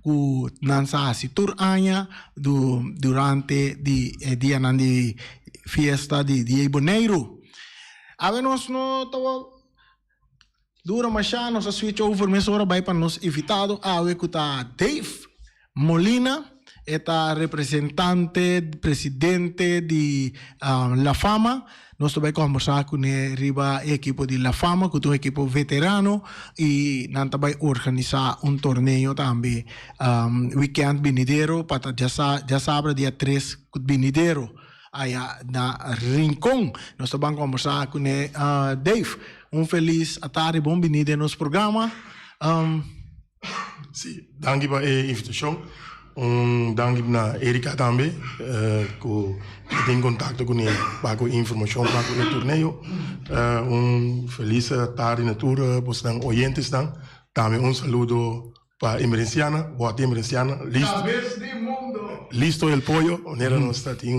ku nan sa hasi tur aña durante di e dianan di fiesta di Dia di Boneiru. Awe nos no ta dura masha, nos a switch over mesora bai pa nos invitado awe ku ta Dave Molina. E ta representante, presidente di La Fama. Nos ta bai kombersá kuné riba e ekipo di La Fama ku ta un ekipo veterano i nan ta bai organisá un torneo tambe wikènt binidero pa ta djasabra dia tres binidero aya na Rincon. Nos ta ban kombersá kuné. Dave, un felis atardi, bon bini den nos programa. Sí, danki pa e invitashon. Un danki na Erika tambe ku ta den kontakto kuné pa ku informashon pa ku e torneo. Un felis tardi na tur bosnan oyentesnan. Tambe un saludo pa Emerenciana, Bòt Emerenciana. Listo. Kabes di mundo. Listo el pollo, manera nos ta tin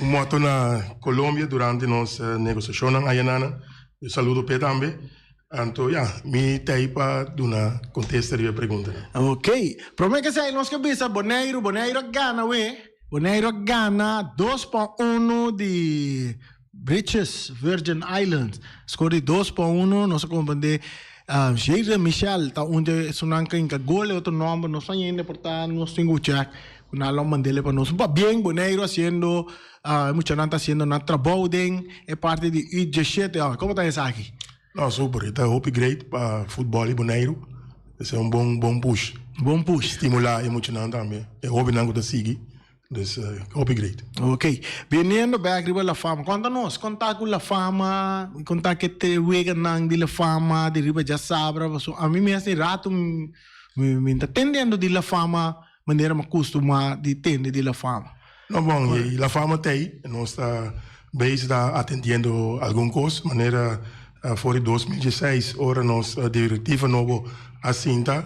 un mòto na Colombia durante nos negosiashonnan ayanana. Un saludo p'e tambe. Anto ya, mi ta ei pa duna kontesta riba e preguntanan. Ok. Prome ke esei nos ke bisa Boneiru, Boneiru a gana we. Boneiru a gana dos pa uno di Britches Virgin Islands. Skor di dos pa uno, nos a komprende Jaden Michel ta un di esunnan ku hinka gol, e otro nòmber no sa yende por ta nos tin ku chèk ku nan lo mand'e pa nos. Pabien Boneiru hasiendo e muchanan ta hasiendo nan trabou den e parti di U diesshete. Komo ta esaki? No, super. E ta hopi great pa futbol di Boneiru. Esei un bon bon push. Bon push. Stimula e muchanan tambe, e hobennan ku ta sigui. Dus hopi great. Ok. Biniendo bek riba La Fama, konta nos, konta ku La Fama, konta ke te weganan di La Fama, di riba djasabra, pasobra ami mes tin rato mi mi ta tendiendo di La Fama manera mi a kustumá di tende di La Fama. No bon, y La Fama ta ei, nos ta bezig ta atendiendo algun kos, manera for di 2016 ora nos directiva nobo a sinta,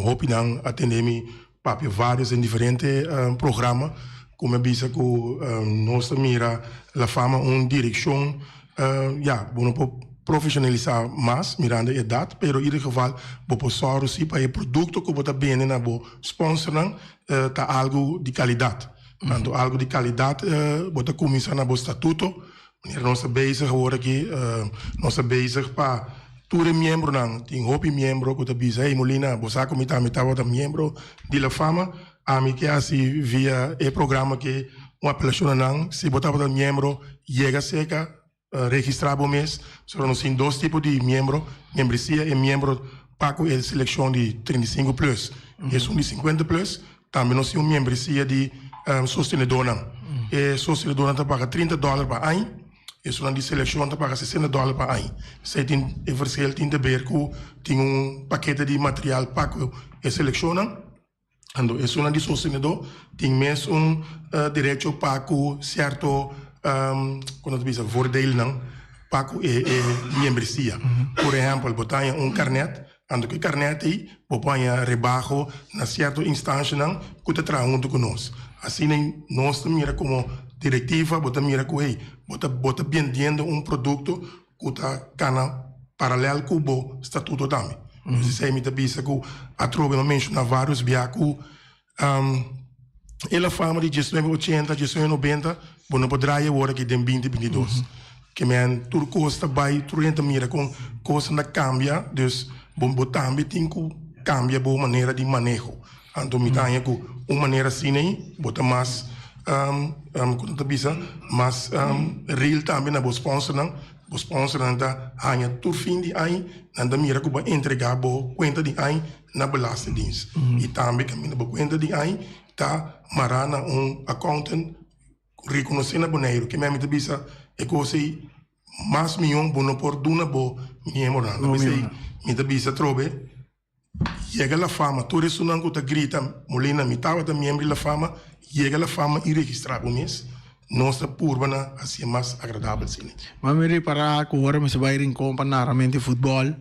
hopi nan a tende mi papia varios den diferente programa ku mi a bisa ku nos ta mira La Fama un direkshon ya bo no por profesionalisá mas mirando e edat, pero ieder geval bo por sòru si pa e produkto ku bo ta bende na bo sponsornan ta algu di kalidat. Tantu algu di kalidat bo ta kuminsá na bo statuto. Manera nos ta bezig awor aki, nos ta bezig pa tur e miembronan, tin hopi miembro ku ta bisa, hey Molina, bo sa ku mi tambe tabata miembro di La Fama, ami ke hasi via e programa aki un apelashon na nan, si bo tabata miembro yega serka Registrá bo mes. Pasobra nos tin dos tipo di miembro, membresia e miembro pa ku e selekshon di 35 plus i esun di 50 plus. Tambe nos tin un membresia di sostenedornan. E sostenedornan ta paga 30 dòler pa aña, esunnan di selekshon ta paga 60 dòler pa aña. Esei tin e verschil tin te ber ku tin un pakete di material pa ku e selekshonnan. Anto esunnan di sostenedó tin mes un derecho pa ku sierto kon ta bisa voordeelnan pa ku e miembresia. Por ehèmpel bo ta haña un karnèt, anto ku e karnèt ei bo por haña rebaho na sierto instanshanan ku ta traha huntu ku nos. Asina nos ta mira komo direktiva bo ta mira ku hey bo ta bo ta bendiendo un produkto ku ta kana paralel ku bo statuto tambe. Dus esei mi ta bisa ku atrobe mi a menshoná vários bia ku e la fama di diesnuebe ochenta, diesnuebe nobenta, bo no por draai awor aki den binti 22. Ke men tur kos ta bai, tur hende ta mira kon kosnan ta kambia, dus bo bo tambe tin ku kambia bo manera di maneho. Anto mi ta haña ku un manera asina ei bo ta mas ku ta bisa mas real tambe na bo sponsornan. Bo sponsornan ta haña tur fin di aña nan ta mira ku bo a entregá bo kuenta di aña na Belastingdienst. I tambe kaminda bo kuenta di aña ta mará na un accountant rekonosé na Boneiru. Ke mi ta bisa e kos ei mas mihó bo no por duna bo miembronan. Ta p'esei mi ta bisa atrobe. Yega La Fama, tur esunnan ku ta grita, Molina, mi tabata miembro di La Fama, yega La Fama i registrá bo mes. Nos ta purba na hasié mas agradabel asina. Ma mi ripará ku ora mi sa bai Rincon pa naramente futbòl,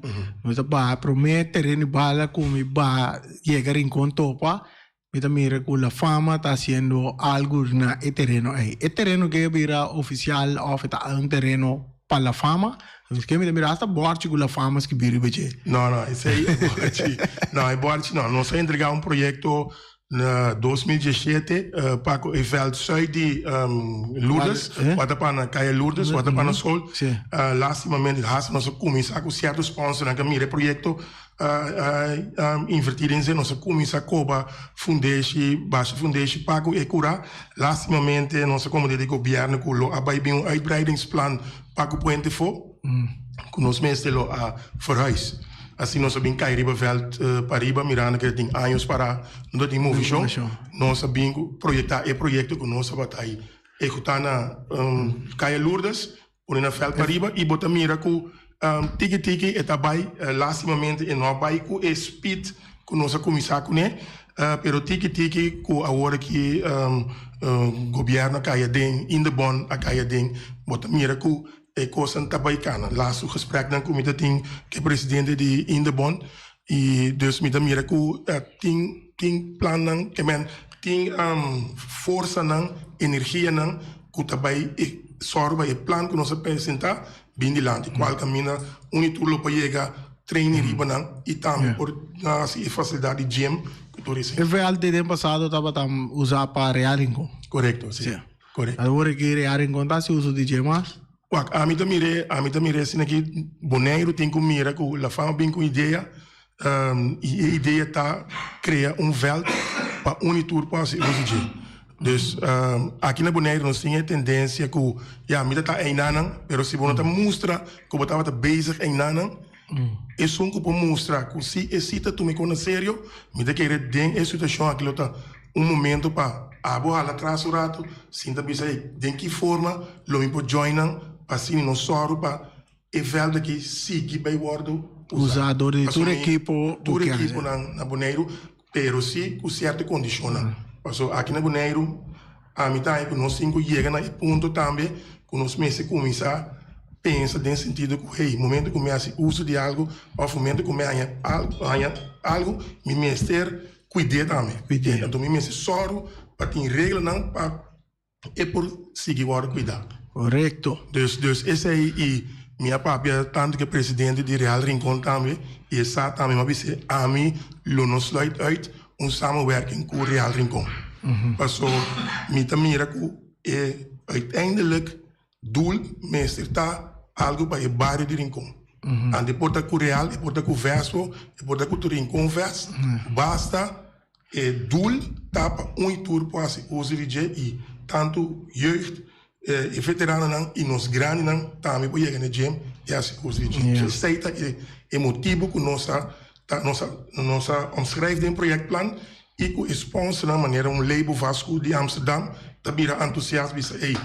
mi ta baha promé tereno di bala ku mi baha yega Rincon topa, mi ta mira ku La Fama ta hasiendo algu na e tereno ei. E tereno ke a bira ofisial òf e ta un tereno. pa La Fama. Miskien mi ta mira hasta bòrchi ku La Fama skibí riba dje. No, no, esei e bòrchi. No, e bòrchi no. Nos a entregá un proyekto na 2017 pa ku e vèlt sùit di Lourdes, ku a ta pa na Kaya Lourdes, ku a ta pa na skol. Lástimamente hasta nos a kuminsá ku sierto sponsornan ku a mira e proyekto invertí den esei. Nos a kuminsá koba fundeshi, basha fundeshi pa ku e kurá. Lástimamente nos a komprendé di gobièrnu ku lo a bai bin un uitbreidingsplan pa ku Puente Fo, ku nos mester lo a verhuis. Asina nos a bin kai riba vèlt pariba mirando ku tin años pará no ta tin movishon. Nos a bin ku proyektá e proyekto ku nos tabata ehekutá na Kaya Lourdes, pone na vèlt pariba i bo ta mira ku tiki tiki e ta bai. Lástimamente e no a bai ku e speed ku nos a kuminsá kuné, pero tiki tiki ku awor aki gobièrnu a kai aden, Indebon a kai aden, bo ta mira ku e kosnan ta bai kana. Laatste gespreknan ku mi ta tin ku e presidente di Indebon i dus mi ta mira ku tin tin plannan ke men tin forsanan, energianan ku ta bai e sòru pa e plan ku nos a presentá bin dilanti kual kaminda un i tur lo por yega training riba nan i tambe por hasi e fasilidat di gym ku tur esei. E vèlt di den pasado tabata usá pa Real Rincon. Korekto, si. Korekto. Awor aki Real Rincon ta hasi uso di dje mas? Wak, ami ta mir'é, ami ta mir'é asina ki Boneiru tin ku mira ku La Fama bin ku idea i e idea ta krea un vèlt pa un i tur por hasi uso di dje. Dus aki na Boneiru nos tin e tendensia ku ya mi ta ta einanan pero si bo no ta mustra ku bo tabata bezig einanan esun ku por mustra ku si e si ta tuma e kos na serio mi ta kere den e situashon aki lo ta un momento pa abo hala atras un ratu sin ta bisa ey den ki forma lo mi por join nan pa asina nos sòru pa e vèlt aki sigui bai wòrdu usa. Dor di tur ekipo tur ekiponan na Boneiru. Pero si ku sierto kondishonnan. Pasobra aki na Boneiru ami ta haña ku nos tin ku yega na e punto tambe ku nos mester kuminsá pensa den sentido ku hey, momento ku mi hasi uso di algu òf momento ku mi haña haña algu mi mester kuid'é tambe. Anto mi mester sòru pa tin reglanan pa e por sigui wòrdu kuidá. Korekto. Dus, dus esei i mi a papia tantu ku e presidente di Real Rincon tambe i e sa tambe mi a bis'é ami lo no sluit uit un samenwerking ku Real Rincon. Paso mi ta mira ku e uiteindelijk doel mester ta algu pa e bario di Rincon. Anto e por ta ku Real, e por ta ku Vespo, e por ta ku tur Rincon Vest, basta E doel ta pa un i tur por hasi uso di dje i tantu jeugd, e veteranonan i nos grandinan tambe por yega na e gym i hasi uso di dje. So esei ta e motibu ku nos a ta nos a nos a omschrijf den projectplan i ku e sponsornan manera un Lebo Vastgoed di Amsterdam ta bira antusiast bisa ey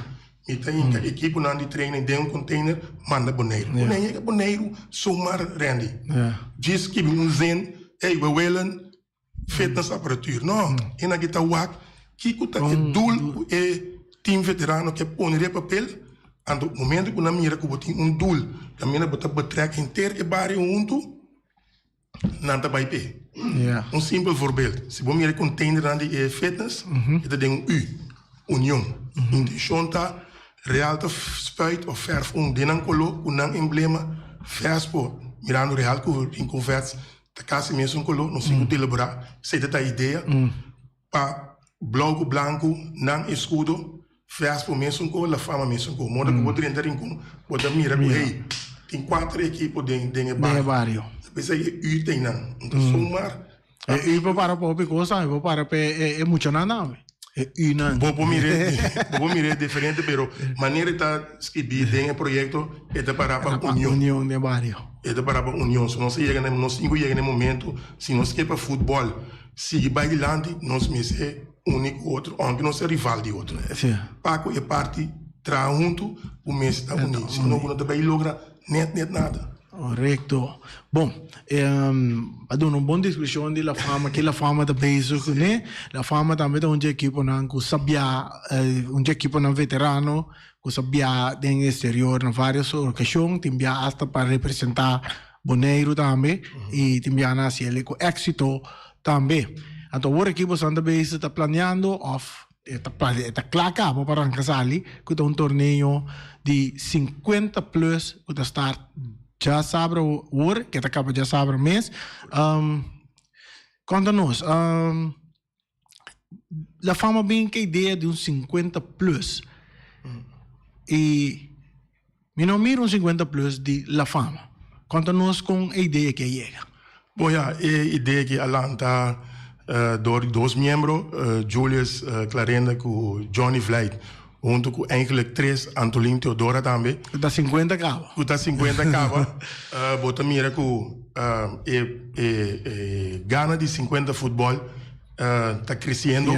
mi ta hinka ekiponan di training den un container manda Boneiru. Boneiru yega Boneiru zomaar Randy. Djis skibi un zin ey we willen fitness apparatuur. No, e nan ki ta wak kiko ta e doel ku e team veterano ke pone riba papel. Anto momento ku nan mira ku bo tin un doel kaminda bo ta betrek henter e bario huntu, nan ta bai p'e. Un simpel voorbeeld, si bo mira e containernan di e fitness, e ta den un U, union. Intenshon ta Real ta spuit of verf un den nan kolo ku nan emblema Vespo, mirando Real ku Rincon Vets Ta casi mesun color, nos tin cu delibera, esey ta ta idea, pa blauw cu blanco, nan escudo, Vespo mesun cor, La Fama mesun cor. Moda cu bo drenta Rincon, bo ta mira cu hey, tin cuater ekipo den den e bario. Pesey e U ta eynan. Enton zomaar. E U por para pa hopi cos tambe, por para pa e muchanan tambe. E U-nan. Bo por mir'é, bo por mir'é diferente, pero manera e ta skibí den e proyekto, e ta pará pa union. Union den bario. E ta pará pa union. So nos a yega na, nos tin ku yega na e momento, si nos ke pa futbòl sigui bai dilanti, nos mester uni ku otro, ounke nos ta rival di otro. Sí. Pa ku e parti traha huntu, bo mester ta uní. Si no, bo no ta bai logra Net net nada. Korekto. Bon, a duna un bon deskripshon di La Fama, ke La Fama ta bezig kuné. La Fama tambe ta un dje ekiponan ku sa bia, un dje ekiponan veterano ku sa bia den eksterior na vários okashon. Tin bia asta pa representá Boneiru tambe i tin bia nan hasi el ku éksito tambe. Anto awor aki boso ta bezig ta planeando òf? E ta e ta kla kaba pa ranka sali ku ta un torneo di 50 plus ku ta start djasabra awor, ke ta kaba djasabra mes. Konta nos, La Fama bin ke idea di un 50 plus i mi no mira un 50 plus di La Fama. Konta nos kon e idea aki a yega. Bon ya, e idea aki a lanta door di dos miembro, Julius Clarenda ku Johnny Vlijt, hunto ku eigenlijk tres, Antolin Theodora tambe. Ku ta 50 kaba. Ku ta 50 kaba. Bo ta mira ku e e gana di 50 futbòl ta kresiendo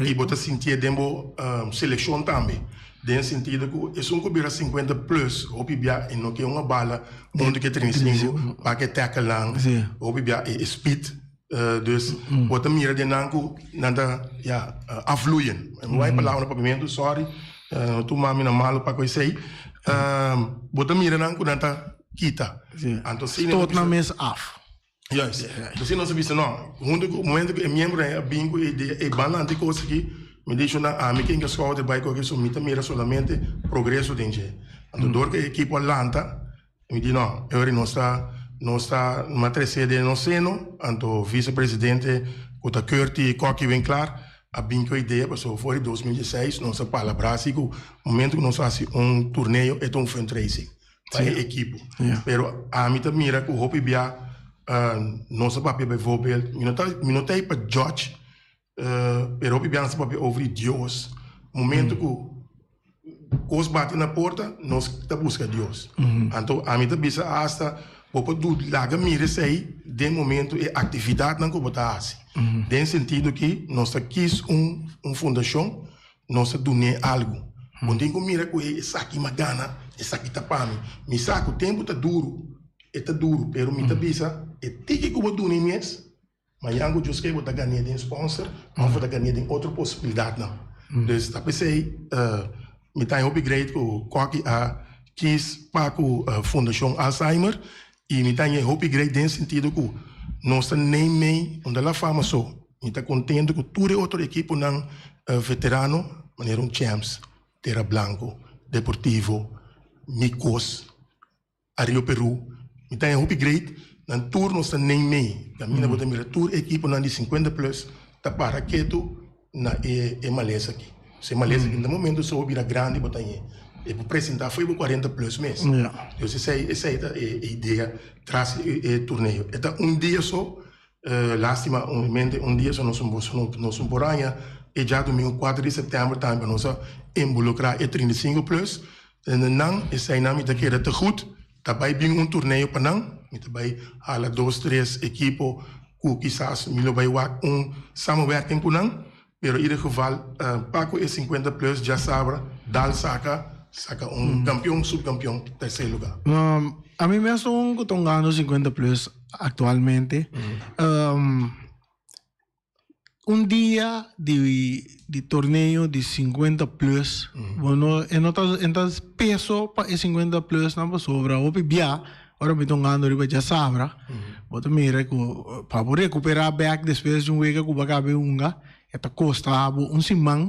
i bo ta sintié den bo selekshon tambe. Den sentido ku esun ku bira 50 plus hopi bia e no ke un a bala huntu ku e 35 pa ke tackle nan, hopi bia e speed. Dus bo ta mira den nan ku nan ta ya afvloeien. Mi wou e palabra na papiamentu, sorry, no tuma mi na malu pa ku esei. Bo ta mira nan ku nan ta kita. Anto si Stoot nan mes af. Juist. Anto si nos a bisa no, huntu ku momento ku e miembronan a bin ku e idea, e ban lanta e kos aki, mi di nan ami ken ke skouder bai ku aki, so mi ta mira solamente progreso den dje. Anto dor ku e ekipo a lanta, Mi di no, e ora nos ta nos ta matresé den nos seno, anto vicepresidente ku ta Curty Koki Winklaar a bin ku e idea pasobra for di 2016 nos a palabrá si ku momento ku nos hasi un torneo e ta un fundraising pa e ekipo. Pero ami ta mira ku hopi bia nos a papia bijvoorbeeld, mi no ta mi no ta ei pa judge Pero hopi biaha nos ta papia over di Dios. Momento ku kos bati na porta, nos ta buska Dios. Anto ami ta bisa asta bo por du laga mira esei den momento e aktividatnan ku bo ta hasi. Den sentido ki nos ta kis un un fundashon, nos ta dun'é algu. Bo tin ku mira ku e esaki mi a gana, esaki ta pa mi. Mi sa ku tempu ta duru, e ta duru, pero mi ta bisa e tiki ku bo dun'é mes, Mañan ku Dios ke bo ta gané den sponsor òf bo ta gané den otro posibilidatnan. Dus ta p'esei mi ta hopi great ku Koki a kis pa ku Fundashon Alzheimer i mi ta hopi great den sentido ku nos ta neimei no ta La Fama so. Mi ta kontento ku tur e otro ekiponan veterano manera un Champs, Tera Blanco, Deportivo, Mikos. A Rio Peru, mi ta en hopi great, nan tur nos ta nen mei, kaminda bo ta mira tur ekiponan di 50 plus ta para ketu na e e malesa aki. So e malesa aki na momento so bo bira grandi bo ta ñe e por presenta fo'i bo 40 plus mes. Dus esei esei ta e idea tras e e torneo. E ta un dia so, lastima mente un dia so nos nos por haña e djadumingu kuater di sèptèmber tambe nos a involukrá e 35 plus. Tende nan, eseinan mi ta kere te goed, ta bai bin un torneo pa nan, mi ta bai hala dos tres ekipo ku kisas mi lo bai wak un samenwerking ku nan, pero ieder geval pa ku e 50 plus djasabra dal saka, saka un kampion, subkampion, tercer lugar. Ami mes ta un ku ta hungando 50 plus aktualmente. Un dia di di torneo di 50 plus, bo no e no ta e ta peso pa e 50 plus nan pasobra hopi bia ora mi ta hungando riba djasabra bo ta mira ku pa bo rekupera bek despues di un wega ku bo a kaba di hunga e ta kosta bo un siman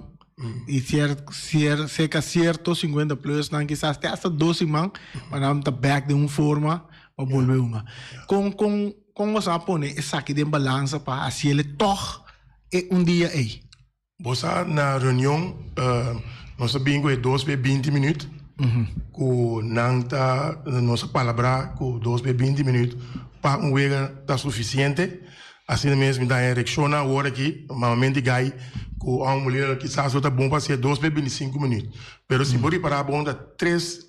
i sier sier serka sierto 50 plus nan kisas te asta dos siman pa nan ta bek den un forma pa bolbe hunga. Kon kon Kon bo sa pone esaki den balansa pa hasiel e tòg e un dia ei? Bo sa na reunion nos a bin ku e dos be 20 minüt ku nan ta nos a palabrá ku dos be 20 minüt pa un wega ta sufisiente. Asina mes mi ta haña reakshonnan awor aki mamamente gai ku ò Molina kisas lo ta bon pa hasié dos be 25 minüt. Pero si bo ripará bon ta tres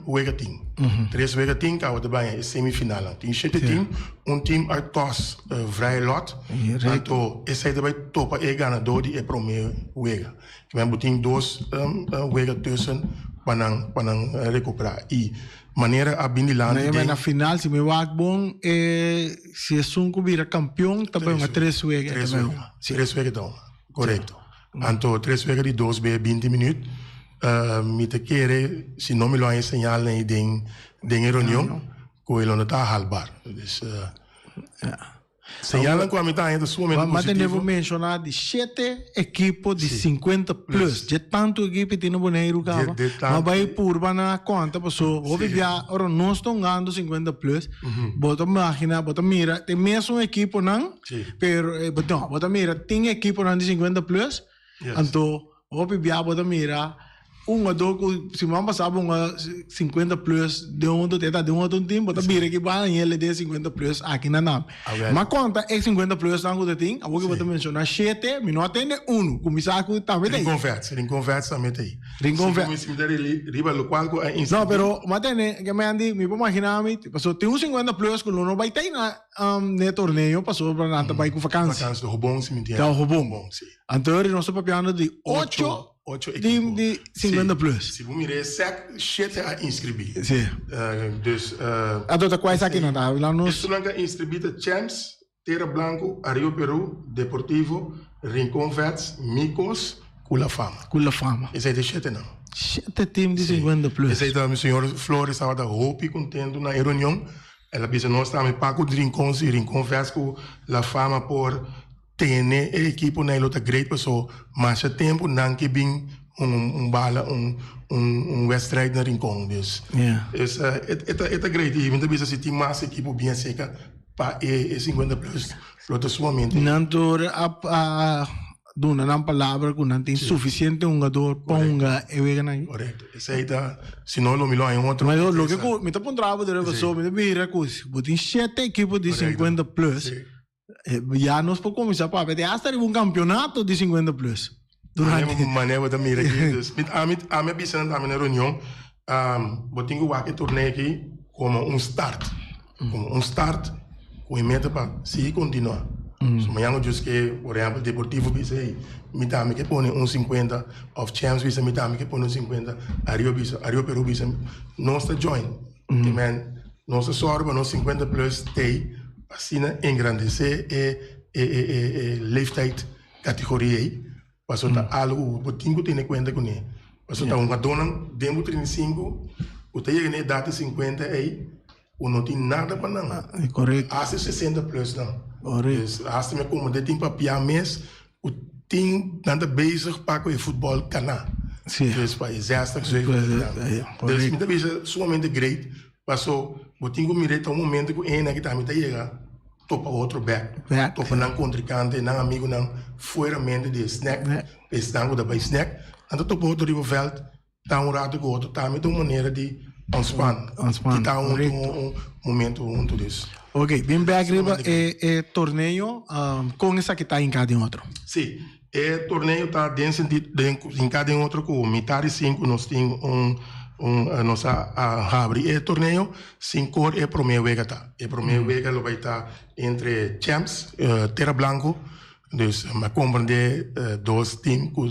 wega tin. Tres wega tin kaba ta baña e semifinalnan. Tin shete team, un team a kos vrije lot, anto esei ta bai topa e ganadó di e promé wega. Kimen bo tin dos wega tussen pa nan pa nan rekuperá. I manera a bin dilanti den. Na final si mi wak bon e si esun ku bira kampion ta bai hunga tres wega. Tres wega, tres wega ta hunga, korekto. Anto tres wega di dos be 20 minuut. Mi ta kere si no mi lo haña señal nei den den e reunion ku e lo no ta haalbaar. Dus. Ja. Señalnan ku ami ta haña ta sumamente Ma positivo. tende bo menshoná di shete ekipo di 50 plus. Dje tantu ekipo tin na Boneiru kaba. Dje tantu. Ma bai purba na konta paso hopi bia ora nos ta hungando 50 plus, bo ta magina, bo ta mira e mesun ekiponan, pero no, bo ta mira tin ekiponan di 50 plus, anto Hopi bia bo ta mira un hungador ku siman pasá bo hunga 50 plus den un otro e ta den un otro team bo ta bira ki banda hende den 50 plus aki na nan. Ma konta e 50 plus nan ku ta tin awor ku bo ta menshoná shete mi no a tende unu ku mi sa ku tambe ta ei. Rincon Vets, Rincon Vets tambe ta ei. Rincon Vets. Si mi ta riba lokual ku a inskribí. No pero mi a tende ke Mandy mi por maginá mi pasobra tin un 50 plus ku lo no bai ta ei na e torneo pasobra nan ta bai ku fakansi. Fakansi, Hobon si mi entiende. Ta Hobon. Hobon si. Anto ori nos ta papiando di ocho Ocho team ekipo. di 50 plus. Si bo mira e sec, shete a inscribi. Sí. Dus. Anto ta kua esaki nan ta habla nos? Esunnan ku a inscribi ta Champs, Tera Blanco, Ario Peru, Deportivo, Rincon Vets, Micos, ku La Fama. Ku La Fama. Esei ta e shetenan. Shete team di 50 plus. Esei ta mi señor Flores tabata hopi contento na e reunion. El a bisa nos tambe pa ku Rincon si Rincon Vets ku La Fama por Tene e ekipo na e lo ta great paso masha tempu nan ke bin un un bala un un un wedstrijd na Rincon dus es e ta e ta great y mi ta bisa si tin mas ekipo bien acerca pa e e 50 plus lo ta sumamente. Nan tur a a duna nan palabra ku nan tin sufisiente hungador pa hunga e weganan. Korekto esei ta si no lo mi lo haña un otro. Ma loke ku mi ta puntra bo dere paso mi ta mira ku bo tin shete ekipo di 50 plus. Ya nos por kuminsá papia di hasta riba un kampeonato di 50 plus. Durante. Manera bo ta mira aki. Dus mi ami ami a bisa nan tambe na reunion, bo tin ku wak e torneo aki komo un start. Komo un start ku e meta pa sigui kontinuá. So mañana ku djus ke por ehèmpel Deportivo bisa hey mi tambe ke pone un 50 òf Champs bisa mi tambe ke pone un 50, Ario bisa, Ario Peru bisa nos ta join. Amen. Nos ta sòru pa nos 50 plus t'ei asina engrandesé e e e e e leeftijd categorie ei, pasobra ta algu ku bo tin ku tene kuenta kuné. Pasobra ta hungadónan den bo 35 ku ta yega na edat di 50 ei ku no tin nada pa nan. Korekto. Hasta e 60 plus nan. Korekto. Dus hasta mi a komprendé tin papia mes ku tin nan ta bezig pa ku e futbòl kana. Sí. Dus pa e 60, 70 nan. Dus mi ta bisa sumamente great Paso bo tin ku mira e ta un momento ku ene aki tambe ta yega topa otro bek. Bek. Topa nan kontrinkante, nan amigunan fueramente di e snack, esnan ku ta bai snack. Nan ta topa otro riba vèlt, ta un rato ku otro. Tambe ta un manera di ontspan. Ontspan, Kita un korekto. un momento huntu dus. Ok, bin bek riba e e torneo, kon esaki ta hinká den otro? Sí, E torneo ta den sentido den hinká den otro ku mitad di sinku nos tin un un nos a habri e torneo sin kor e promé wega ta. E promé wega lo bai ta entre Champs Tera Blanco dus mi a komprendé dos team ku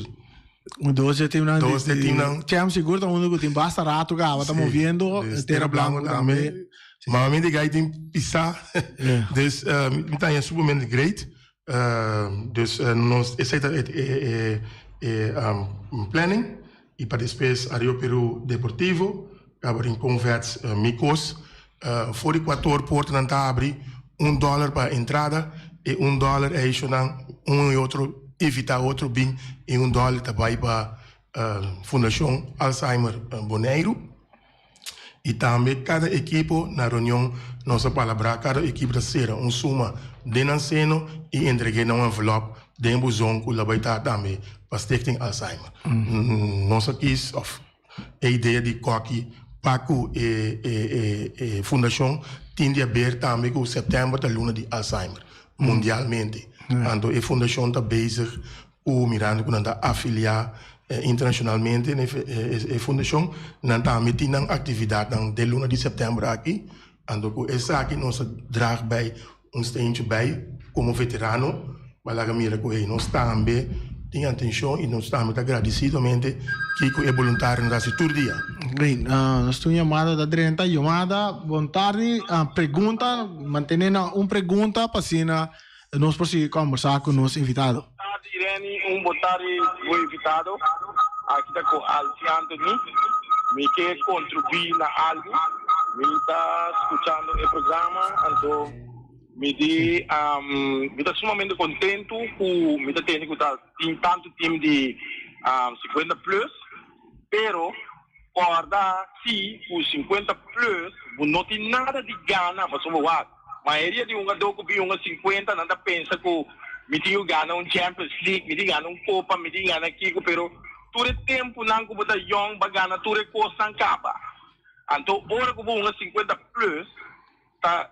Dos di e teamnan Dos di e teamnan. Champs sigur ta unu ku tin basta rato kaba ta moviendo Tera Blanco tambe. Mami di gai tin pisá dus mi ta haña sumamente great. Dus nos esei ta e e planning y pa despues Ario Peru Deportivo caba Rincon Vets mi cos for di cuator portanan ta abri un dollar pa entrada e un dollar adicional un y otro invita otro bin y un dollar ta bay pa Fundacion Alzheimer Boneiru. Y tambe cada ekipo na reunion nos a palabra cada ekipo ta cera un suma den nan seno y entregue na un envelop den buzon cu lo bay ta tambe pa Stichting Alzheimer. Nos a kies of e idea di Cocky pa cu e e fundacion tin di haber tambe cu september ta luna di Alzheimer mundialmente. Anto e fundacion ta bezig Ku mirando ku nan ta afiliá internashonalmente na e fundashon, nan tambe tin nan aktividatnan den luna di sèptèmber aki. Anto ku esaki nos a drag bai un steentje bai komo veterano pa laga mira ku hey nos tambe tin atenshon i nos tambe ta agradesidomente kiko e boluntarionan ta hasi tur dia. Oké, nos tin un yamada ta drenta. Yamada, bon tardi. Pregunta, mantené na un pregunta pa asina Nos por sigui kombersá ku nos invitado. Tardi Irene, un bon tardi bo invitado. Aki ta ku Alfie Anthony. Mi ke kontribuí na algu. Mi ta skuchando e programa, anto. Mi di, mi ta sumamente kontentu ku mi ta tende ku ta tin tantu tim di 50 plus, pero kòrda si ku 50 plus bo no tin nada di gana pasobra wak mayoria di hungadó ku bin hunga 50 nan ta pensa ku mi tin ku gana un Champions League, mi tin gana un kopa, mi tin gana kiko, pero tur e tempunan ku bo ta yòn bo a gana tur e kosnan kaba. Anto ora ku bo hunga 50 plus Ta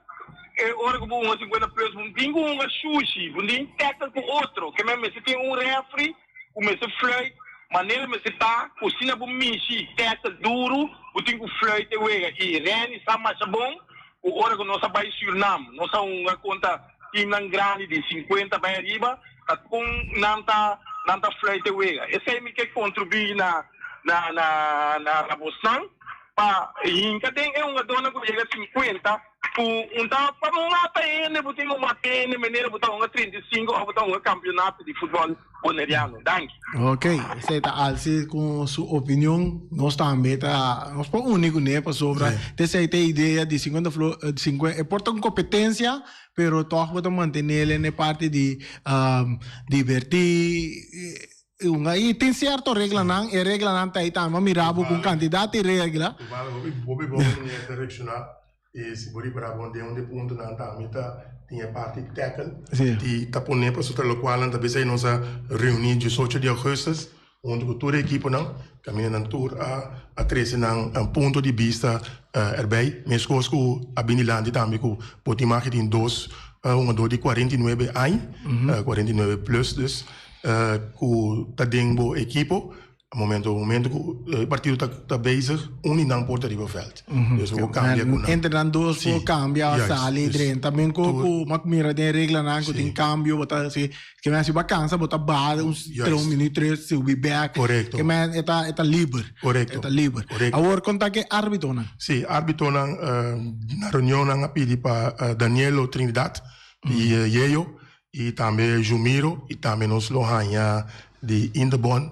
e ora ku bo hunga 50 plus bo tin ku hunga shushi, bo tin tackle ku otro. Ke men mester tin un refri ku mester fluit manera mester ta ku asina bo mishi tackle duru bo tin ku fluit e wega. I Renny sa masha bon ku ora ku nos a bai Surnam nos a hunga kontra teamnan grandi di 50 bai ariba ta kon nan ta nan ta fluit e wega. Esei mi ke kontribuí na na na na bosnan. Pa hinka den e hungadónan ku yega 50 ku un ta pa mata hende bo tin ku mata hende manera bo ta hunga 35 òf bo ta hunga kampionato di futbòl boneriano. Danki. Ok, esei ta Alci ku su opinion. Nos tambe ta nos por uni kuné pasobra t'esei ta e idea di 50 flo 50 e por ta un kompetensia pero tòg bo ta mantené el e parti di divertí. I tin sierto reglanan, e reglanan ta ei tambe, mira bo ku un kantidat di regla. Toevallig hopi hopi bon manera ta reakshoná i si bo ripará bon den un di e puntonan tambe ta tin e parti tackle di ta pone pasobra lokual nan ta bisa ei nos a reuní diesocho di augustus huntu ku tur e ekiponan kaminda nan tur a a trese nan punto di bista erbei meskos ku a bini dilanti tambe ku bo tin maki tin dos hungadó di 49 aña 49 plus dus. Ku ta den bo ekipo momento momento ku e partido ta ta bezig un di nan por ta riba vèlt. Dus bo por kambia ku nan. Entre nan dos por kambia sali drenta. Men ku ku bo a mira den e reglanan ku tin kambio bo ta si ke men si bo a kansa bo ta baha un tres un minüt tres subi bèk. Korekto. Ke men e ta e ta liber. Korekto. E ta liber. Awor kon ta ku e árbitonan? Si árbitonan na reunion nan a pidi pa Danielo Trinidad di Yeyo I tambe Jumiro i tambe nos lo haña di Indebon,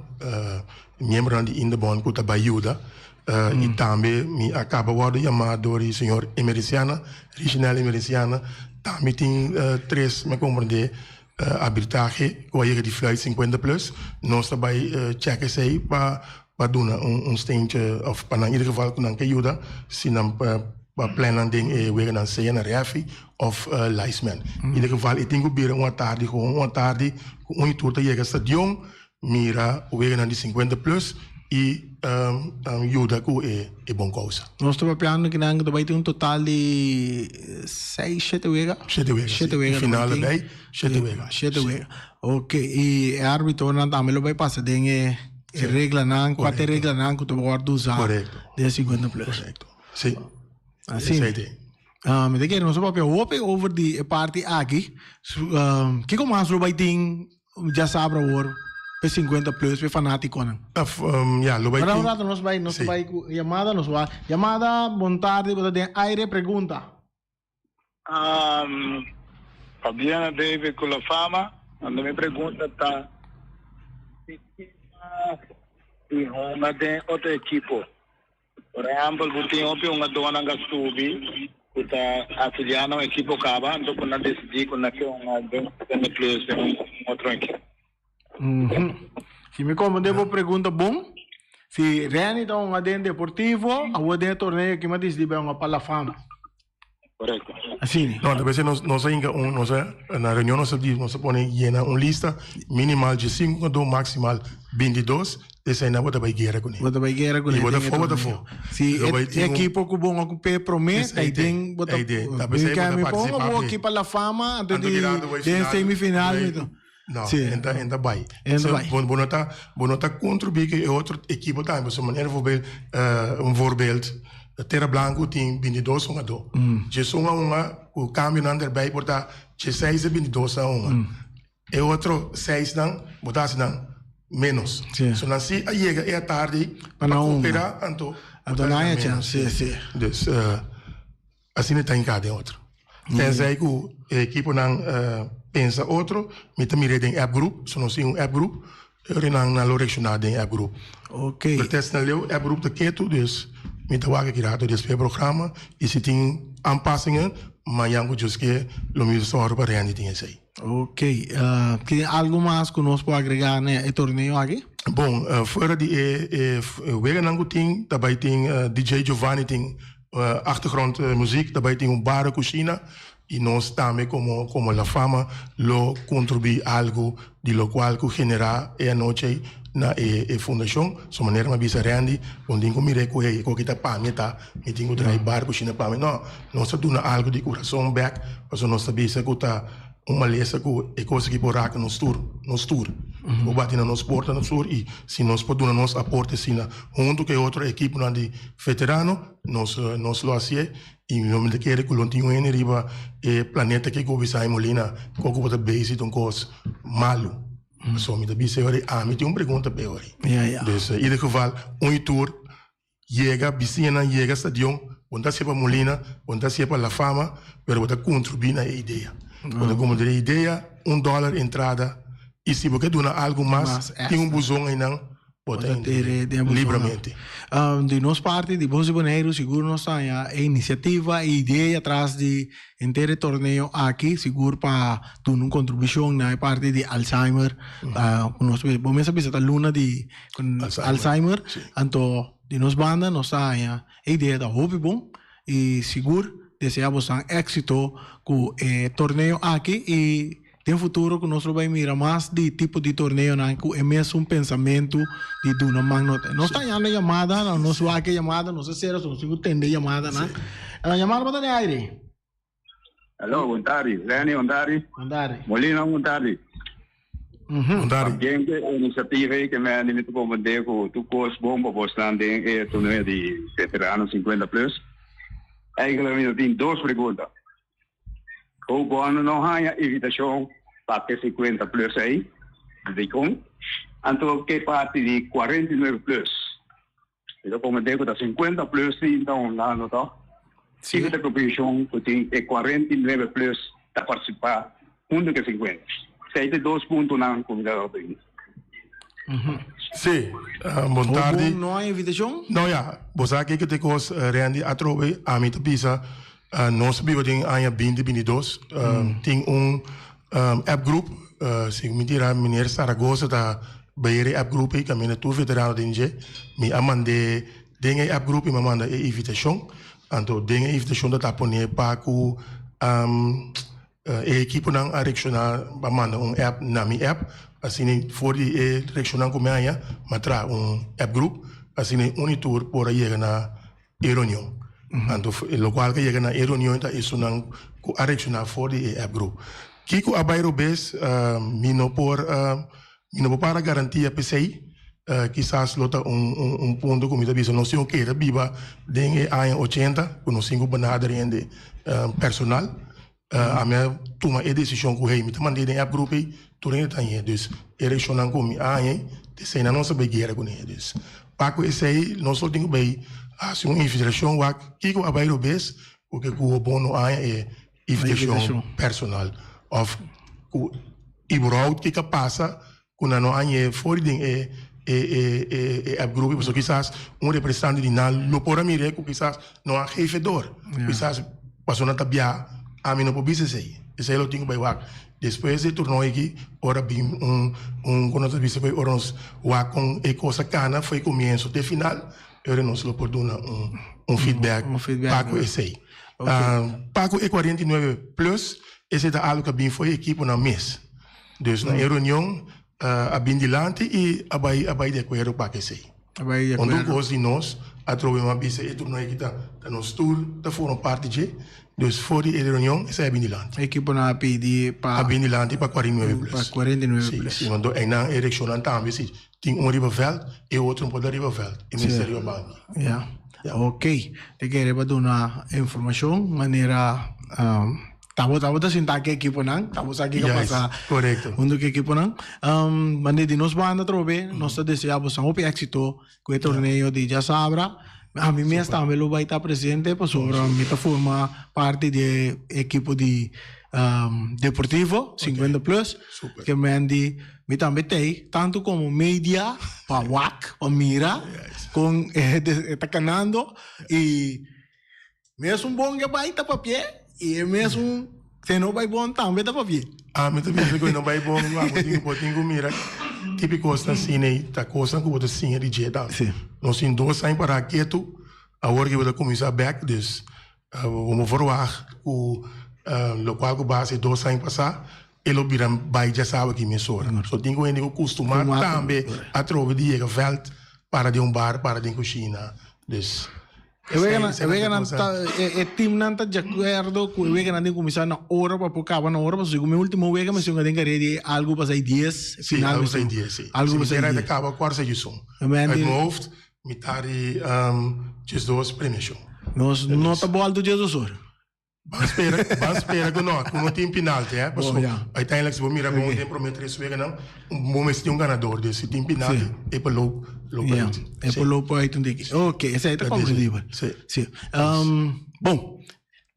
miembronan di Indebon ku ta bai yuda. I tambe mi a kaba wòrdu yamá dor di señor Emericiana, Richinel Emericiana, tambe tin tres mi a komprendé arbitrahe ku a yega di fluit 50 plus. Nos ta bai chèk esei pa pa duna un steentje òf pa nan in ieder geval ku nan ke yuda si nan pa plannan den e weganan sea na rèfi òf linesman. In ieder geval e tin ku bira un atardi gewoon un atardi ku un i tur ta yega stadion mira weganan di 50 plus i yuda ku e bon kousa. Nos ta papiando ki nan ta bai tin un total di seis shete wega. Shete wega si. Shete wega ta bai tin. Final ta bai shete wega. Shete wega. Ok i e arbitronan tambe lo bai pasa den e E reglanan, kua ta e reglanan ku ta wòrdu usá den 50 plus? Korekto. Sí. Asina. Esei te. Ah, mi ta kere nos a papia hopi over di e parti aki. Kiko mas lo bai tin djasabra awor p'e 50 plus, p'e fanatikonan? Ya, lo bai tin. Un rato nos bai, nos bai ku yamada, nos wak. Yamada, bon tardi, bo ta den aire, pregunta. Fabiana David ku La Fama, ando mi pregunta ta si tema di hunga den otro ekipo. Por ehempel bo tin hopi hungadónan ka subi ku ta afiliá na un ekipo kaba anto ku nan disidí ku nan ke hunga den Santa Cruz den un otro ekipo. Si mi komprendé bo pregunta bon, si Renny ta hunga den Deportivo, awor den e torneo aki mi a disidí bai hunga pa La Fama. Korekto. Asina. No, ta bes nos nos a hinka un nos a na reunion nos a di nos a pone yena un lista minimal diesinku hungadó maksimal bintidos esei nan bo ta bai guera kuné. Bo ta bai guera kuné. I bo ta fo bo ta fo. Si e ekipo ku bo hunga ku p'e promé ta den bo ta Ta bes ei bo ta partisipá. Mi pongo bo aki pa La Fama anto di den semifinal. No, Sí. en ta, en ta bai. En ta So, bai. Bo, bo no ta, bo no ta contribuí ku e otro ekipo tambe. So manera voorbeeld, eh, un voorbeeld, Tera Blanco tin 22 hungadó. Mm. Djes un a hunga, ku kambionan erbij por ta djeseis e 22 a hunga. Mm. E otro seisnan, bo ta hasi nan menos. Sí. So nan si a yega e atardi Pa nan hunga. koopera, anto bo Anto ta nan hasi haya nan chance, menos. sí, sí. Dus, eh, Asina ta hinká den otro. Tenzij ku e ekiponan pensa otro, mi ta mir'é den app group, so nos tin un app group. Ora nan nan lo reakshoná den e app group. Ok. Pero te asina leu app group ta ketu, dus mi ta wak aki rato despues e programa i si tin aanpassingen, mañan ku Dios ke lo mi sòru pa Randy tin esei. Ok. Tin algu mas ku nos por agregá na e torneo aki? Bon, fuera di e e weganan ku tin, ta bai tin DJ Giovanni tin achtergrond muziek, ta bai tin un bar kushina I nos tambe komo komo La Fama lo kontribuí algu di lokual ku generá e anochi ei na e e fundashon. So manera mi a bisa Randy, bo no tin ku mir'é ku hey e koki ta pa mi e ta, mi tin ku traha e bar kushina pa mi. No, nos ta duna algu di kurason bèk pasobra nos ta bisa ku ta un malesa ku e kos aki por raka nos tur, nos tur. Por bati na nos porta nos tur i si nos por duna nos aporte asina huntu ku e otro ekiponan di veterano nos nos lo hasié. I mi no ta kere ku lo tin un hende riba e planeta ke ku bisa Molina ku ku bo ta bezig ta un kos malu. Pasobra mi ta bisa e ora ami tin un pregunta pa e ora. Dus in ieder geval un i tur yega bisiñanan yega stadion bo no ta hasié pa Molina bo no ta hasié pa La Fama pero bo ta kontribuí na e idea. Bo ta kontribuí na e idea un dòler entrada i si bo ke duna algu mas tin un buzon einan. Bo ta tere den Libramente. Di nos parti di Bos di Boneiru sigur nos ta haña e inisiativa e idea tras di henter e torneo aki sigur pa duna un kontribushon na e parti di Alzheimer ku nos bo mes a bisa ta luna di Alzheimer anto di nos banda nos ta haña e idea ta hopi bon i sigur desea boso éksito ku e torneo aki i Den futuro ku nos lo bai mira mas di tipo di torneonan ku e mesun pensamentu di duna man no nos ta hañando yamada na nos wak e yamada nos a sera so nos tin ku tende yamadanan yamada bo ta den aire. Aló, bon tardi. Lenny, bon tardi. Bon tardi. Molina, bon tardi. Bon tardi. Pabien ku e inisiativa ei ke mi mi ta komprendé ku tur kos bon pa bosnan den e torneo di veterano 50 plus. Eigenlijk mi ta tin dos pregunta. Ho bono no haña invitashon pa ke 50 plus ei, dikon? Anto ke parti di 49 plus? Mi ta komprendé ku ta 50 plus si ta hungando to. Kiko ta e proposishon ku tin e 49 plus ta partisipá huntu ku e 50? Esei ta e dos puntonan ku mi ta pidi. Sí, bon tardi. Ho bon no haña invitashon? No ya, bo sa kiko ta e kos Randy atrobe ami ta bisa Nos biba den aña binti binti dos tin un app group si mi tira meneer Saragoza ta beheer e app group ei kaminda tur veterano den dje mi a mand'é den e app group mi a manda e invitashon anto den e invitashon ta ta pone pa ku e ekiponan a reakshoná a manda un app na mi app asina for di e reakshonnan ku mi a haña mi a traha un app group asina un i tur por a yega na e reunion. Anto lokual ku a yega na e reunion ta esunnan ku a reakshoná for di e app group. Kiko a bai robes mi no por mi no por para garantia p'esei. Kisas lo ta un un punto ku mi ta bisa nos tin ku keda biba den e aña ochenta ku nos tin ku benader hende personal. Ami a tuma e desishon ku hey mi ta mand'é den app group ei tur hende ta hañ'é. Dus e reakshonnan ku mi a haña ei ta eseinan nos a bai guera kuné. Dus pa ku esei nos lo tin ku bai hasi un infiltrashon wak kiko a bai robes ku ke ku bo no a haña e invitashon personal òf ku ibrout kiko a pasa ku nan no a hañ'é for di den e e e e app group pasobra kisas un representante di nan lo por a mir'é ku kisas no a geef e dor kisas pasobra nan ta bia ami no por bisa esei esei lo tin ku bai wak despues di e turno aki ora bin un un ku nos ta bisa ora nos wak kon e kos a kana for e komienso te final e ora nos lo por duna un un feedback pa ku esei pa ku e 49 plus esei ta algu ku a bin for e ekiponan mes. Dus na e reunion a bin dilanti i a bai a bai di akuerdo pa esei. A bai di Unda un akuerdo. kos di nos a trobe mi a bisa e turno aki ta ta nos tur ta forma parti dje. Dus for di e reunion esei a bin dilanti. E ekiponan a pidi pa A bin dilanti pa 49 pa plus. 49 Si, plus. si, want einan e reakshonnan tambe si tin un riba vèlt e otro no por ta riba vèlt, e Si. mester riba banki. Ya. Ya. Ok. Te kere pa duna informashon manera Tabo tabata sinta ku ekiponan, tabo sa kiko Juist, pasa korekto. huntu ku ekiponan. Mane di nos banda atrobe, nos ta desea boso hopi éksito ku e torneo di djasabra. Ami mes tambe lo bai ta presente pasobra mi ta forma parti di e ekipo di. Deportivo 50 plus. Super. Ke men di mi tambe tei tanto como media pa wak pa mira con e ta canando y mesun bon ke bai ta papia y e mesun ke no bai bon tambe ta papia. Ami ta bisa ku e no bai bon wak bo tin bo tin ku mira tipo kosnan asina ei ta kosnan ku bo ta siña di dje tambe. Nos tin dos aña para ketu awor ke bo ta kuminsá bèk dus Bo no verwagt ku lokual ku bo hasi dos aña pasá e lo bira bai djasaba aki mesora. So tin ku hende ku kustumá tambe atrobe di yega vèlt para den un bar, para den kushina. Dus E weganan, e weganan ta, e teamnan ta di akuerdo ku e weganan tin kuminsá na ora pa por kaba na ora, pasobra segun mi último wega mi segun a den kare di algu pasá i dies, Sí, final algu pasá i mester dies, sí. algu Si pasá i mi dies. ta kaba kuarto sa djesun. Amen. Uit mijn hoofd, mitar di djesdos premiashon. Nos no ta bolto djesdos ora. Ban spera, ban spera ku no, ku no tin penalti, eh. Paso Bon, ya. uiteindelijk si bo mira kon Oké. den prome tres weganan, un bo mester tin un ganador. Dus si tin penalti, Sí. e por loop, loop Ja, uit. e Sí. por loop uit un tiki. Oké, esei ta Dat is het. comprendibel. Sí. Sí. Bon,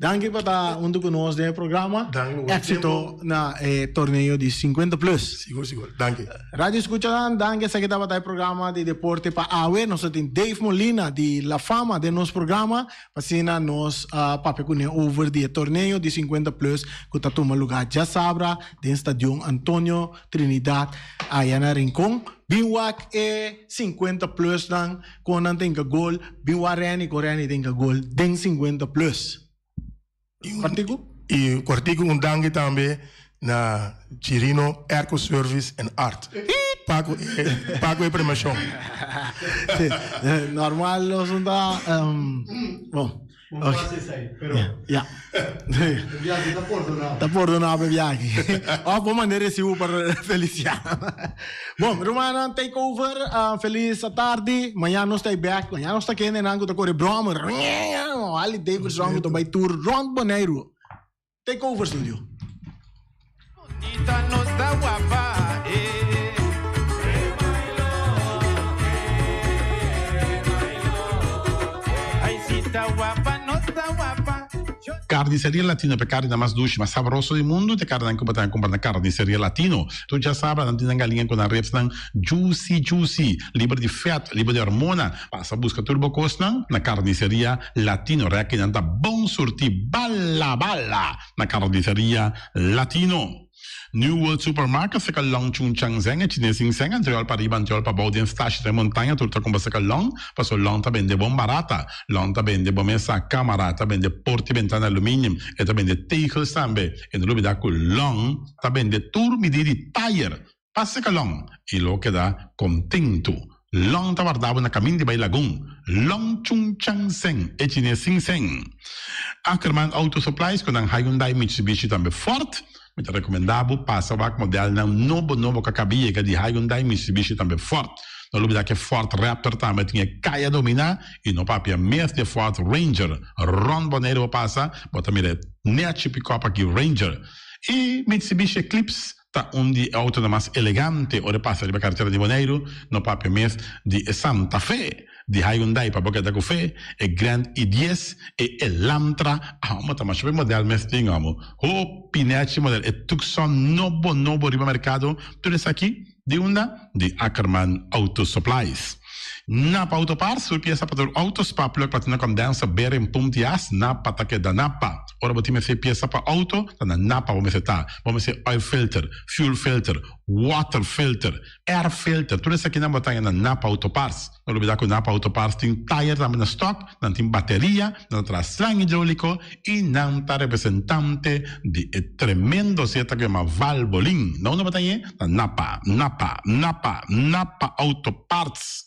Danki pa ta huntu ku nos den e programa. Danki pa bo Éxito tempo. na e torneo di 50 plus. Sigur, sigur. Danki. Radio Escuchanan, danki esaki tabata e programa di deporte pa awe. Nos a tin Dave Molina di La Fama den nos programa. Pa asina nos a papia kuné over di e torneo di 50 plus ku ta tuma lugá djasabra den Stadion Antonio Trinidad aya na Rincon. Bin wak e 50 plus nan. Kon nan tenka gol, bin wak Renny kon Renny tenka gol den 50 plus. Kwartiku? I kwartiku un danki tambe na Chirino Airco Service and Art pa ku e pa ku e premiashon. Si, normal nos no ta bon. Bo no hasi esei, pero Ya. e biahe ta pordonabel. Ta pordonabel e biahe. Of bo manda e resibo pa Feliciano. Bon, rumannan, take over. Felis atardi. Mañana nos ta ei bek. Mañana nos ta kende nan ku ta kore brommer. Harley Davidson ku ta bai tour rond Boneiru. Take over studio. Carniceria Latino pe carni nan mas dushi, mas sabroso di mundu te carninan cu bo ta cumpra na Carniceria Latino. Tur djasabra nan tin nan galiña cu nan ribsnan juicy juicy, liber di vet, liber di hormona. Pasa busca tur bo cosnan na Carniceria Latino. Reki nan ta bon surti bala bala na Carniceria Latino. New World Supermarket seka long chun chang zeng e chines sin seng antriol pa riba antriol pa bou den stashi den montaña tur ta cumpra seka long paso long ta bende bon barata long ta bende bo mesa camara ta bende porta y bentana aluminium e ta bende tegels tambe e no lubida cu long ta bende tur midi di tayer Pa seka Long y lo keda contento. Long ta warda bo na camin di bay Lagun. Long Chung Chang Seng, e chines sin seng. Ackerman Auto Supplies cu nan Hyundai, Mitsubishi tambe Ford. Mi ta recomenda bo pasa wak modelnan nobo nobo cu a caba yega di Hyundai, Mitsubishi tambe Ford. No lubida cu e Ford Raptor tambe tin e caya domina y no papia mes di e Ford Ranger. Rond Bonaire bo pasa, bo ta mira e nechi pick-up aki Ranger. Y Mitsubishi Eclipse Ta un di e autonan mas elegante ora e pasa riba karetera di Boneiru, no papia mes di e Santa Fe di Hyundai pa bo keda ku fe, e Grand i dies, e Elantra, amo ta masha be model mes tin amo, hopi nechi model, e Tucson nobo nobo riba merkado, tur esaki di unda? Di Ackerman Auto Supplies. Napa Auto Parts, tur piesa pa tur auto, spark plug, platina condenser, bearing, pump di as, Napa ta keda Napa. Ora bo tin mester piesa pa auto, ta na Napa bo mester ta. Bo mester oil filter, fuel filter, water filter, air filter, tur esakinan bo ta haña na Napa Auto Parts. No lubida ku Napa Auto Parts tin tayer tambe na stock, nan tin bateria, nan ta traha slang hidroliko i nan ta representante di e tremendo zeta ku yama Valvoline. Na unda bo ta hañ'e? Na Napa, Napa, Napa, Napa Auto Parts.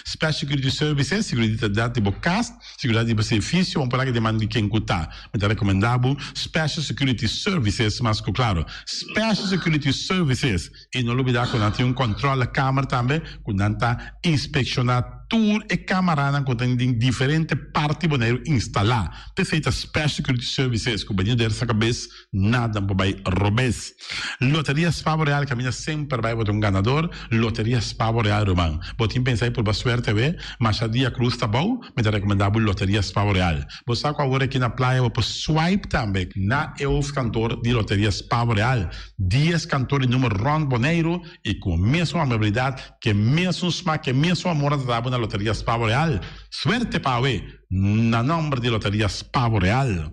Special Security Services, Seguridat di bo kas, seguridat di bo servicio, un palabra di man di ken ku ta. Mi ta rekomendá bo Special Security Services mas ku klaro. Special Security Services. I no lubidá ku nan tin un kòntròlekamer tambe ku nan ta inspekshoná. tur e camaranan cu tin den diferente parti Boneiru instala. P'esey ta Special Security Services cu benido der sa cabes nada por bay robes. Loteria Spa Boreal caminda semper bay bo ta un ganador. Loteria Spa Boreal ruman. Bo tin pensa y purba suerte awe? Masha dia cruz ta bou, mi ta recomenda bo Loteria Spa Boreal. Bo sa cu awor aki na playa bo por swipe tambe na e hoofdkantoor di Loteria Spa Boreal. Dies kantoor di numer rond Boneiru y cu mesun amabilidad, ke mesun smak, ke mesun amor nan ta dabo na Loteria Spa Boreal. Suerte pa awe na nomber di Loteria Spa Boreal.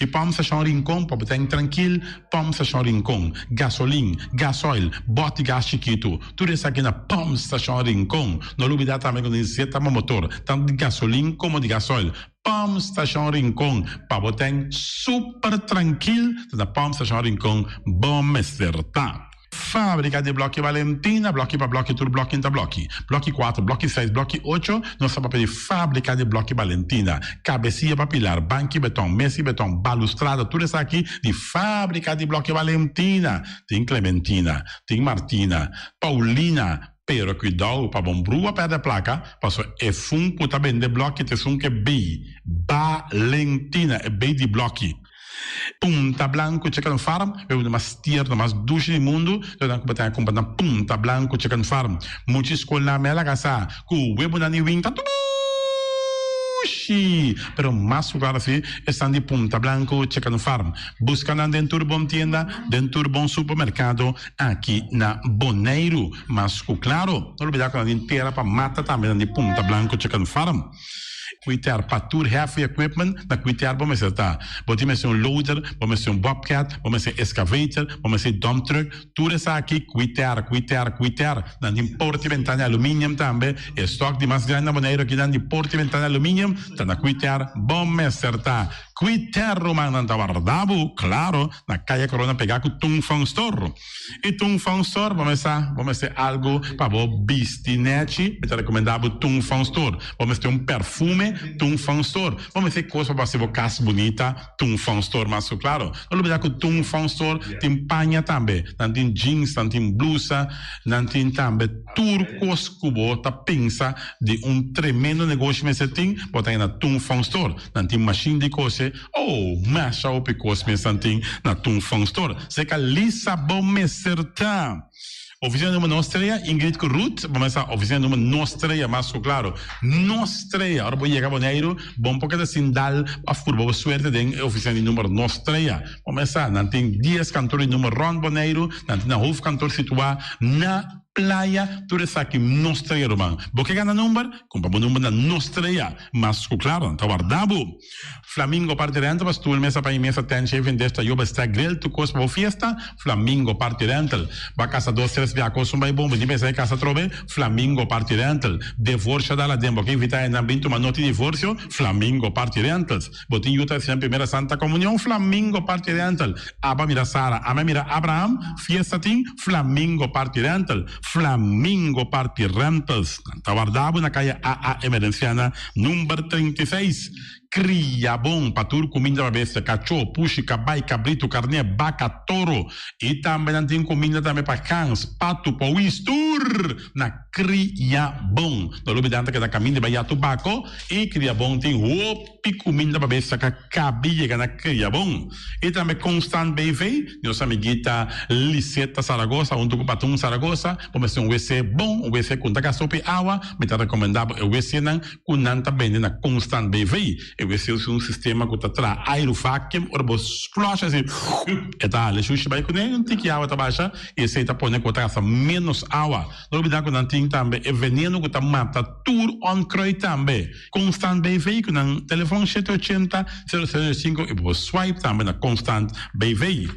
Y Pump Station Rincon pa bo ta trankil, Pump Station Rincon, gasolin, gasoil, bot di gas chikitu, tur esaki na Pump Station Rincon. No lubida tambe cu tin zeta pa motor, tanto di gasolin como di gasoil. Pump Station Rincon, pa bo ta super trankil, ta na Pump Station Rincon bo mester ta. Fábrika di Blòki Valentina, blòki pa blòki, tur blòki ta blòki. Blòki kuater, blòki seis, blòki ocho, nos ta papia di Fábrika di Blòki Valentina. Kabesia pa pilar, banki beton, mesa di beton, balustrada, tur esaki di Fábrika di Blòki Valentina. Tin Clementina, tin Martina, Paulina, pero kuidou pa bon brua pèrdè plaka, pasobra e fun ku ta bende blòki ta esun ku e bei Valentina, e bei di blòki. Punta Blanco Chicken Farm, e un mas tierno, mas dushi di mundu, lo nan ku bo ta kumpra na Punta Blanco Chicken Farm. Mucha skolnan me a laga sa ku webunan di win ta dushi, pero mas ku klaro si esnan di Punta Blanco Chicken Farm. Buska nan den tur bon tienda, den tur bon supermerkado aki na Boneiru. Mas ku klaro, no lubida ku nan tin tera pa mata tambe nan di Punta Blanco Chicken Farm. Kuiter pa tur heavy equipment na kuiter bo mester ta. Bo tin mester un loader, bo mester un bobcat, bo mester excavator, bo mester dump truck, tur esaki kuiter, kuiter, kuiter. Nan tin porta y bentana di aluminium tambe. E stock di mas grandi na Boneiru akinan di porta y bentana di aluminium ta na kuiter bo mester ta. Kuiter ruman nan ta warda bo, claro, na Kaya Corona pega ku Tung Fong Store. I Tung Fong Store bo mester bo mester algu pa bo bisti nechi, mi ta rekomendá bo Tung Fong Store. Bo mester un perfume, Tung Fong Store. Bo mester kos pa bo hasi bo kas bunita, Tung Fong Store mas ku klaro. No lubidá ku Tung Fong Store tin paña tambe. Nan tin jeans, nan tin blusa, nan tin tambe tur kos ku bo ta pensa di un tremendo negoshi mester tin, bo ta haña na Tung Fong Store. Nan tin mashin di kose. Oh, masha hopi kos mes nan tin na Tung Fong Store. Seka Lisa bo mester ta. Oficina numero nos trea, Ingrid ku Ruth, bo mester sa oficina numero nos trea mas ku klaro. Nos trea, ora bo yega Boneiru, bo por keda sin dal of purba bo suerte den e oficina di numero nos trea. Bo mester sa, nan tin dies kantor di numero rond Boneiru, nan tin nan hoofdkantoor situa na Playa, tur esaki nos trea ruman. Bo ke gana number? Kumpra bo number na nos trea. Mas ku klaro, nan ta warda bo. Flamingo Party Rental pa stoel, mesa pa i mesa, tent, shaving dish, tayoba, stack, grill, tur kos pa bo fiesta. Flamingo Party Rental. Bo a kasa dos, tres bia kos un bai bon, bo tin pensa e kasa atrobe? Flamingo Party Rental. Devorsio dal aden, bo ke invita hendenan bin tuma noti divorsio? Flamingo Party Rentals. Bo tin yu ta hasinan primera santa komunion? Flamingo Party Rental. Aba mira Sara, ame mira Abraham, fiesta tin? Flamingo Party Rental. Flamingo Party Rentals. Nan ta warda bo na kaya AA Emerenciana number 36. Kria bon pa tur kuminda pa bestia, kachó, pushi, kabai, kabritu, karné, baka, toro. I tambe nan tin kuminda tambe pa gans, patu, powis, tur na Kria Bon. No lubida nan ta keda kaminda bai ya tubako i Kria Bon tin hopi kuminda pa bestia ka kabi yega na Kria Bon. I tambe Constant BV, nos amiguita Liseta Saragoza huntu ku Patun Saragoza, bo mester un wc bon, un wc ku no ta gasta hopi awa, mi ta rekomendá bo e wcnan ku nan ta bende na Constant BV. E wc usa un sistema ku ta traha airu vacuum, ora bo flush asi e ta hala e shushi bai kuné, un tiki awa ta basha i esei ta pone ku bo ta gasta ménos awa. No olbida ku nan tin tambe e veneno ku ta mata tur onkruid tambe. Constant BV ku nan telefon shete ochenta, sero sero sinku i bo por swipe tambe na Constant BV.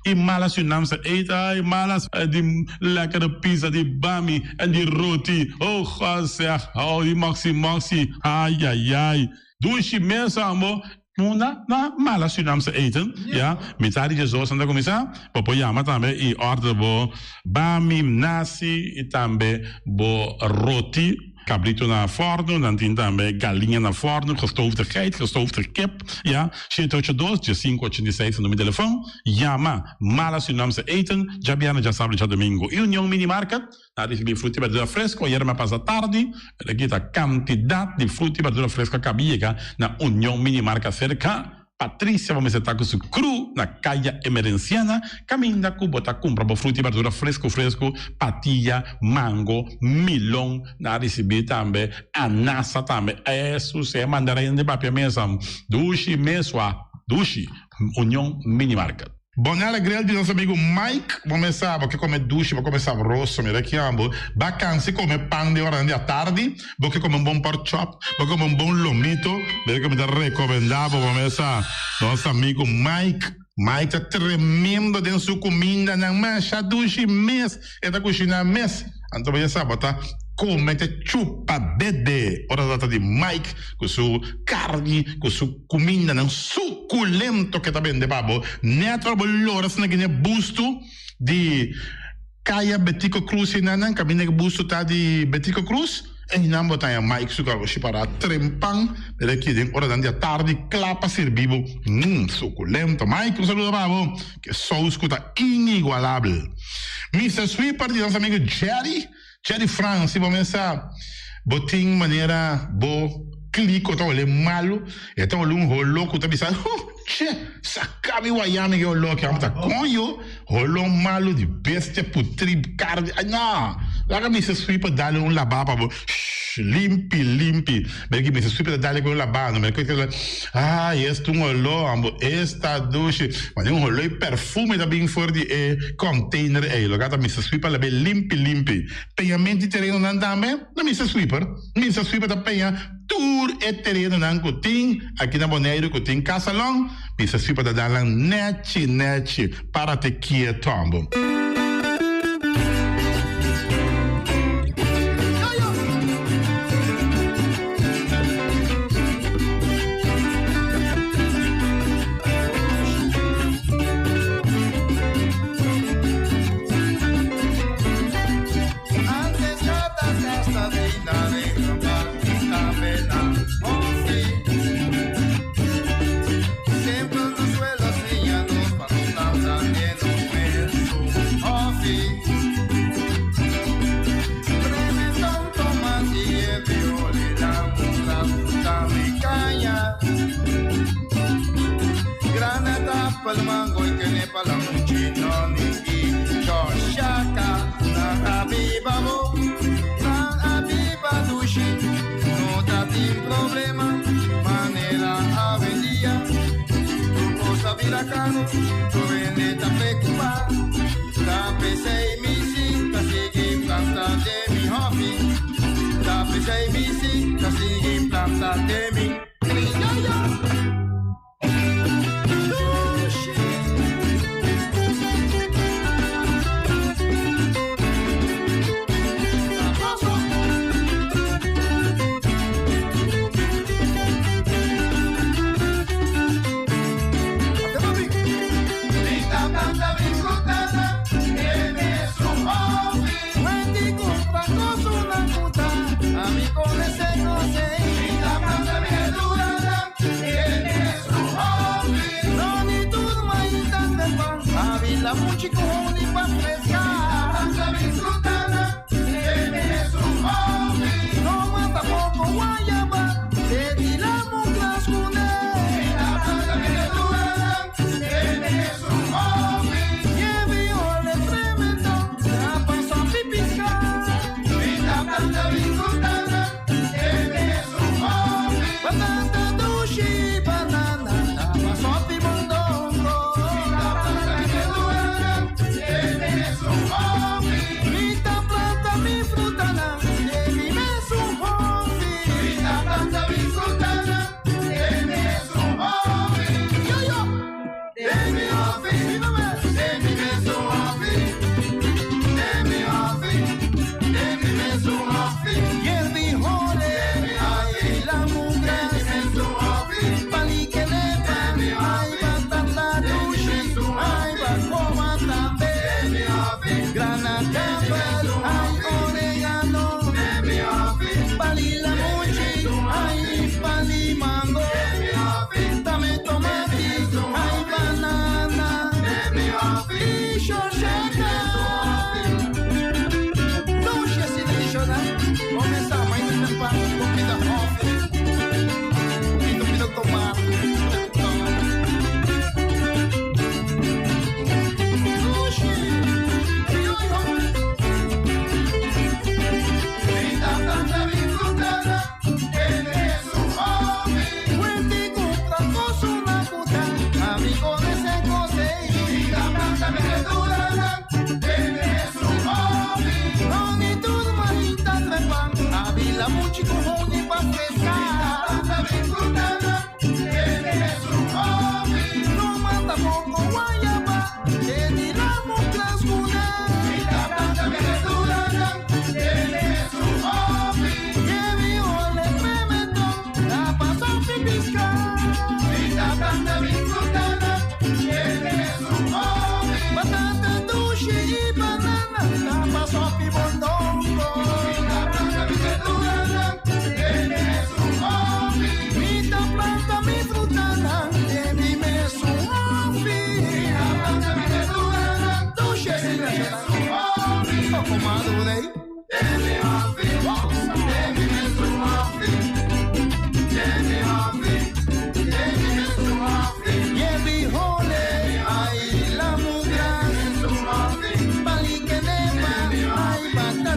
I malas yu nam sa eet ay malas di lekkere pizza di bami en di roti oh God zeg oh di moxi moxi ayayay dushi mes ambo Munda na mala Surinaamse eten, ya. Mitad di diesdos nan ta kuminsá. Bo por yama tambe i order bo bami, nasi i tambe bo roti. Cabrito na forno, nan tin tambe galiña na forno, gestoofde geit, gestoofde kip, ya. 782 1586 ta numero di telefon. Yama Mala Surinaamse Eten, djabièrnè, djasabra i djadomingo. I Union Mini Market, nan a ricibi fruta i berdura fresco ayera mi a pasa tardi, pero aki ta cantidad di fruta i berdura fresco a caba yega na Union Mini Market cerca. Patricia bo mester ta ku su kru na Kaya Emerenciana kaminda ku bo ta kumpra bo fruta i berdura fresku fresku, patia, mango, milon, nan a risibí tambe anasa tambe, esus e mandarin di papia mesa dushi mesua dushi, Union Mini Market. Bonella Grill di nos amigo Mike, bo mes sa bo ke kome dushi, bo kome sabroso, mira ki ambo, ba kansi kome pan den oranan di atardi, Bo ke kome un bon pork chop, bo ke kome un bon lomito, mira ke mi ta rekomendá bo pa mesa nos amigu Mike. Mike ta tremendo den su kumindanan, masha dushi mes e ta kushiná mes. Anto bo ya sa bo ta kome te chupa dede ora ta trata di Mike ku su karni, ku su kumindanan sukulento ke ta bende pa bo. Nèt ora bo lora asina gine bustu di. Kaya Betico Cruz ei nan kaminda ku busto ta di Betico Cruz ei nan bo ta haña Mike su garoshi pará trempan pero aki den oranan di atardi kla pa sirbi bo mm sukulento Mike un saludo pa bo ku e sous ku ta inigualabel Mister Sweeper di nos amigo Jerry Jerry Frans si bo mesa bo tin manera bo kliko ta hole malu e ta hole un holo ku ta bisa huh che saka mi waya mi ke holo aki amo ta koño holo malu di bestia putri karni ay no laga Mister Sweeper dale un laba pa bo shh limpi limpi mira ki Mister Sweeper ta dale ku un laba no mira ku ay esta un holo amo esta dushi mane un holo y perfume ta bin for di e container ey loke ta Mister Sweeper labe limpi limpi. Peñament di terenonan tambe na Mister Sweeper. Mister Sweeper ta peña tur e terenonan ku tin aki na Boneiru ku tin kasalon. Mister Sweeper ta dal nan nechi nechi para te kieto ambo.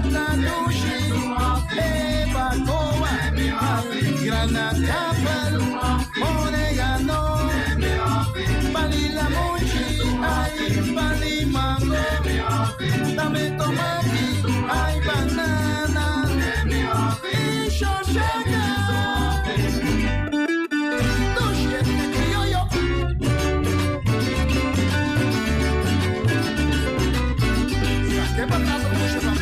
ta dushi, e bacoa, granatapel, oregano, pali lamunchi, ai pali mango, tambe tomati, ai banana, i shoshaka. Dushi este criollo. Ke batata dushi pa mi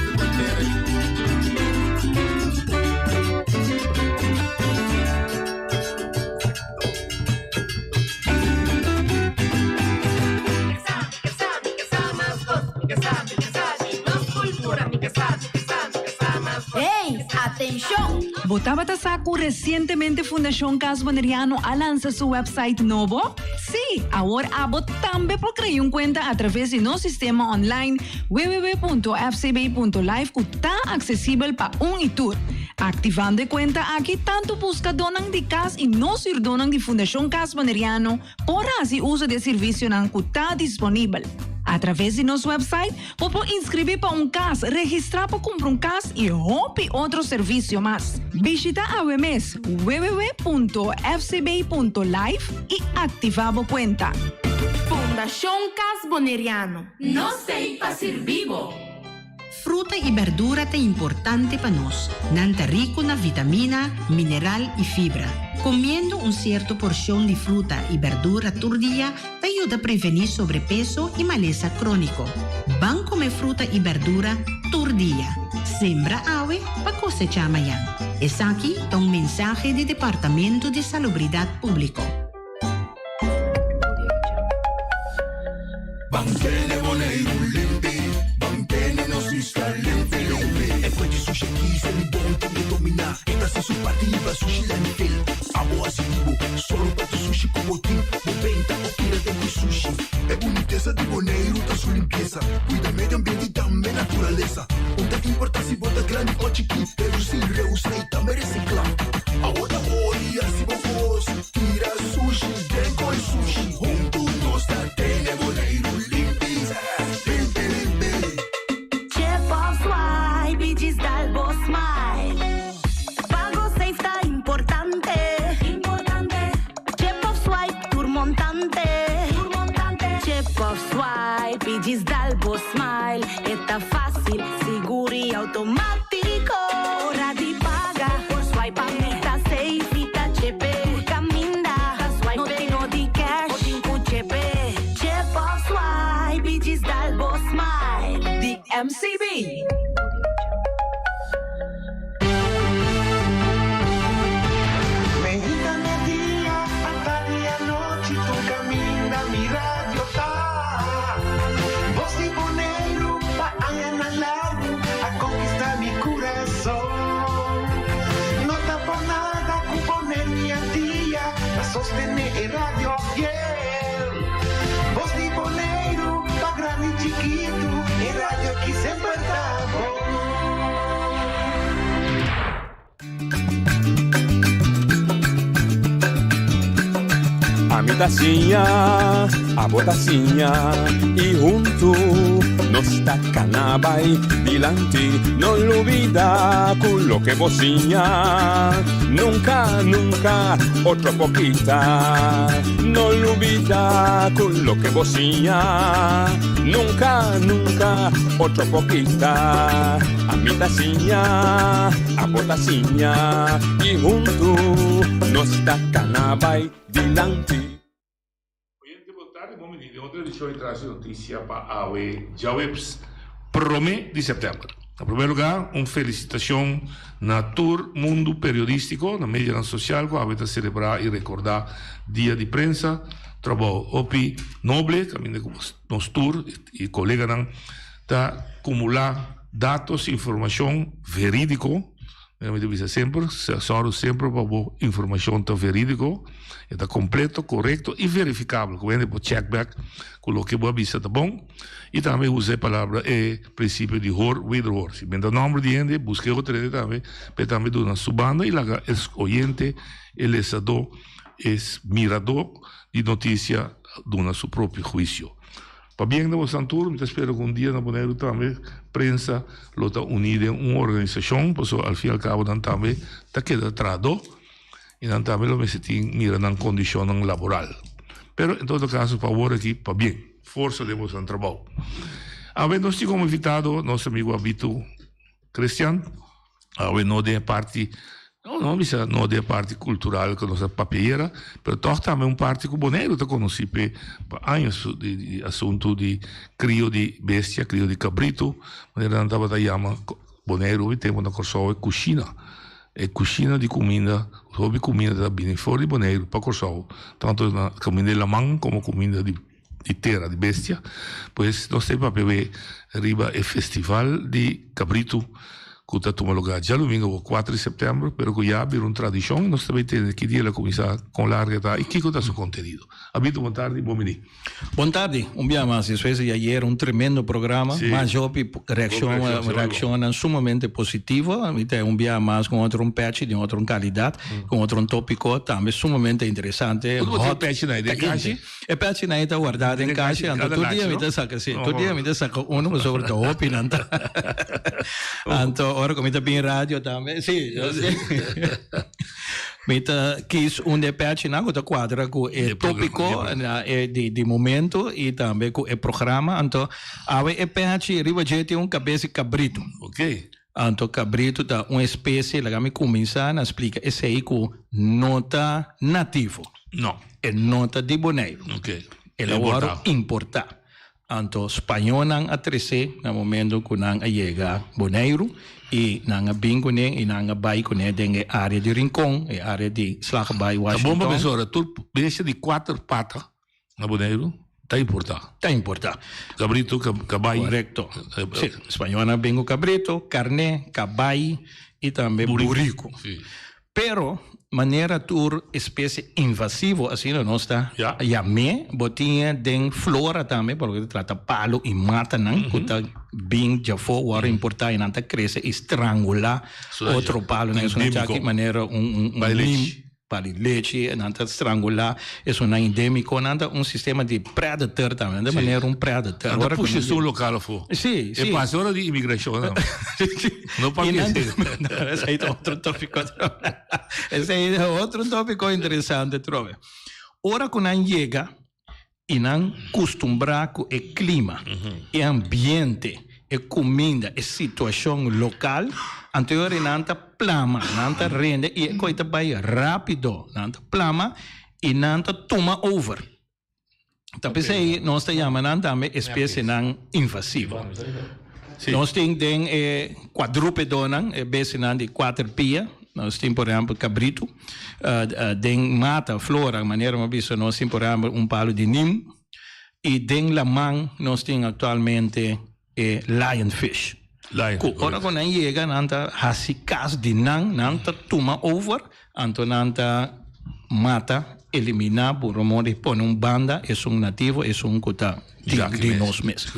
Hey, atenshon! Bo tabata sa ku resientemente Fundashon Cas Boneriano a lansa su website nobo? Sí! Awor abo tambe por krea un kuenta atraves di nos sistema online www.fcb.live ku ta aksesibel pa un i tur. Aktivando e kuenta aki, tantu buskadónan di kas i nos hürdónan di Fundashon Cas Boneriano por hasi uso di e servisionan ku ta disponibel. Atraves di nos website, bo por inskribí pa un kas, registrá pa kumpra un kas i hopi otro servisio mas. Bishita awe mes www.fcb.live i aktivá bo kuenta. Fundashon Cas Boneriano, nos t'ei pa sirbi bo! Fruta i berdura ta importante pa nos. Nan ta riku na vitamina, mineral i fibra. Komiendo un sierto porshon di fruta i berdura tur dia ta yuda prevení sobrepeso i malesa króniko. Ban kome fruta i berdura tur dia. Sembra awe pa kosechá mañan. Esaki ta un mensahe di Departamento di Salubridat Públiko. Ban tene Boneiru limpi, ban tene nos isla limpi limpi. E fuente sushi aki se mi bon tin e dominá. E ta hasi su parti hiba sushi landfill. Abo hasi di bo, sòru pa tur sushi ku bo tin. Bo benta òf tira den ku sushi. E bunitesa di Boneiru ta su limpiesa. Kuida medio ambiente i tambe naturalesa. Un ta importá si bo ta grandi òf chikí. Redusí, reusá i tambe resiklá. Abo ta ori hasi bo kos. Tira sushi den koi sushi. Huntu nos ta tene Boneiru limpi, limpi, limpi. Chip of swipe i djis dal bo smile. Pago safe ta importante. Chip of swipe tur montante. Chip of swipe i djis dal bo smile. E ta fácil, sigur i automátiko. Ora di paga, por swipe pa mi ta safe i ta chepe. Tur kaminda, no tin no di cash, bo tin ku chepe. Chip of swipe i djis dal bo smile. Di MCB. Meinta, media, atardi, anochi, tur kaminda mi radio ta. Bos di Boneiru pa añanan largu a konkistá mi kurason. No ta por nada ku Boneiru dia ta sostené e radio fiel. Bos di Boneiru pa grandi i chikitu, e radio aki semper ta bon. Ami ta siña, abo ta siña y huntu nos ta cana bay dilanti. No lubida cu loke bo siña nunca, nunca otro por kita. No lubida cu loke bo siña nunca, nunca otro por kita. Ami ta siña, abo ta siña y huntu nos ta cana bay dilanti. Oyente bo tardi, bon bini den otro edicion di Tras di Noticia pa awe djaweps prome di september. Na primer lugar un felicitacion na tur mundo periodistico, na medianan social cu awe ta celebra y recorda Dia di Prensa. Trabou hopi noble caminda cu nos tur y coleganan ta cumula datos, informacion veridico, mira mi ta bisa semper, sòru semper pa bo informacion ta veridico, e ta completo, corecto y verificabel, cu hende por check back cu loke bo a bisa ta bon, y tambe usa e palabra, e principio di hoor wederhoor, si menta nomber di hende, busca e otro hende tambe, pa e tambe duna su banda y laga e oyente, e lesadó, e miradó di noticia duna su propio huicio. Pabien na bosan tur, mi ta spera ku un dia na Boneiru tambe prensa lo ta uní den un organisashon, pasobra al fin i al kabo nan tambe ta keda trahadó i nan tambe lo mester tin mira nan kondishonnan laboral. Pero en todo kaso pa awor aki pabien, forsa den bosan trabou. Awe nos tin komo invitado nos amigu Abito Christian. Awe no den e parti, no, no bisa no den e parti cultural cu nos a papia yera, pero toch tambe un parti cu Boneiru ta conoci p'e pa años di di asunto di crio di bestia, crio di cabrito, manera nan tabata yama Boneiru hopi tempo na Corsou e cushina, e cushina di cuminda, hopi cuminda ta bini for di Boneiru pa Corsou, tanto na cuminda di laman como cuminda di. di tera di bestia, pues nos ta papia be riba e festival di cabritu cu ta tuma lugar djadomingo bo cuatro di september, pero cu ya a bira un tradicion y nos ta bay tende ki dia el a cuminsa, con larga e ta y kico ta su contenido. Abito bon tardi, bon bini. Bon tardi, un bia mas despues di ayer un tremendo programa, mas hopi reaccion, reaccionnan sumamente positivo, mi ta un bia mas con otro un pechi di otro un calidad, con otro un topico tambe sumamente interesante, hot, caliente. E pèchinan ei ta wardá den kashi, anto tur dia mi ta saka, sí, tur dia mi ta saka uno pasobra ta hopi nan ta. Anto ora ku mi ta bin radio tambe, sí, mi ta kis un di e pèchinan ku ta kuadra ku e tópiko di di momento i tambe ku e programa. Anto awe e pèchi riba dje tin un kabes di kabritu. Anto kabritu ta un espesie, laga mi kuminsá na splika esei ku no ta nativo. No. E no ta di Boneiru. Ok. El a wòrdu importá. Anto spañónan a tres'é na momento ku nan a yega Boneiru i nan a bin kuné i nan a bai kuné den e área di Rincon, e área di Slagbaai, Ta bon Washington. pa pensá, tur bestia di kuater pata na Boneiru ta importá. Ta importá. Kabritu, kabai. Korekto. Sí, spañónan a bin ku kabritu, karné, kabai i tambe buriku. Sí. Pero, manera tur espesie invasivo asina nos ta yam'é, bo tin e den flora tambe, pasobra ta trata palu i matanan ku ta bin djafó wòrdu importá i nan ta krese i strangulá otro palunan. Esun esaki manera un nim. Pa di lechi, nan ta strangulá esunnan endémiko, nan ta un sistema di predator tambe, nan ta manera un predator. Nan ta pusha esun lokal afó. Sí, sí. E pasa ora di imigrashon nan. No papia esei. Esei ta otro tópiko. Esei ta otro tópiko interesante trobe. Ora ku nan yega i nan kustumbrá ku e klima, e ambiente, e kuminda, e situashon lokal, anto e ora nan ta plama, nan ta rende i e koi ta bai rápido. Nan ta plama i nan ta tuma over. Ta p'esei nos ta yama nan tambe espesienan invasivo. Nos tin den e kuadrúpedonan, e bestianan di kuater pia, nos tin por ehèmpel kabritu. Den mata, flora, manera mi a bisa, nos tin por ehèmpel un palu di nim. I den laman nos tin aktualmente e lionfish. Ku ora ku nan yega nan ta hasi kas di nan, nan ta tuma over, anto nan ta mata, eliminá, por un modo di pone un banda esun nativo, esun ku ta di nos mes.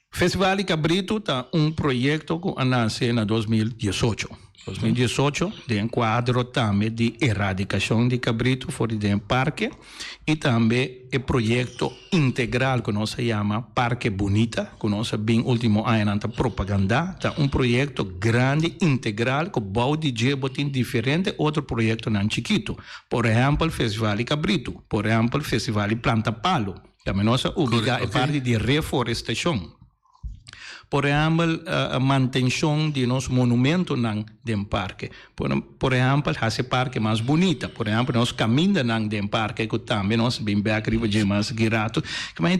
Festival di Cabrito ta un proyecto cu a nace na 2018. 2018 den cuadro tambe di eradicacion di cabrito for di den parke y tambe e proyecto integral cu nos a yama Parke Bunita cu nos a bin ultimo añanan ta propaganda. Ta un proyecto grandi integral cu bou di dje bo tin diferente otro proyectonan chikito. Por ehempel Festival di Cabrito, por ehempel Festival di Planta Palo. Tambe nos a obligá e parti di reforestashon. Por ehèmpel, mantenshon di nos monumentonan den parke. Por ehèmpel, hasi e parke mas bunita. Por ehèmpel, nos kamindanan den parke ku tambe nos bin bèk riba dje mas ki ratu.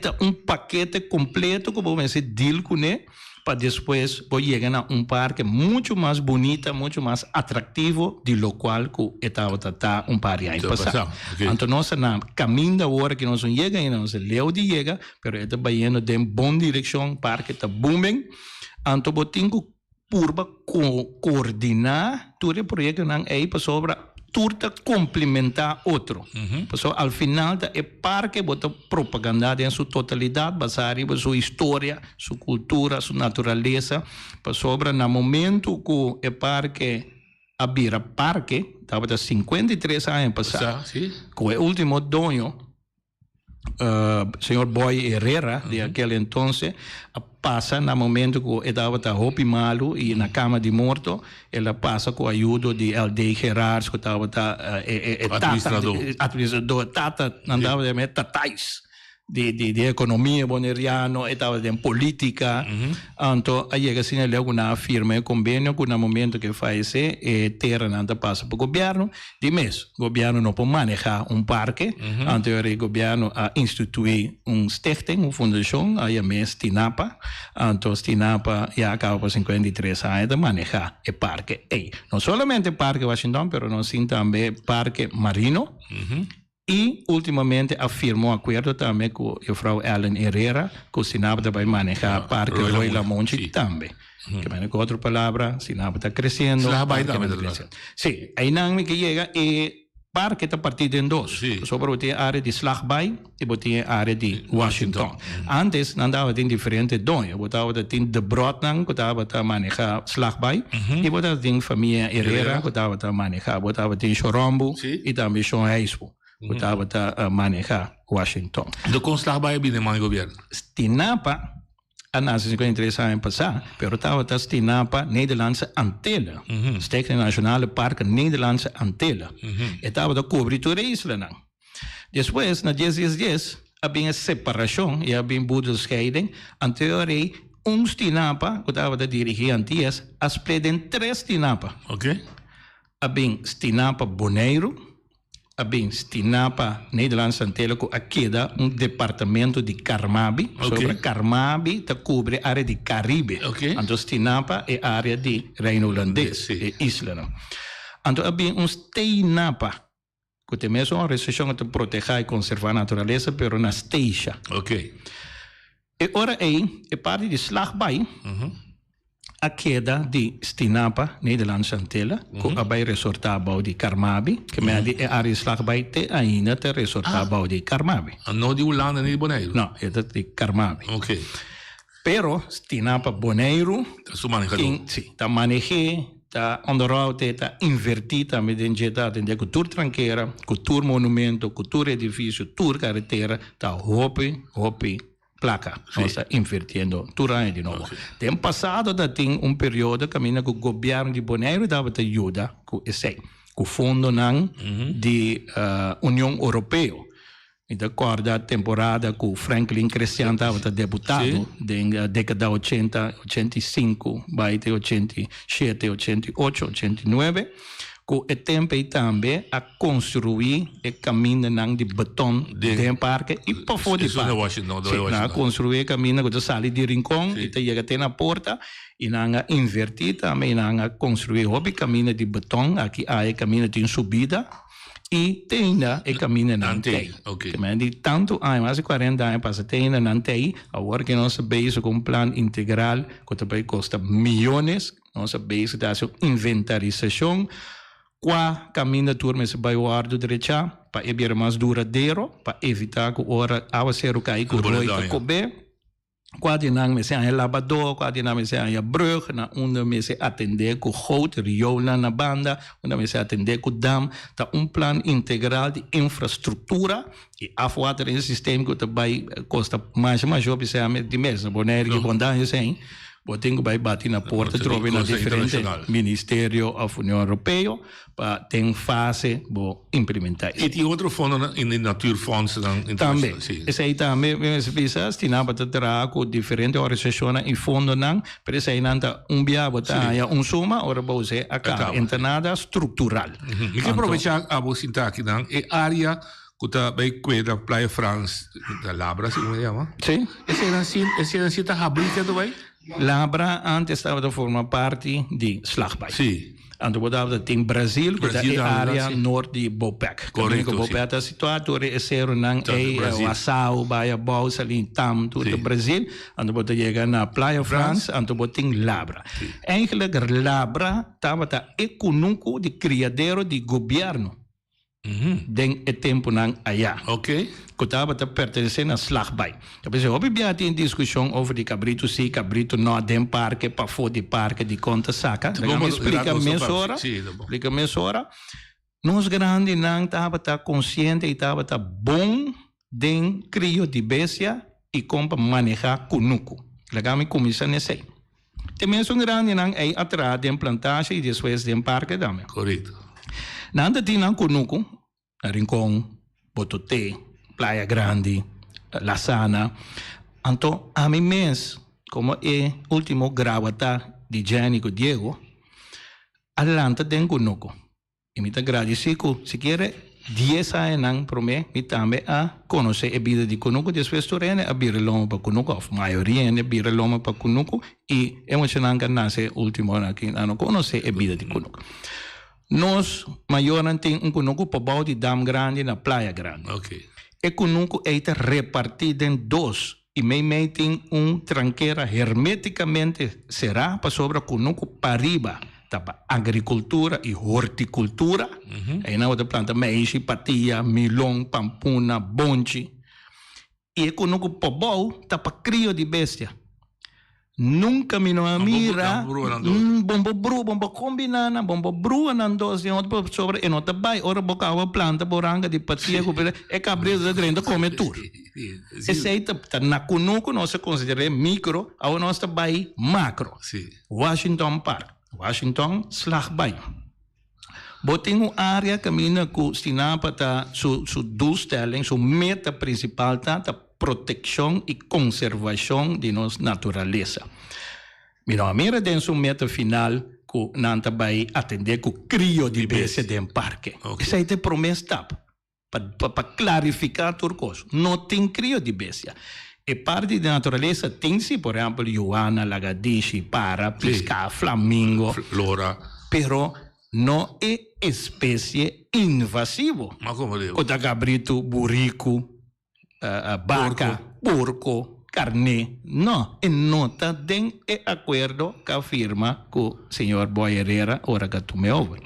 Ta un pakete kompleto ku bo mester deal kuné. pa despues bo yega na un parke mucho mas bunita, mucho mas atractivo di locual cu e tabata ta un par di aña pasa. Anto nos ta na caminda awor aki, nos no yega ainda, nos ta leu di yega, pero e ta bayendo den bon direccion, parke ta booming, anto bo tin cu purba coordina tur e proyectonan ey pasobra tur ta complementa otro. Pasobra al final ta e parke bo ta propaganda den su totalidad basa riba su historia, su cultura, su naturalesa. Pasobra na momento cu e parke a bira parke, tabata 53 aña pasa, cu e ultimo doño. Señor Boy Herrera di aquel entonces a pasa na momento cu e tabata hopi malu y na cama di morto, el a pasa cu ayudo di LD Gerards cu tabata e e tata, administrador, tata, nan tabata yama e tatais. Di di di economia boneriano, e tabata den politica, anto a yega asina leu cu nan a firma e convenio cu na momento cu e fayece e teranan ta pasa pa gobierno, di mes gobierno no por maneha un parke, anto e ora e gobierno a institui un stichting, un fundacion, a yam'e Stinapa, anto Stinapa ya a caba pa 53 aña ta maneha e parke ey. No solamente parke Washington pero nos tin tambe parke Marino. Y ultimamente a firma un acuerdo tambe cu juffrouw Ellen Herrera cu Stinapa ta bay maneha Parke Roy Lamonchi tambe. Ke mende cu otro palabra Stinapa ta creciendo. Slaha bay tambe ta creciendo. Si, eynan mi ke yega e parke ta parti den dos. Pasobra bo tin e area di Slagbaai y bo tin e area di Washington. Antes nan tabatin diferente doño. Bo tabata tin De Brotnan cu tabata maneha Slagbaai y bo tabatin famia Herrera cu tabata maneha. Bo tabatin Shorombu y tambe Shon Heisbu cu tabata maneha Washington. Dicon Slagbaai a bini den man di gobierno? Stinapa a nace 53 aña pasa, pero tabata Stinapa Nederlandse Antillen, Stichting Nationale Parken Nederlandse Antillen. E tabata cubri tur e islanan. Despues, na dies dies dies, a bin e separashon i a bin boedelscheiding, anto rei un Stinapa ku tabata dirigí Antias a split den tres Stinapa. A bin Stinapa Boneiru, a bin Stinapa Nederlandse Antillen ku a keda un departamento di Carmabi, pasobra Carmabi ta kubri área di Karibe, anto Stinapa e área di Reino Hulandes, e islanan. Anto a bin un Steinapa. Ku ta e mesun organisashon ku ta protehá i konservá naturalesa, pero na Statia. E ora ei e parti di Slagbaai a keda di Stinapa, Nederlandse Antillen, ku a bai resortá bou di Carmabi, ke mea di e área di Slagbaai te ainda ta resortá bou di Carmabi. No di Hulanda ni di Boneiru? No, e ta di Carmabi. Pero Stinapa Boneiru Ta su manehadó. Si, ta maneh'é, ta onderhoud'é, ta invertí tambe den dje, ta atendé ku tur trankera, ku tur monumento, ku tur edifisio, tur karetera, ta hopi, hopi plaka nos ta invertiendo tur aña di nobo. Den pasado ta tin un periodo kaminda ku gobièrnu di Boneiru tabata yuda ku esei, ku fondonan di Union Oropeo. Mi ta kòrda temporada ku Franklin Crestian tabata deputado den dekada ochenta, 85 bai te 87, 88, 89, ku e tempu ei tambe a konstruí e kamindanan di beton den parke i pafó di parke. Sí, nan a konstruí e kaminda ku ta sali di Rincon i ta yega te na porta i nan a invertí tambe i nan a konstruí hopi kaminda di beton. Aki aya e kaminda tin subida. I te ainda e kamindanan tei. Te menen di tantu aña, mas di kuarenta aña pasa, te ainda nan tei. Awor ke nos ta bezig ku un plan integral ku ta bai kosta miyones, nos ta bezig ta hasi un inventarisashon kua kaminda tur mester bai wòrdu drechá pa e bira mas duradero, pa evitá ku ora awaseru kai ku roi ta kob'é. Kua di nan mester haña labadó, kua di nan mester haña brug, na unda mester atendé ku goot, rioolnan na banda, unda mester atendé ku dam. Ta un plan integral di infrastruktura i afwateringssysteem ku ta bai kosta masha masha hopi sea di mes. Na Bonaire ki konta esei, bo tin ku bai bati na porta trobe na diferente ministerio òf Union Europeo. Pa den fase bo implementá esei. I tin otro fondonan in di natuurfondsennan internacional. Tambe. Si. Esei tambe mi mester bisa, Stinapa ta traha ku diferente organisashonnan i fondonan, pero eseinan ta un bia bo ta haña un suma ora bo us'é a kaba. E ta nada struktural. Mi ke aprovechá abo sinta akinan, e área ku ta bai kueda Playa Frans, ta Labra si komo e yama? Si. Eseinan si, eseinan si ta habrí kende bai? Labra antes tabata forma parti di Slagbaai. Si. Anto bo tabata tin Brazil ku ta e area nort di Bopec. Korekto, si. Bopec ta situá tur e seronan ei, Wasau, Baia Bou, Salin Tam, tur ta Brazil. Anto bo ta yega na Playa Frans, anto bo tin Labra. Eigenlijk Labra tabata e kunuku di kriadero di gobièrnu. Den e tempunan ayá. Ku tabata pertenesé na Slagbaai. Ta p'esei hopi bia tin diskushon over di kabritu sí, kabritu nò, den parke, pafó di parke, dikon ta saka. Laga mi splika mesora, splika mesora. Nos grandinan tabata konsiente i tabata bon. den krio di bestia i kon pa manehá kunuku. Laga mi kuminsá n'esei. Te mesun grandinan ei a traha den plantashe i despues den parke tambe. Korekto. Nan ta tin nan kunuku na Rincon, Bototé, Playa Grandi, La Sana. Anto ami mes, komo e ultimo grawata di Jenny ku Diego, a lanta den kunuku. I mi ta gradisí ku sikiera dies añanan promé mi tambe a konosé e bida di kunuku. Despues tur hende a bira loma pa kunuku òf mayoria hende a bira loma pa kunuku i e muchanan ku a nase último aki nan no konosé e bida di kunuku. Nos mayornan tin un kunuku pabou di dam grandi na Playa Grandi. E kunuku ei ta repartí den dos i meimei tin un trankera hermétikamente será pasobra kunuku pariba ta pa agrikultura i hortikultura. Einan bo ta planta meishi, patia, milon, pampuna, bonchi. I e kunuku pabou ta pa krio di bestia. Nunka mi no a mira bon bo brua, bon bo kombiná nan, bon bo brua nan dos den otro pasobra e no ta bai. Ora bo kaba planta bo ranka di patia ku e kabritu ta drenta kome tur. Esei ta na kunuku nos a konsider'é mikro, awor nos ta bai makro. Washington Park, Washington slag bai. Bo tin un área kaminda ku Stinapa ta su su doelstelling, su meta prinsipal ta ta protekshon i konservashon di nos naturalesa. Mi no a mira den su meta final ku nan ta bai atendé ku krio di bestia den parke. Esei ta e promé stap. Pa pa klarifiká tur kos, no tin krio di bestia. E parti di naturalesa tin si, por ehèmpel yuana, lagadishi, para, piská, flamingo. Flora. Pero no e espesie invasivo. Ku ta kabritu, buriku, baka, porko, karné. No, e no ta den e akuerdo ku a firma ku señor Boy Herrera ora ku a tum'é over.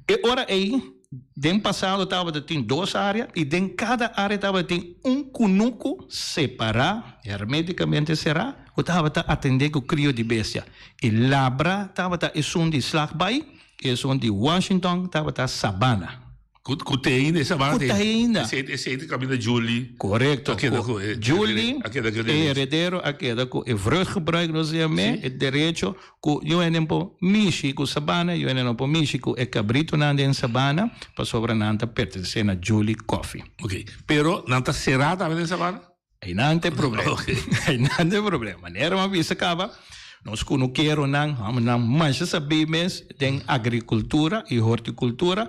E ora ei. Den pasado tabata tin dos área i den kada área tabata tin un kunuku separá, hermétikamente será, ku tabata atendé ku krio di bestia. E Labra tabata esun di Slagbaai i esun di Washington tabata Sabana. Ku ta ainda, e Sabana Ku ta ainda. Esei ta kaminda Julie. Korekto. A keda ku e. Julie, A keda ku e heredero a keda ku e vruchtgebruik nos yam'é, e derecho Ku yu hende por mishi ku sabana, yu hende no por mishi ku e kabritunan den sabana, pasobra nan ta pertenesé na Julie Coffee. Ok, pero nan ta será tambe den sabana? Einan ta e problema. Ok. Einan ta e problema. Manera mi a bisa kaba, nos kunukeronan, hòmbernan masha sabí mes den agrikultura i hortikultura.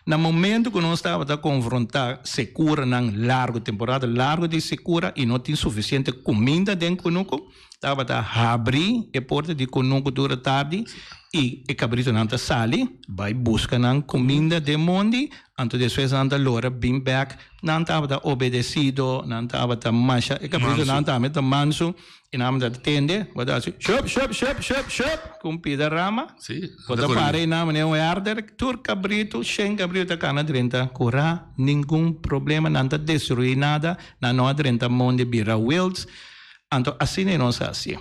Na momento ku nos tabata konfrontá sekuranan largu, temporada largu di sekura i no tin sufisiente kuminda den kunuku, Tabata habri e porta di kunuku tur atardi i e kabritonan ta sali bai buska nan kuminda den mondi, anto despues nan ta lora bin bek. Nan tabata obedesido, nan tabata masha, e kabritonan tambe ta mansu i nan tabata tende, bo ta hasi shup shup shup shup shup ku un pida rama, bo ta para einan manera un herder, tur kabritu, shen kabritu ta kana drenta kura, ningun problema, nan ta destrui nada, nan no a drenta mondi bira wilds. Anto asina e nos a hacié.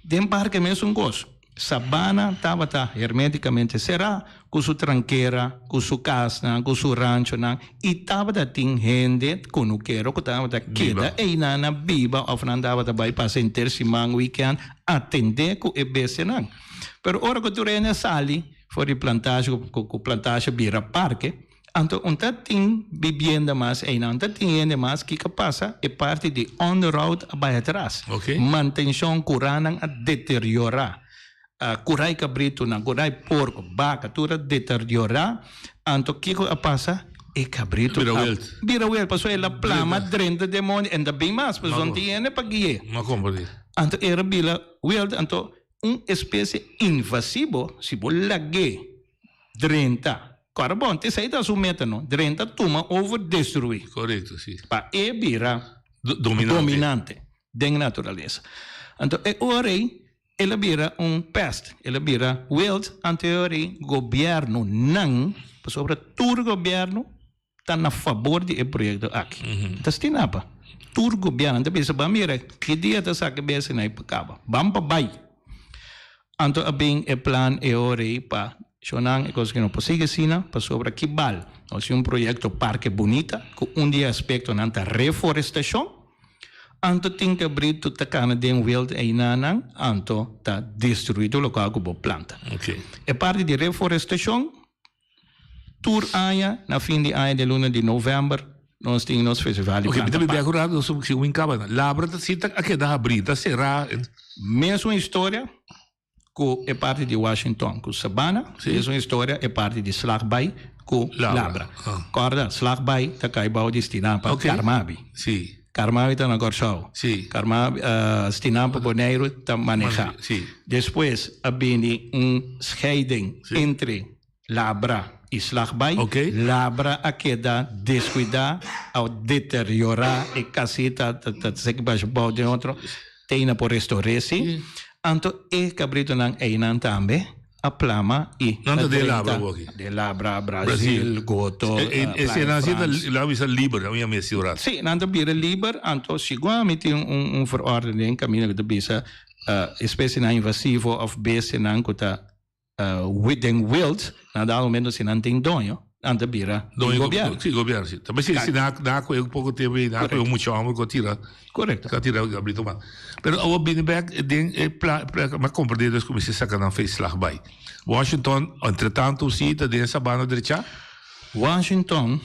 Den parke mesun cos. Sabana tabata herméticamente cerá cu su trankera, cu su casnan, cu su ranchonan y tabata tin hende cunukero cu tabata keda eynan na biba of nan tabata bay pasa henter siman, weekend, atendé cu e bestianan. Pero ora cu tur hende a sali for di plantage cu plantage a bira parke, Anto un ta tin bibienda mas einan, un ta tin hende mas, kiko a pasa? E parti di onderhoud a bai atras. Mantenshon, kuranan a deteriorá. Kura e kabritunan, kura e porko, baka, tur a deteriorá. Anto kiko a pasa? E kabritu a Bira wild. Bira wild, pasobra el a plama drenta den mondi en ta bin mas, pasobra no tin hende pa gui'é. Anto e a bira wild, anto un espesie invasivo, si bo lag'é drenta. Kòrda bon, esei ta su meta no, drenta, tuma over, destruí. Korekto, si. Pa e bira Dominante. dominante den naturalesa. Anto e ora ei el a bira un pèst, el a bira wild, anto e ora ei gobièrnunan, pasobra tur gobièrnu ta na fabor di e proyekto aki. Ta Stinapa. Tur gobièrnu ta bisa, ban mira, ki dia ta saka e bestianan ei pa kaba? Ban pa bai. Anto a bin e plan e ora ei pa. Shonnan e kos ku no por sigui asina pasobra ki bal nos tin un proyekto Parke Bunita ku un di e aspektonan ta reforestashon anto tin kabritu ta kana den wild einanan anto ta destruí tur lokual ku bo planta. E parti di reforestashon tur aña na fin di aña den luna di novèmber nos tin nos festival di Ok, mi planta ta bibia parke. ku rato nos si un kaba na Labra ta si ta a keda habrí ta será. Mesun historia. Ku e parti di Washington ku Sabana, es un historia e parti di Slagbaai ku Labra. Kòrda, Slagbaai ta kai bou di Stinapa Carmabi. Carmabi ta na Kòrsou. Carmabi, Stinapa Boneiru ta manehá. Despues a bini un scheiding entre Labra i Slagbaai. Labra a keda deskuidá, a deteriorá e kasita ta seki basha bou den otro, te na por restor'é si. Anto e kabritonan einan tambe a plama i Nan a ta den Labra drenta awor aki. den Labra, Brazil, Goto, E Playa esena si ta Frans. laga bisa liber, a mi a mesti ora. Sí, nan ta bira liber, anto sigun ami tin un verordening kaminda ku ta bisa espesienan invasivo òf bestianan ku ta den wild, na dado momento si nan tin doño, nan ta bira di gobierno. Si, gobierno, si. Tambe si, si na, na koe un poko tempo ei, na koe un mucha homber ku a tira. Korekto. Ku a tira gabrito man. Pero awor bini bek den e pla, pla, mi a komprende dus ku mester saka nan feestslag bai. Washington, entretanto si ta den sabana drecha. Washington,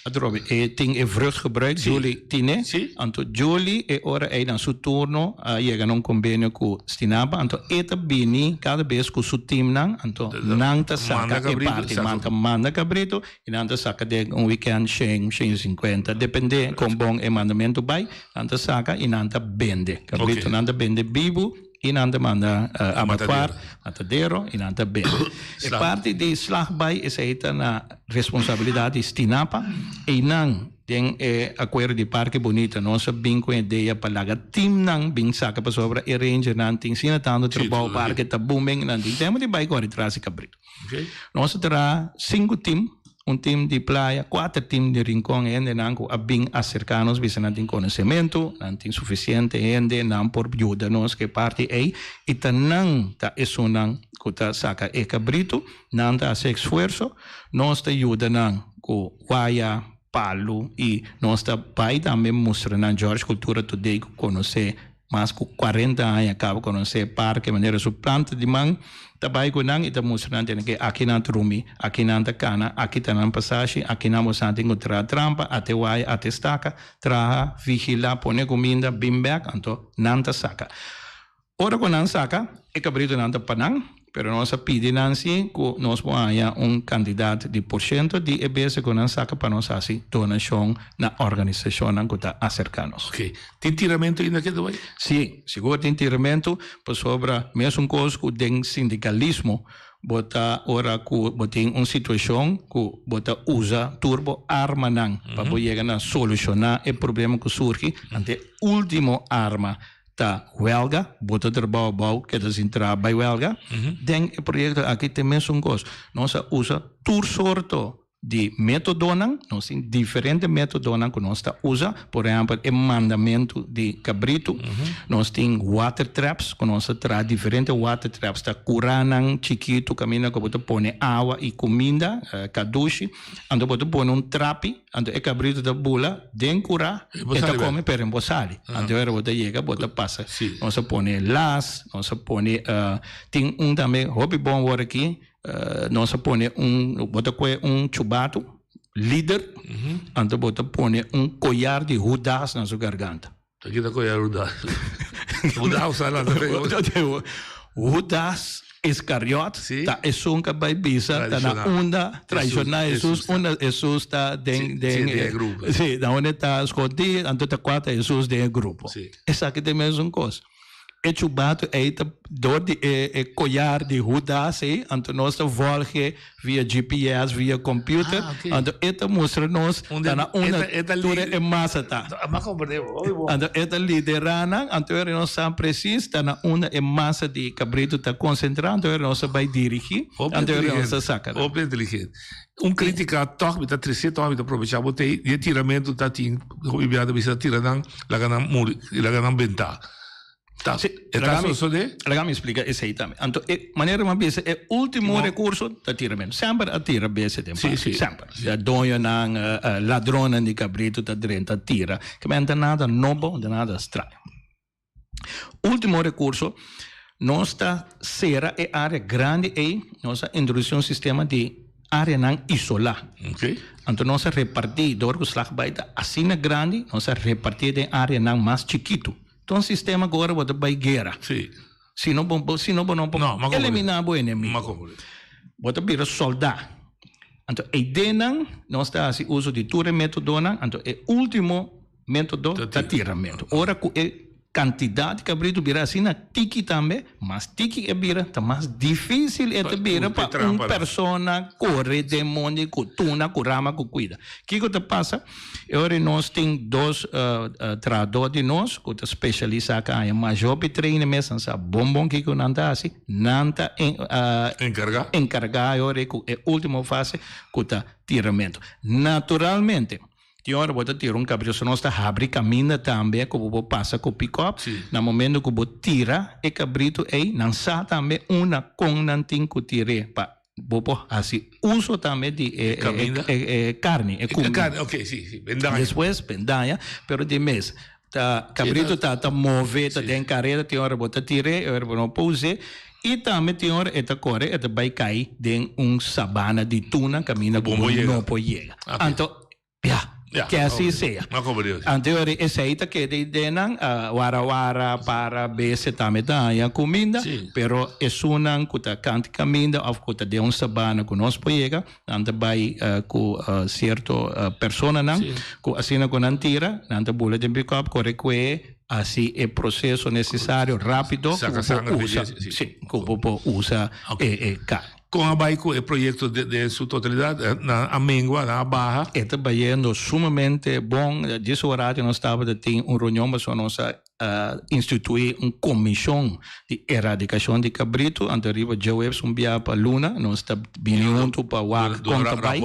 atrobe e tin e vruchtgebruik, Julie tine. Anto Julie e ora ei na su turno a yega na un kombenio ku Stinapa, anto e ta bini kada bes ku su teamnan, anto nan ta saka e parti, nan ta manda kabritu i nan ta saka den un wikènt shen, shen i sinkuenta, depende kon bon e mandamentu bai, nan ta saka i nan ta bende kabritu, nan ta bende bibu. I nan ta manda abatuar, matadero, i nan ta bende. E parti di slagbaai esei ta na responsabilidat di Stinapa. Einan den e akuerdo di Parke Bonita nos a bin ku e idea pa laga timnan bin saka pasobra e rangernan tin asina tantu trabou, parke ta booming, nan tin tempu di bai kore tras di kabritu. Nos a traha sinku tim, un tim di Playa, kuater tim di Rincon, hendenan ku a bin aserká nos bisa nan tin konosementu, nan tin sufisiente hende, nan por yuda nos ku e parti ei, i ta nan ta esunnan ku ta saka e kabritu, nan ta hasi esfuerso, nos ta yuda nan ku waya, palu i nos ta bai tambe mustra nan George Cultura Today ku konosé Mas ku kuarenta aña kaba konosé parke manera su planta di man ta bai ku nan i ta mustra nan tene ke aki nan ta rumi, aki nan ta kana, aki ta nan pasashi, aki nan bo sa tin ku traha trampa, ate waya, ate staka, traha, vigilá, pone kuminda, bin bèk, anto nan ta saka. Ora ku nan saka, e kabritonan ta pa nan, pero nos a pidi nan si ku nos por haña un kantidat di porshento di e bese ku nan saka pa nos hasi donashon na organisashonnan ku ta aserká nos. Oké. Tin tiramentu ainda ke ta bai? Sí, sigur tin tiramentu, pasobra mesun kos ku den sindikalismo bo ta ora ku bo tin un situashon ku bo ta usa tur bo armanan pa bo yega na solushoná e problema ku surgi, anto e último arma ta welga, bo ta trabou abou keda sin traha bai welga. Den e proyekto aki ta e mesun kos. Nos a usa tur sorto di metodonan, nos tin diferente metodonan ku nos ta usa, por ehèmpel e mandamentu di kabritu, nos tin water traps ku nos a traha diferente water traps, ta kuranan chikitu kaminda ku bo ta pone awa i kuminda, kadushi, anto bo ta pone un trapi. Anto e kabritu ta bula den kurá, e ta kome pero e bo sali. Anto ora bo ta yega bo ta pasa. Nos a pone las, nos a pone tin un tambe hopi bon wor aki, nos a pone un bo ta kohe un chubatu lider, anto bo ta pone un koyar di Hudas na su garganta. Ta kita koyar Hudas? Hudas a lanta fe. Hudas Iscariot ta esun ka bai bisa ta na unda traiciona Jesus, unda Jesus ta den den e grupo. Si, na unda e ta scondi, anto ta cua ta Jesus den e grupo. Esaki ta e mesun cos. E chubato ei ta door di e e collar di Hudas ei, anto nos ta volge via GPS, via computer, anto e ta mustra nos ta na unda tur e masa ta. Anto e ta lidera nan, anto ora nos sa precies ta na unda e masa di cabrito ta concentra, anto ora nos ta bay dirigi, anto ora nos ta saca nan. Hopi inteligente. Un critica toch mi ta trece toch mi ta probecha bo te di e tiramento ta tin hopi bia ta bisa tira nan laga nan muri laga nan benta. Ta, e ta sosodé? Laga mi splika esei tambe. Anto e manera mi a bisa e ultimo rekurso ta tiramentu. Semper a tira bese den parke. Semper. Ya doñonan, ladronnan di kabritu ta drenta tira. Ke men ta nada nobo, ta nada straño. Ultimo rekurso, nos ta sera e área grandi ei, nos a introdusí un sistema di áreanan isolá. Anto nos a repartí, dor ku Slagbaai ta asina grandi, nos a repartié den áreanan mas chikitu. Ta un sistema ku ora bo ta bai guera, si no bo si no bo no por eliminá bo enemigo, bo ta bira sòldá. Anto eidenan nos ta hasi uso di tur e métodonan, anto e último Método ta tiramentu. Ora ku e kantidat di kabritu bira asina tiki tambe, mas tiki e bira, ta mas difísil e ta bira pa un persona kore den mondi ku tuna, ku rama, ku kuida. Kiko ta pasa? E ora nos tin dos trahadó di nos ku ta spesialisá ka haña mas hopi training mes, nan sa bon bon kiko nan ta hasi, nan ta enkargá e ora ku e último fase ku ta tiramentu. Naturalmente. Tin ora bo ta tira un kabriu, so nos ta habri kaminda tambe ku bo por pasa ku pikòp. Na momento ku bo tira e kabritu ei, nan sa tambe unda kon nan tin ku tir'é pa bo por hasi uso tambe di e e karni, e kuminda. Despues bendaña, pero di mes ta kabritu ta ta move, ta den karera, tin ora bo ta tir'é, e ora bo no por us'é. I tambe tin ora e ta kore, e ta bai kai den un sabana di tuna kaminda ku bo no por yega. Anto, ya, ke asi sea. Anto e ora esei ta keda ei den nan, wara wara, para, bese tambe ta haña kuminda, pero esunnan ku ta kanti kaminda òf ku ta den un sabana ku nos por yega, nan ta bai ku sierto personanan ku asina ku nan tira, nan ta bula den pikòp, kore kue. Hasi e proseso nesesario rápido ku bo por usa, sí, ku bo por usa e karni. Kon a bai ku e proyekto den su totalidat? Nan a mengua, nan a baha? E ta bayendo sumamente bon. Djis ora nos tabata tin un reunion pasobra nos a instituí un komishon di eradikashon di kabritu. Anto riba djaweps un bia pa luna nos ta bini huntu pa wak kon ta bai.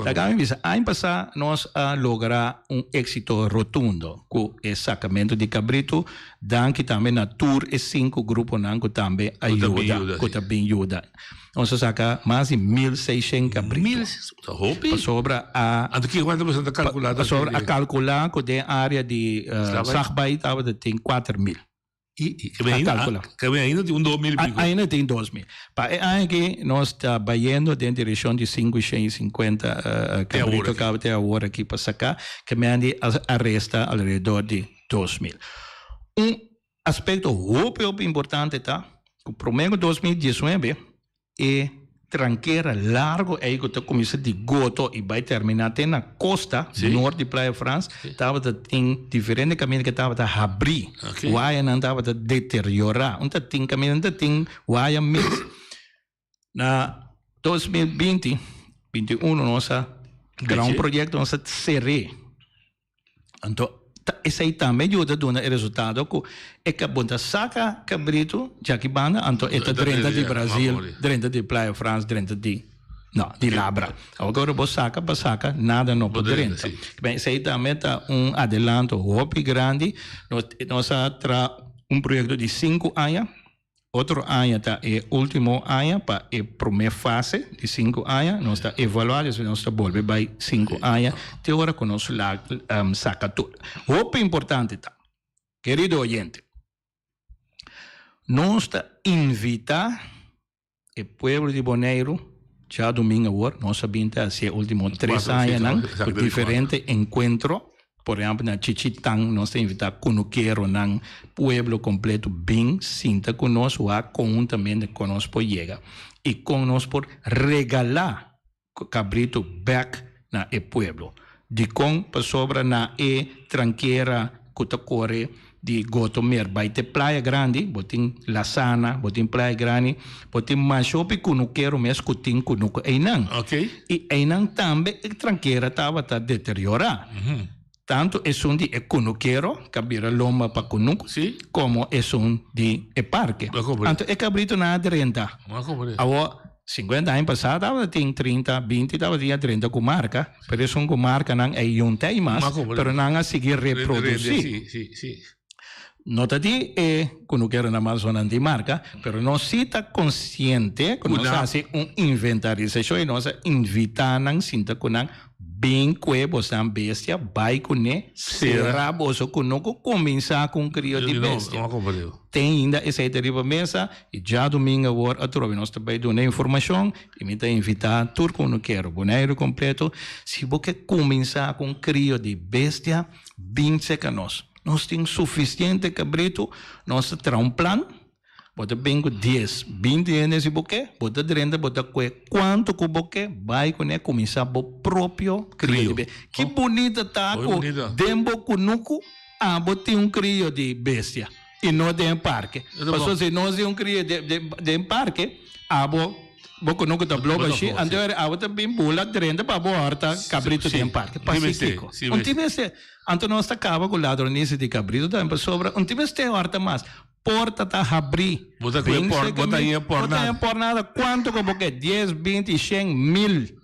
Laga mi bisa, aña pasá nos a logra un éksito rotundo. Ku e sakamentu di kabritu, danki tambe na tur e sinku gruponan ku tambe a yuda, ku ta bin yuda. Nos a saka mas di 1600 kabritu. Pasobra a pasobra a kalkulá ku den área di Slagbaai tabata tin 4000. I ke ben ainda tin un 2000 i piko. Ainda tin 2000. Pa e aña aki nos ta bayendo den direkshon di 550 kabrito kaba te awor aki pa saka, ke men di a resta alrededor di 2000. Un aspekto hopi hopi importante ta ku prome ku 2019 E trankera largo ei ku ta kuminsá di Goto i bai terminá te na kosta nort di Playa Frans tabata tin diferente kaminda ku tabata habrí. Wayanan tabata deteriorá. Un ta tin kaminda, un ta tin waya mes. Na 2020, 21 nos a traha un proyekto, nos a ser'é. Anto ta esei tambe yuda duna e resultado ku e ka bo ta saka kabritu djaki banda anto e ta drenta di Brazil, drenta di Playa Frans, drenta di no di Labra. Awor ora bo saka pa saka nada no por drenta. Ben esei tambe ta un adelanto hopi grandi. Nos nos a traha un proyekto di sinku aña. Otro aña ta e ultimo aña pa e prome fase di sinku aña. Nos ta evaluá, despues nos ta bolbe bai sinku aña te ora ku nos saka tur. Hopi importante ta, kerido oyente, nos ta invitá E pueblo di Boneiru djadumingu awor nos a bin ta hasi e ultimo tres añanan ku diferente enkuentro. Por ehèmpel na Chichitán nos ta invitá kunukeronan, pueblo kompleto bin sinta ku nos wak konhuntamente kon nos por yega i kon nos por regalá kabritu bèk na e pueblo. Dikon? Pasobra na e trankera ku ta kore di Gotomer bai te Playa Grandi, bo tin Lasana, bo tin Playa Grandi, bo tin masha hopi kunukero mes ku tin kunuku einan. I einan tambe e trankera tabata deteriorá. Tantu esun di e kunukero ka bira lomba pa kunuku, komo esun di e parke. Anto e kabritunan a drenta. Awor, sinkuenta aña pasá tabata tin trinta, binti tabatin a drenta ku marka, pero esun ku markanan ei yuntei mas, pero nan a sigui reprodusí. No ta di e kunukeronan mas o nan di marka, pero nos si ta konsiente ku nos a hasi un inventarisashon i nos a invitá nan sinta ku nan bin kue bosnan bestia bai kuné sera boso kunuku kuminsá ku un krio di bestia. Te ainda esei ta riba mesa i djadumingu awor atrobe nos ta bai duna informashon i mi ta invitá tur kunukero Boneiru kompleto si bo ke kuminsá ku un krio di bestia bin seka nos. Nos tin sufisiente kabritu, nos ta traha un plan, bo ta bin ku dies, binti hende si bo ke, bo ta drenta, bo ta kue kuantu ku bo ke, bai kuné kuminsá bo propio krio di bestia. Ki bunita ta ku den bo kunuku abo tin un krio di bestia i no den e parke. Pasobra si nos tin un krio den parke, abo bo kunuku ta blo bashí, anto abo ta bin bula drenta pa bo hòrta kabritu den parke. Pasikiko? Un tin mester. Anto nos ta kaba ku ladronisia di kabritu tambe pasobra un tin mester hòrta mas. Porta ta habrí. Bo ta kue por, bo ta haña por nada. Bo ta haña por nada. Kuantu ku bo ke? Dies, binti, shen, mil.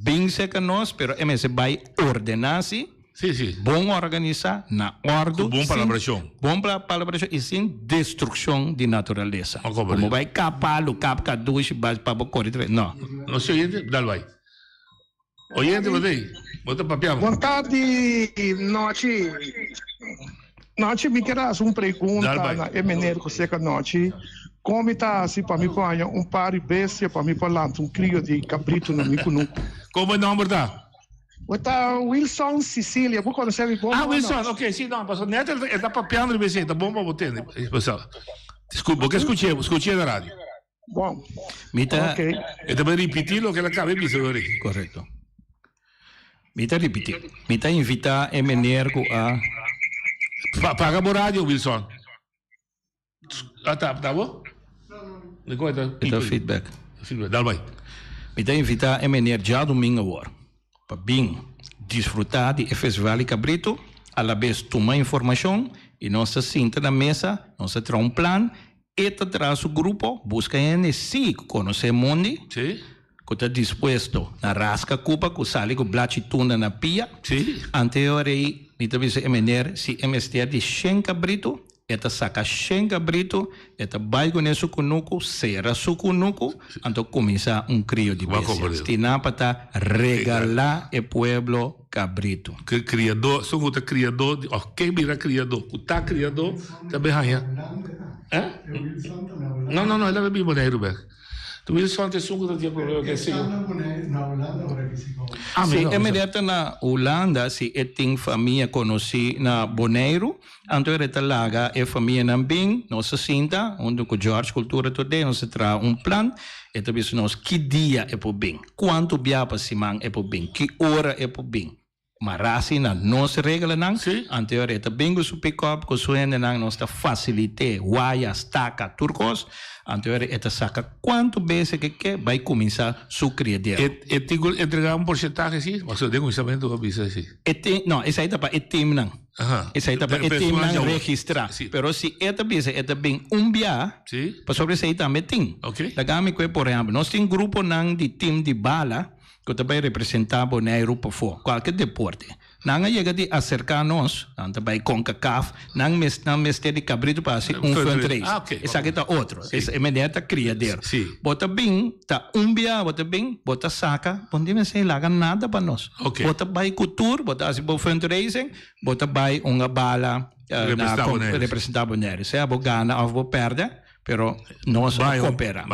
Bin serka nos, pero e mester bai ordená si. Sí, sí. Bon organisá, na òrdu. Ku bon palabrashon. Bon palabrashon i sin destrukshon di naturalesa. Ku bo bai kap palu, kap kadushi pa bo kore. No. No si oyente, dal bai. Oyente bo t'ei, bo ta papia. Bon tardi nochi. Nochi mi kier hasi un pregunta na e meneer ku seka nochi. Kon mi ta hasi pa mi por haña un par di bestia pa mi por lanta un krio di kabritu na mi kunuku? Kon bo nomber ta? Bo ta Wilson Cecilia. Bo konosé mi bon Ah, Wilson, ok, si, no, pasobra net e ta papiando riba esei, ta bon pa bo tende. Bo ke skuch'é, skuch'é na radio. Bon. Mi ta. Ok. E ta bai ripití loke el a kaba e bisa dor ei. Korekto. Mi ta ripití. Mi ta invitá e meneer ku a. Paga bo radio, Wilson. A ta, ta bo? Mi koe ta. E ta feedback. Feedback, dal bai. Mi ta invitá e meneer djadumingu awor pa bin disfrutá di e Festival di Cabrito, alabes tuma informashon i nos ta sinta na mesa, nos ta traha un plan E ta traha su grupo, buska hende sí ku konosé mondi, ku ta dispuesto na raska kupa ku sali ku blachi tunda na pia. Ante e ora ei mi ta bisa e mener si e mester di shen kabritu, e ta saka shen kabritu, e ta bai kuné su kunuku, sera su kunuku, anto kuminsá un krio di bestia. Stinapa ta regalá e pueblo Cabrito. Ke kriadó, esun ku ta kriadó òf ke bira kriadó, ku ta kriadó, ta bin haña. Eh? No, no, no, el a bin Boneiru bek. Wilson ta esun ku ta tin problema ku e señor. Ah, si e meneer ta na Hulanda, si e tin famia konosí na Boneiru, anto e ta laga e famianan bin, nos ta sinta huntu ku George Cultura tur dia, nos ta traha un plan, e ta bisa nos ki dia e por bin. Kuantu bia pa siman e por bin? Ki ora e por bin? Mará asina nos reglanan, anto e ora e ta bin ku su pick-up, ku su hendenan, nos ta fasilit'é, waya, staka, tur kos, anto e ora e ta saka kuantu bes e ke ke bai kuminsá su kriadero. E tin ku entregá un porsentahe si? Pasobra den kuminsamentu bo a bisa si. E tin, no, esei ta pa e timnan. Esei ta pa e timnan registrá. Pero si e ta bisa e ta bin un bia, pasobra esei tambe tin. Laga mi kue por ehèmpel, nos tin gruponan di tim di bala ku ta bai representá Boneiru pafó, kualke deporte. Nan a yega di aserká nos, nan ta bai Concacaf, nan mes nan mester di kabritu pa hasi un fundraise. Esaki ta otro, e meneer ta kriadero. Bo ta bin, ta un bia bo ta bin, bo ta saka, bo no tin mester laga nada pa nos. Bo ta bai ku tur, bo ta hasi bo fundraising, bo ta bai hunga bala na representá Bonaire. Sea bo gana òf bo pèrdè, pero nos a koperá.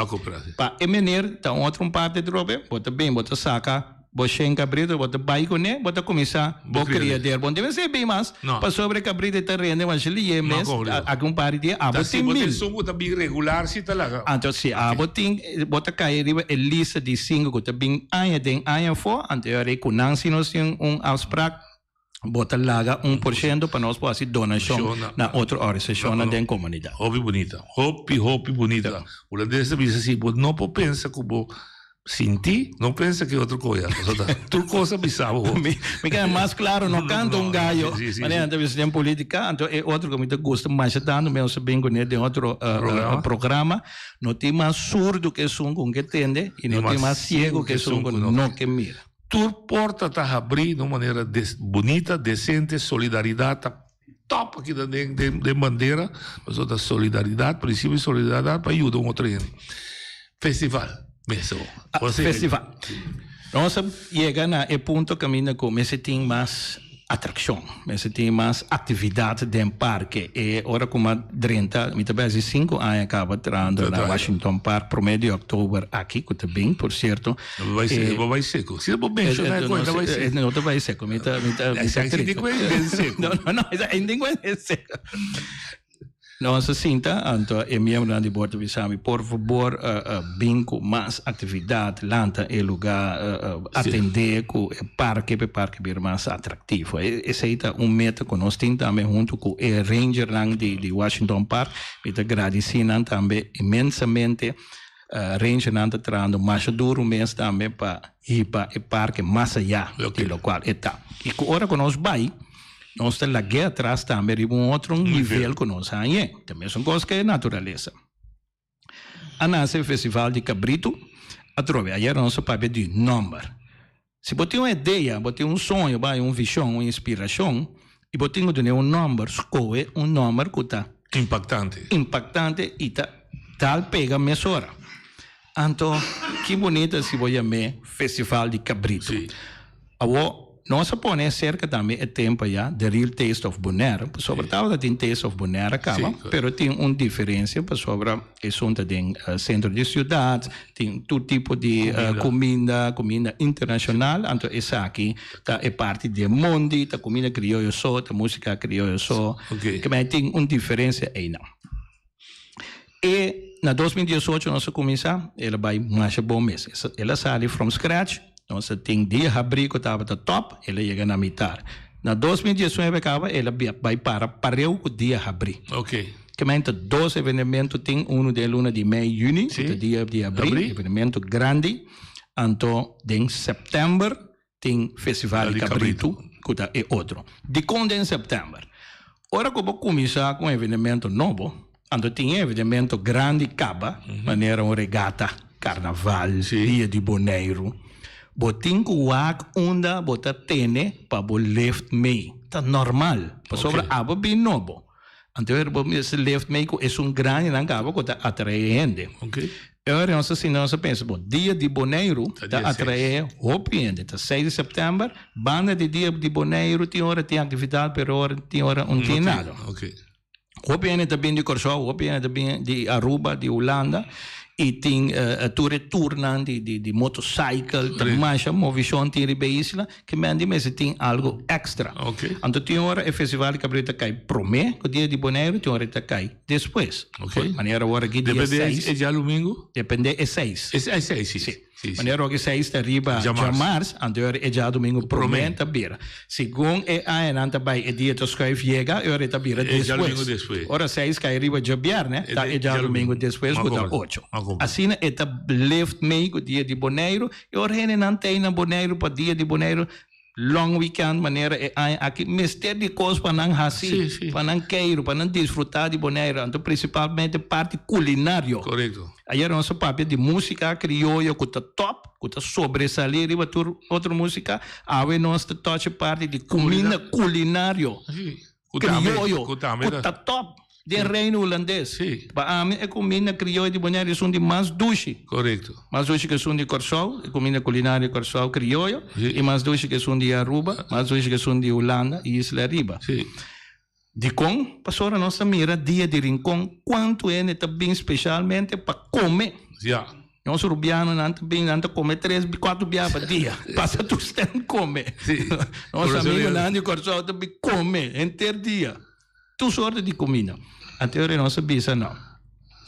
Pa e meneer ta un otro un parti atrobe, bo ta bin, bo ta saka bo shen kabrito, bo ta bai kuné, bo ta kuminsá bo kriader. Bo no debe ser bin mas, pasobra e kabrito ta rende masha liye mes, aki un par di dia abo tin mil. Anto si abo tin, bo ta kai riba e lista di sinku ku ta bin aña den aña afó, anto e ora ei ku nan si nos tin un afsprak, Bo ta laga un por shento pa nos por hasi donashon na otro organisashonnan den komunidat. Hopi bunita. Hopi, hopi bunita. Hulandes ta bisa si bo no por pensa ku bo sinti, no pensa ku e otro koya. Pasobra tur kos a bisa bo. Mi keda mas klaro, no kanta un gayo. Manera nan ta bisa den politika, anto e otro ku mi ta gusta masha tantu, mi a bin kuné den otro programa, no tin mas surdu ku esun ku ke tende i no tin mas siego ku esun ku no ke mira. Tur porta ta habrí na un manera bunita, desente, solidaridat ta. top aki den den den den bandera, pasobra ta solidaridad, principio di solidaridad pa yuda un otro hende. Festival, meso. Ah, festival. Nos a yega na e punto kaminda ku mester tin mas atrakshon, mester tin mas aktividat den parke. E ora ku m'a drenta, mi ta bèsdi sinku aña kaba trahando na Washington Park, promé di òktober aki, ku ta bin, por sierto. Bo bai seco, bo bai seco. Si bo menciona e cuenta bai seco. No ta bai seco, mi ta mi ta mi ta triste. No, no, no, e tin cu seco. Nos a sinta, anto e miembronan di board a bisa mi, por fabor bin cu mas actividad, lanta e lugar, atende cu e parke pa e parke bira mas atractivo. Esey ta un meta cu nos tin tambe hunto cu e rangernan di Washington Park. Mi ta gradici nan tambe inmensamente. Rangernan ta trahando masha duro mes tambe pa hiba e parke mas aya di locual e ta. Y cu ora cu nos bay, nos ta lag'é atras tambe riba un otro nivel cu nos hañ'é. Ta mesun cos cu e naturalesa. A nace e festival di cabrito atrobe. Ayer nos a papia di nomber. Si bo tin un idea, bo tin un soño, bo hay un vision, un inspiracion, y bo tin cu dun'é un nomber, scohe un nomber cu ta. Impactante. Impactante y ta dal pega mesora. Anto, ki bunita si bo yam'é Festival di Cabrito. Awor, nos a pone acerca tambe e tempo aya, The Real Taste of Bonaire, pasobra tabata tin Taste of Bonaire caba, pero tin un diferencia pasobra esun ta den centro di ciudad, tin tur tipo di cuminda, cuminda internacional, anto esaki ta e parti den mondi, ta cuminda crioyo so, ta musica crioyo so, kemey tin un diferencia eynan. E na 2018 nos a cuminsa, el a bay masha bon mes. El a sali from scratch, nos a tin dia habri cu tabata top, el a yega na mitar. Na 2019 caba el a bay para pareu cu dia habri. Ke men ta dos evenemento tin, uno den luna di mei, juni, cu ta dia di habri, evenemento grandi, anto den september tin Festival di Cabritu ku ta e otro. Dikon den sèptèmber? Ora ku bo kuminsá ku un evenemento nobo, anto tin e evenemento grandi kaba, manera un regata, karnaval, Dia di Boneiru, bo tin ku wak unda bo ta tene pa bo lift mee. Ta normal, pasobra abo bin nobo. Anto ora bo mester lift mee ku esun grandinan kaba ku ta atraé hende. E ora nos ta sinta nos ta pensa, bon, Dia di Boneiru ta atraé hopi hende, ta seis di sèptèmber, banda di Dia di Boneiru tin ora tin aktividat pero ora tin ora un tin nada. Hopi hende ta bin di Kòrsou, hopi hende ta bin di Aruba, di Hulanda i tin tur e tournan di motorcycle, ta masha movishon tin riba e isla. Ke men di mester tin algo extra. Anto tin ora e festival di Cabrera ta kai prome ku dia di Boneiru, tin ora e ta kai despues. Manera awor aki dia Depende seis. e djalumingu? Depende e seis. E seis, si. Si. Manera awor aki seis ta riba djamars, anto e ora e djadumingu prome ta bira. Segun e añanan ta bai e dia ta schuif yega, e ora e ta bira E djalumingu despues. despues. Ora seis kai riba djabièrnè, ta e djadumingu despues ku ta ocho. Asina e ta lift mee ku dia di Boneiru. E ora hendenan ta ei na Boneiru pa dia di Boneiru, long weekend manera e aña aki, mester di kos pa nan hasi, pa nan keiru, pa nan disfrutá di Boneiru, anto prinsipalmente parti kulinario. Ayer nos a papia di músika krioyo ku ta top, ku ta sobresalí riba tur otro músika, awe nos ta touch e parti di kuminda kulinario. Krioyo ku ta top den Reino Hulandes. Pa ami e kuminda krioyo di Boneiru esun di mas dushi. Mas dushi ku esun di Kòrsou, e kuminda kulinario di Kòrsou krioyo, i mas dushi ku esun di Aruba, mas dushi ku esun di Hulanda i Isla Riba. Dikon? Pasobra nos ta mira dia di Rincon kuantu hende ta bin speshalmente pa kome. Nos rubianonan ta bin, nan ta kome tres, kuater bia pa dia. Pasa tur stand kome. Nos amigonan di Kòrsou ta bin kome henter dia. Tur sorte di kuminda. Anto ora nos a bisa no,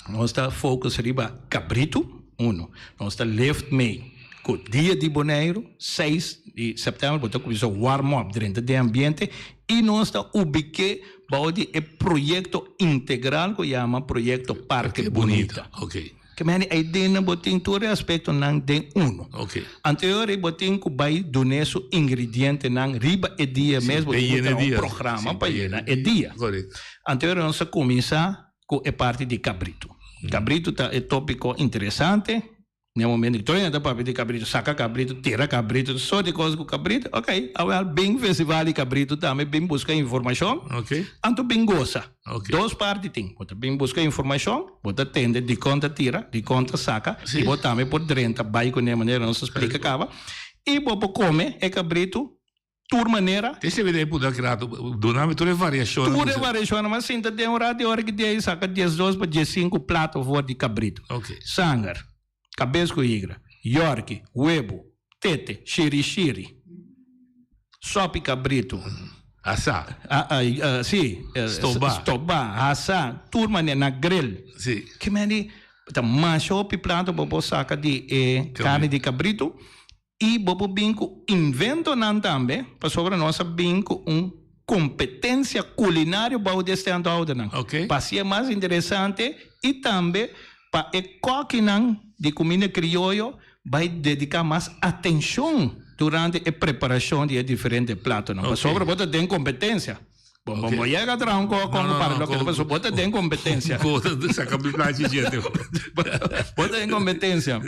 nos ta focus riba kabritu, uno. Nos ta lift mee ku dia di Boneiru, seis di sèptèmber, bo ta kuminsá warm up drenta den ambiente i nos ta ubik'é bou di e proyekto integral ku yama Proyekto Parke Bunita. Ke mende ei den bo tin tur e aspektonan den uno. Anterior ei bo tin ku bai dun'é su ingredientenan riba e dia mes, bo tin ku traha un programa pa yena e dia. Anterior nos a kuminsá ku e parti di kabritu. Kabritu ta e tópiko interesante. Na e momento ku tur hende ta papia di kabritu, saka kabritu, tira kabritu, tur sort di kos ku kabritu, ok, awel bin festival di kabritu tambe, bin buska informashon, anto bin gosa. Dos parti tin, bo ta bin buska informashon, bo ta tende dikon ta tira, dikon ta saka, i bo tambe por drenta bai kuné manera nos a splika kaba, i bo por kome e kabritu tur manera. Te sirbi den punto aki rato, duna mi tur e variashonnan. Tur e variashonnan, mas sinta den un rato di ora ki dia i saka diesdos pa diesinku plato for di kabritu. Sanger, kabes ku higra, yorki, webu, tete, shirishiri, sopi kabritu. Asá. Si. Stobá. Stobá, asá, tur manera, na grill. Si. Ke men di, ta masha hopi plato bo por saka di e karni di kabritu. I bo por bin ku inventonan tambe, pasobra nos a bin ku un kompetensia kulinario bou di e stènthoudernan. Pa hasié mas interesante i tambe pa e kòkinan di kuminda krioyo bai dediká mas atenshon durante e preparashon di e diferente platonan. Pasobra bo ta den kompetensia. Bo bo bo yega traha un koko no, para loke paso bo ta den kompetensia. Bo saca mi plachi jete. Bo ta den kompetensia.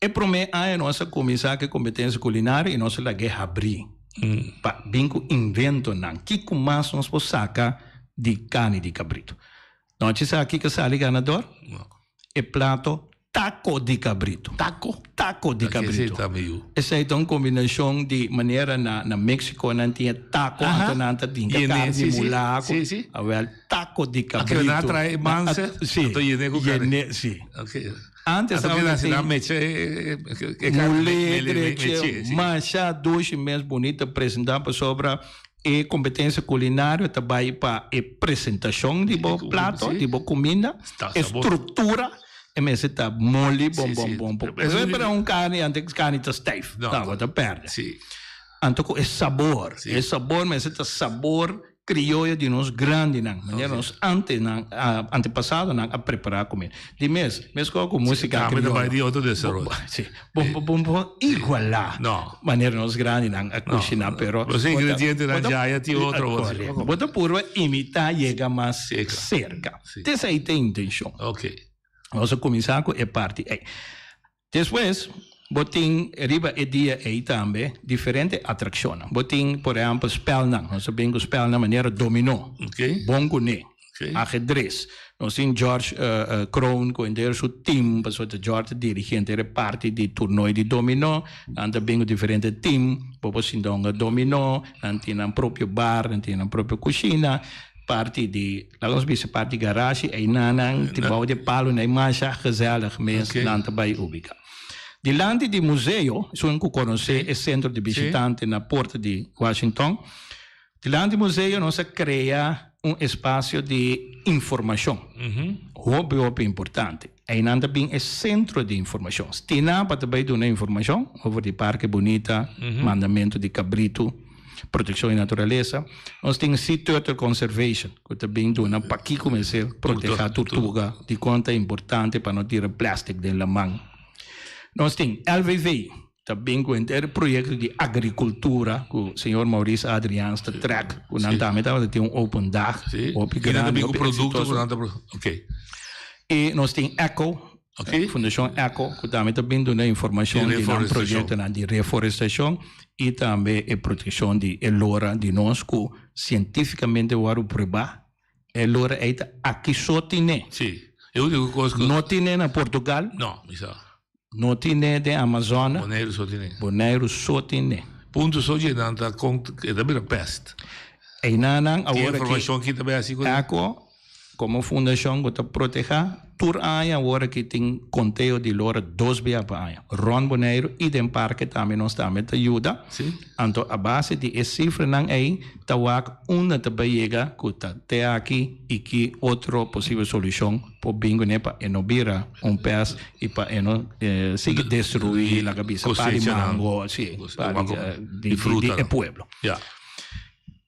E prome aña nos a kuminsá ku e kompetensia kulinario i nos a lag'é habrí pa bin ku inventonan. Kiko mas nos por saka di karni di kabritu? Nochi sa kiko a sali ganador? E plato Taco di cabrito. Taco? Taco di cabrito. Esei ta un combinacion di manera na na Mexico nan tin e taco anto nan ta dinka carne di mula cu awel taco di cabrito. Aki nan a trae e manse anto yene cu carne. Si. Antes tabata tin mule drechi masha dushi mes bunita presenta pasobra e competencia culinario ta bay pa e presentacion di bo plato di bo cuminda e structura. E mester ta moli bon bon bon bon. Eso es para un carne antes carne ta stijf. No, bo ta perde. Sí. Anto cu e sabor, e sabor mester ta sabor crioyo di nos grandinan. Manera nos antenan, antepasadonan a prepara comida. Di mes, mescos cu musica crioyo. Tambe ta bay di otro desaroyo. Sí. Bo bo bo bo iguala. No. Manera nos grandinan a cushina, pero. Los ingredientenan ya tin otro. Bo ta purba imita yega mas cerca. Esei ta e intencion. Ok. Nos a cuminsa cu e parti ei. Despues, bo tin riba e dia ei tambe diferente atraccionnan. Bo tin, por ehempel, spelnan. Nos a bin cu spelnan manera dominó, bon cuné, ahedres. Nos tin George Kroon cu henter su team, pasobra ta George ta dirigi henter e parti di toernooi di dominó. Nan ta bin cu diferente team. Bo por sinta hunga dominó. Nan tin nan propio bar, nan tin nan propio cushina. Parti di, laga nos bisa parti garashi, einan tin bou di e palu nan masha gezellig mes nan ta bai ubica. Dilanti di museo, esun ku konosé e sentro di bishitante na porta di Washington, dilanti museo nos a krea un espasio di informashon, hopi hopi importante. Einan ta bin e sentro di informashon. Stinapa ta bai duna informashon over di Parke Bunita, mandamentu di kabritu, protekshon di naturalesa. Nos tin Sea Turtle Conservation ku ta bin duna pakiko mester protehá turtuga, dikon ta importante pa no tira plèstik den laman. Nos tin LVV ta bin ku henter proyekto di agrikultura ku señor Maurice Adriaans ta trèk ku nan tambe tabata tin un open dag hopi grandi hopi eksitoso. I nos tin Echo Fundashon Echo ku tambe ta bin duna informashon di nan proyektonan di reforestashon i tambe e protekshon di e lora di nos ku sientífikamente wòrdu pruebá e lora ei ta aki so tine. No tine na Portugal. No tine den Amazona. Boneiru so tine. Boneiru so tine. Punto so dje nan ta kon e ta bira pest. Einan nan awor aki. Informashon ki ta bay hasi ku. Echo Komo fundashon ku ta protehá, tur aña awor aki tin konteo di lora dos bia pa aña. Rònt Boneiru i den parke tambe nos tambe ta yuda. Anto a base di e sifranan ei ta wak unda ta bai yega ku ta te aki i ki otro posibel solushon por bin kuné pa e no bira un pès i pa e no sigui destruí laga bisa pa di mango, si, pa di e pueblo.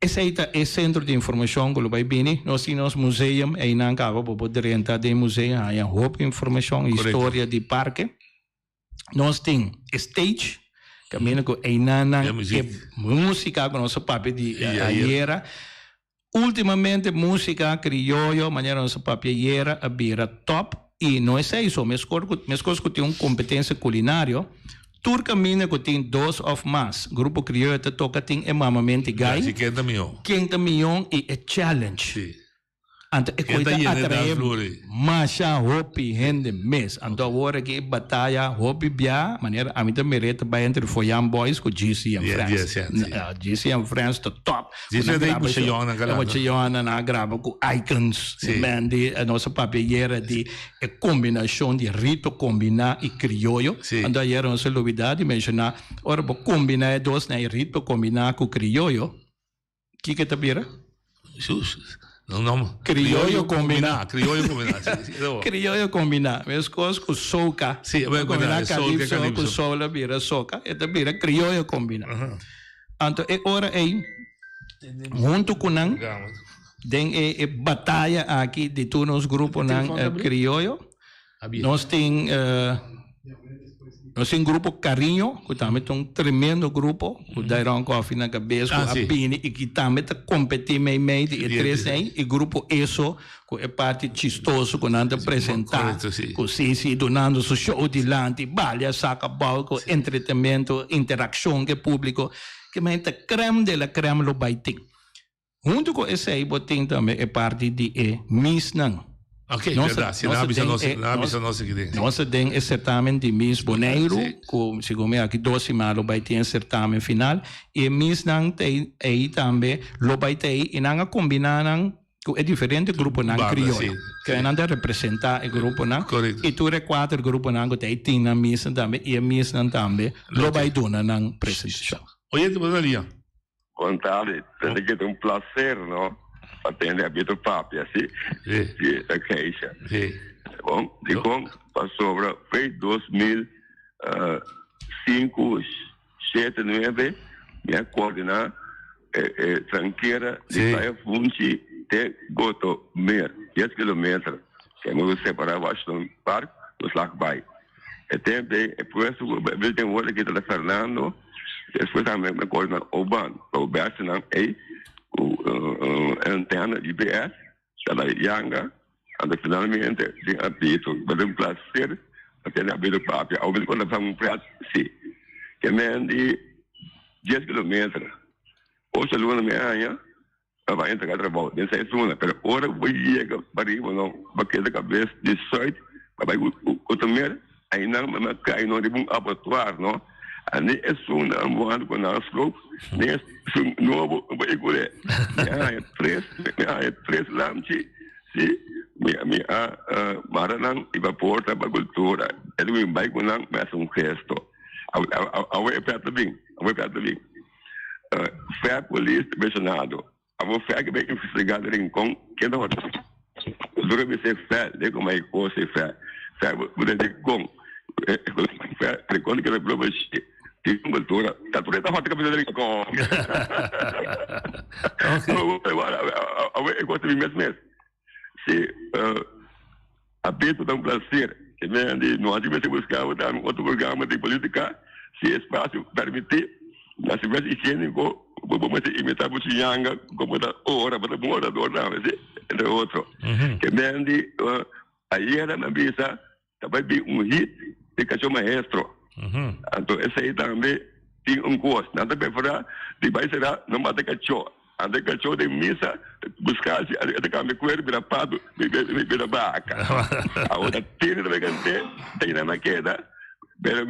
Esei ta e sentro di informashon ku lo bai bini. Nos tin nos museum, einan kaba bo por drenta den museum haña hopi informashon, historia di parke. Nos tin e stage, kaminda ku einannan e músika ku nos a papia di ayera. Últimamente músika krioyo, manera nos a papia ayera, a bira top. I no esei so, meskor ku meskos ku tin un kompetensia kulinario, tur kaminda ku tin dos òf mas grupo krioyo ta toka tin e mamamenti gai, Si ken ta mihó. ken ta mihó i e challenge. Si. Anto e Ken koi ta ta yena e atraé dansvloer ei? masha hopi hende mes. Anto awor aki e bataya hopi bia, manera ami ta mir'é ta bai entre Foyan Boys ku GC and Yeah, Friends. GC, si. GC and Friends ta top. GC Ku nan ta e graba mucha show. yònnan E kalando. mucha yònnan nan a graba ku Icons. Si. Men di nos a papia ayera di e kombinashon di rito kombiná i krioyo. Si. Anto ayera nos a lubidá di menshoná ora bo kombiná e dosnan, e rito kombiná ku krioyo, Kiko ta bira? Sus, no, no. Criollo combiná. Criollo combiná, sí, sí, no. Criollo combiná. Meskos ku soca. Sí, Bo combiná combiná, soca, calypso ku calypso. sola bira soca. E ta bira criollo combiná. Anto e ora ei, huntu ku nan, den e, e bataya aki di tur nos gruponan criollo, Nos tin nos tin grupo Cariño ku tambe ta un tremendo grupo ku Dairon Coffie na kabes ku a bini i ki tambe ta kompetí meimei di e tres ei i grupo Eso ku e parti chistoso ku nan ta presentá ku Sisi dunando su show dilanti balia saka bou ku entretenimento interakshon ku e públiko ke men ta krèm de la krèm lo bai tin. Huntu ku esei bo tin tambe e parti di e Missnan. Ok, bèrdat. Si nan a bisa nos, nan a bisa nos aki den. Nos ta den e sertamen di Miss Boneiru, ku segun mi aki dos siman lo bai tin e sertamen final. I e Missnan ta ei tambe lo bai ta ei i nan a kombiná nan ku e diferente gruponan krioyo. Ke nan ta representá e gruponan. I tur e kuater gruponan ku ta ei tin nan Missnan tambe i e Missnan tambe lo bai duna nan presentashon. Oyente, bo ta lia. Contale, tende que ta un placer, no? Pa tende Abito papia, si? Sí. Si, ta keisha. Sí. Bon, dicon pasobra fe 2005, 7, 9, mi a coordina e, e tranquera di Sí. Playa Funchi te Goto Meer, 10 kilometer. Que nos separa Washington Park, nos lag bai. E tempo ei e puesto ku Bill ten worde kita ta Fernando, despues tambe mi acuerdo na Oban, pa bestianan ei ku antena GPS ta na yanga, anto finalmente den Abito, ta un placer pa tene Abito papia, awe mi ta konta un pret si, ke men di dies kilometer, ocho luna mi haña. Ta bai entrega trabou den seis luna, pero ora bo yega pariba no bo keda kabes di suit pa bai Utomer, einan bo a kai no riba un abattoir no, ani esunnan bo anda ku nan sloop ni esun nobo bo e kure. Mi a haña tres, mi a haña tres lamchi si mi mi a mara nan i pa porta pa kultura, e mi bai ku nan mi hasi un gesto. Awe e pèt ta bin, awe e pèt ta bin. Fè polis mencionado. Abo fè ke bai investiga den Rincon ken ta hota. Dura mi se fè de como hay cosa y fè. Fè bo den Rincon. Fè Rincon ke bloma shi. Tin cultura. Ta tur ta hota kabisa den Rincon. Abo e cosa mi mes mes. Si Abito ta un placer. E men di no a mester busca bo tambe otro programa di politica si espacio permiti. Na si mes higienico bo bo mester imita bo chinyanga como ta ora bo ta bon orador tambe si entre otro. E men di ayera nan bisa Ta bai bin un hit di Cacho Maestro. Anto esei tambe tin un cos. Nan ta prefera di bai sera no mata cacho. Anto e cacho den misa ta busca si e ta cambia cuero bira pato bira baca. Awor ta tene ta bai cante ta yena na keda pero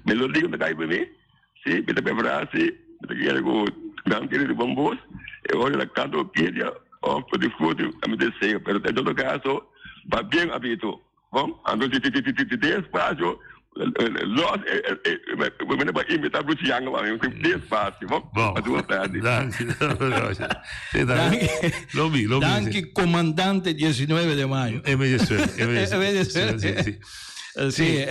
melodia no ta cay pa mi. Si mi ta prefera si mi ta kere cu nan tene di bon bos e ora ta canta orquídea of tutti frutti a mi deseo. Pero en todo caso ba bien abito. Bon, anto si si si si despacio los mi pa invita Bruce Young pa mi despacio bon. Bon. Danki. Danki. Lo mi, lo mi. Danki comandante 19 de mayo. M19, M19. Sí, sí. Sí,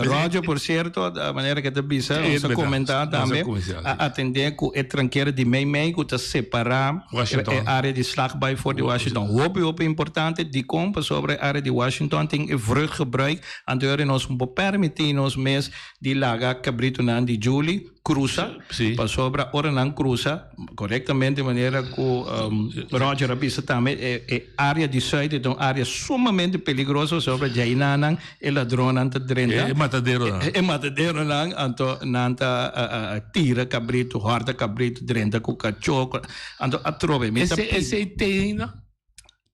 Roger, por cierto, manera que te bisa, nos a comenta tambe, a atende cu e tranquera di mei mei cu ta separa e area di Slagbaai for di Washington. Hopi, hopi importante, dicon? Pasobra e area di Washington tin e vruchtgebruik, anto yori nos no por permiti nos mes di laga cabritonan di Julie. krusa, pasobra ora nan krusa, korektamente manera ku Roger a bisa tambe, e área di sùit ta un área sumamente peligroso pasobra djainanan e ladronnan ta drenta. E mataderonan. E mataderonan, anto nan ta tira kabritu, hòrta kabritu, drenta ku kachó, anto atrobe mi ta pidi. Esei te ainda?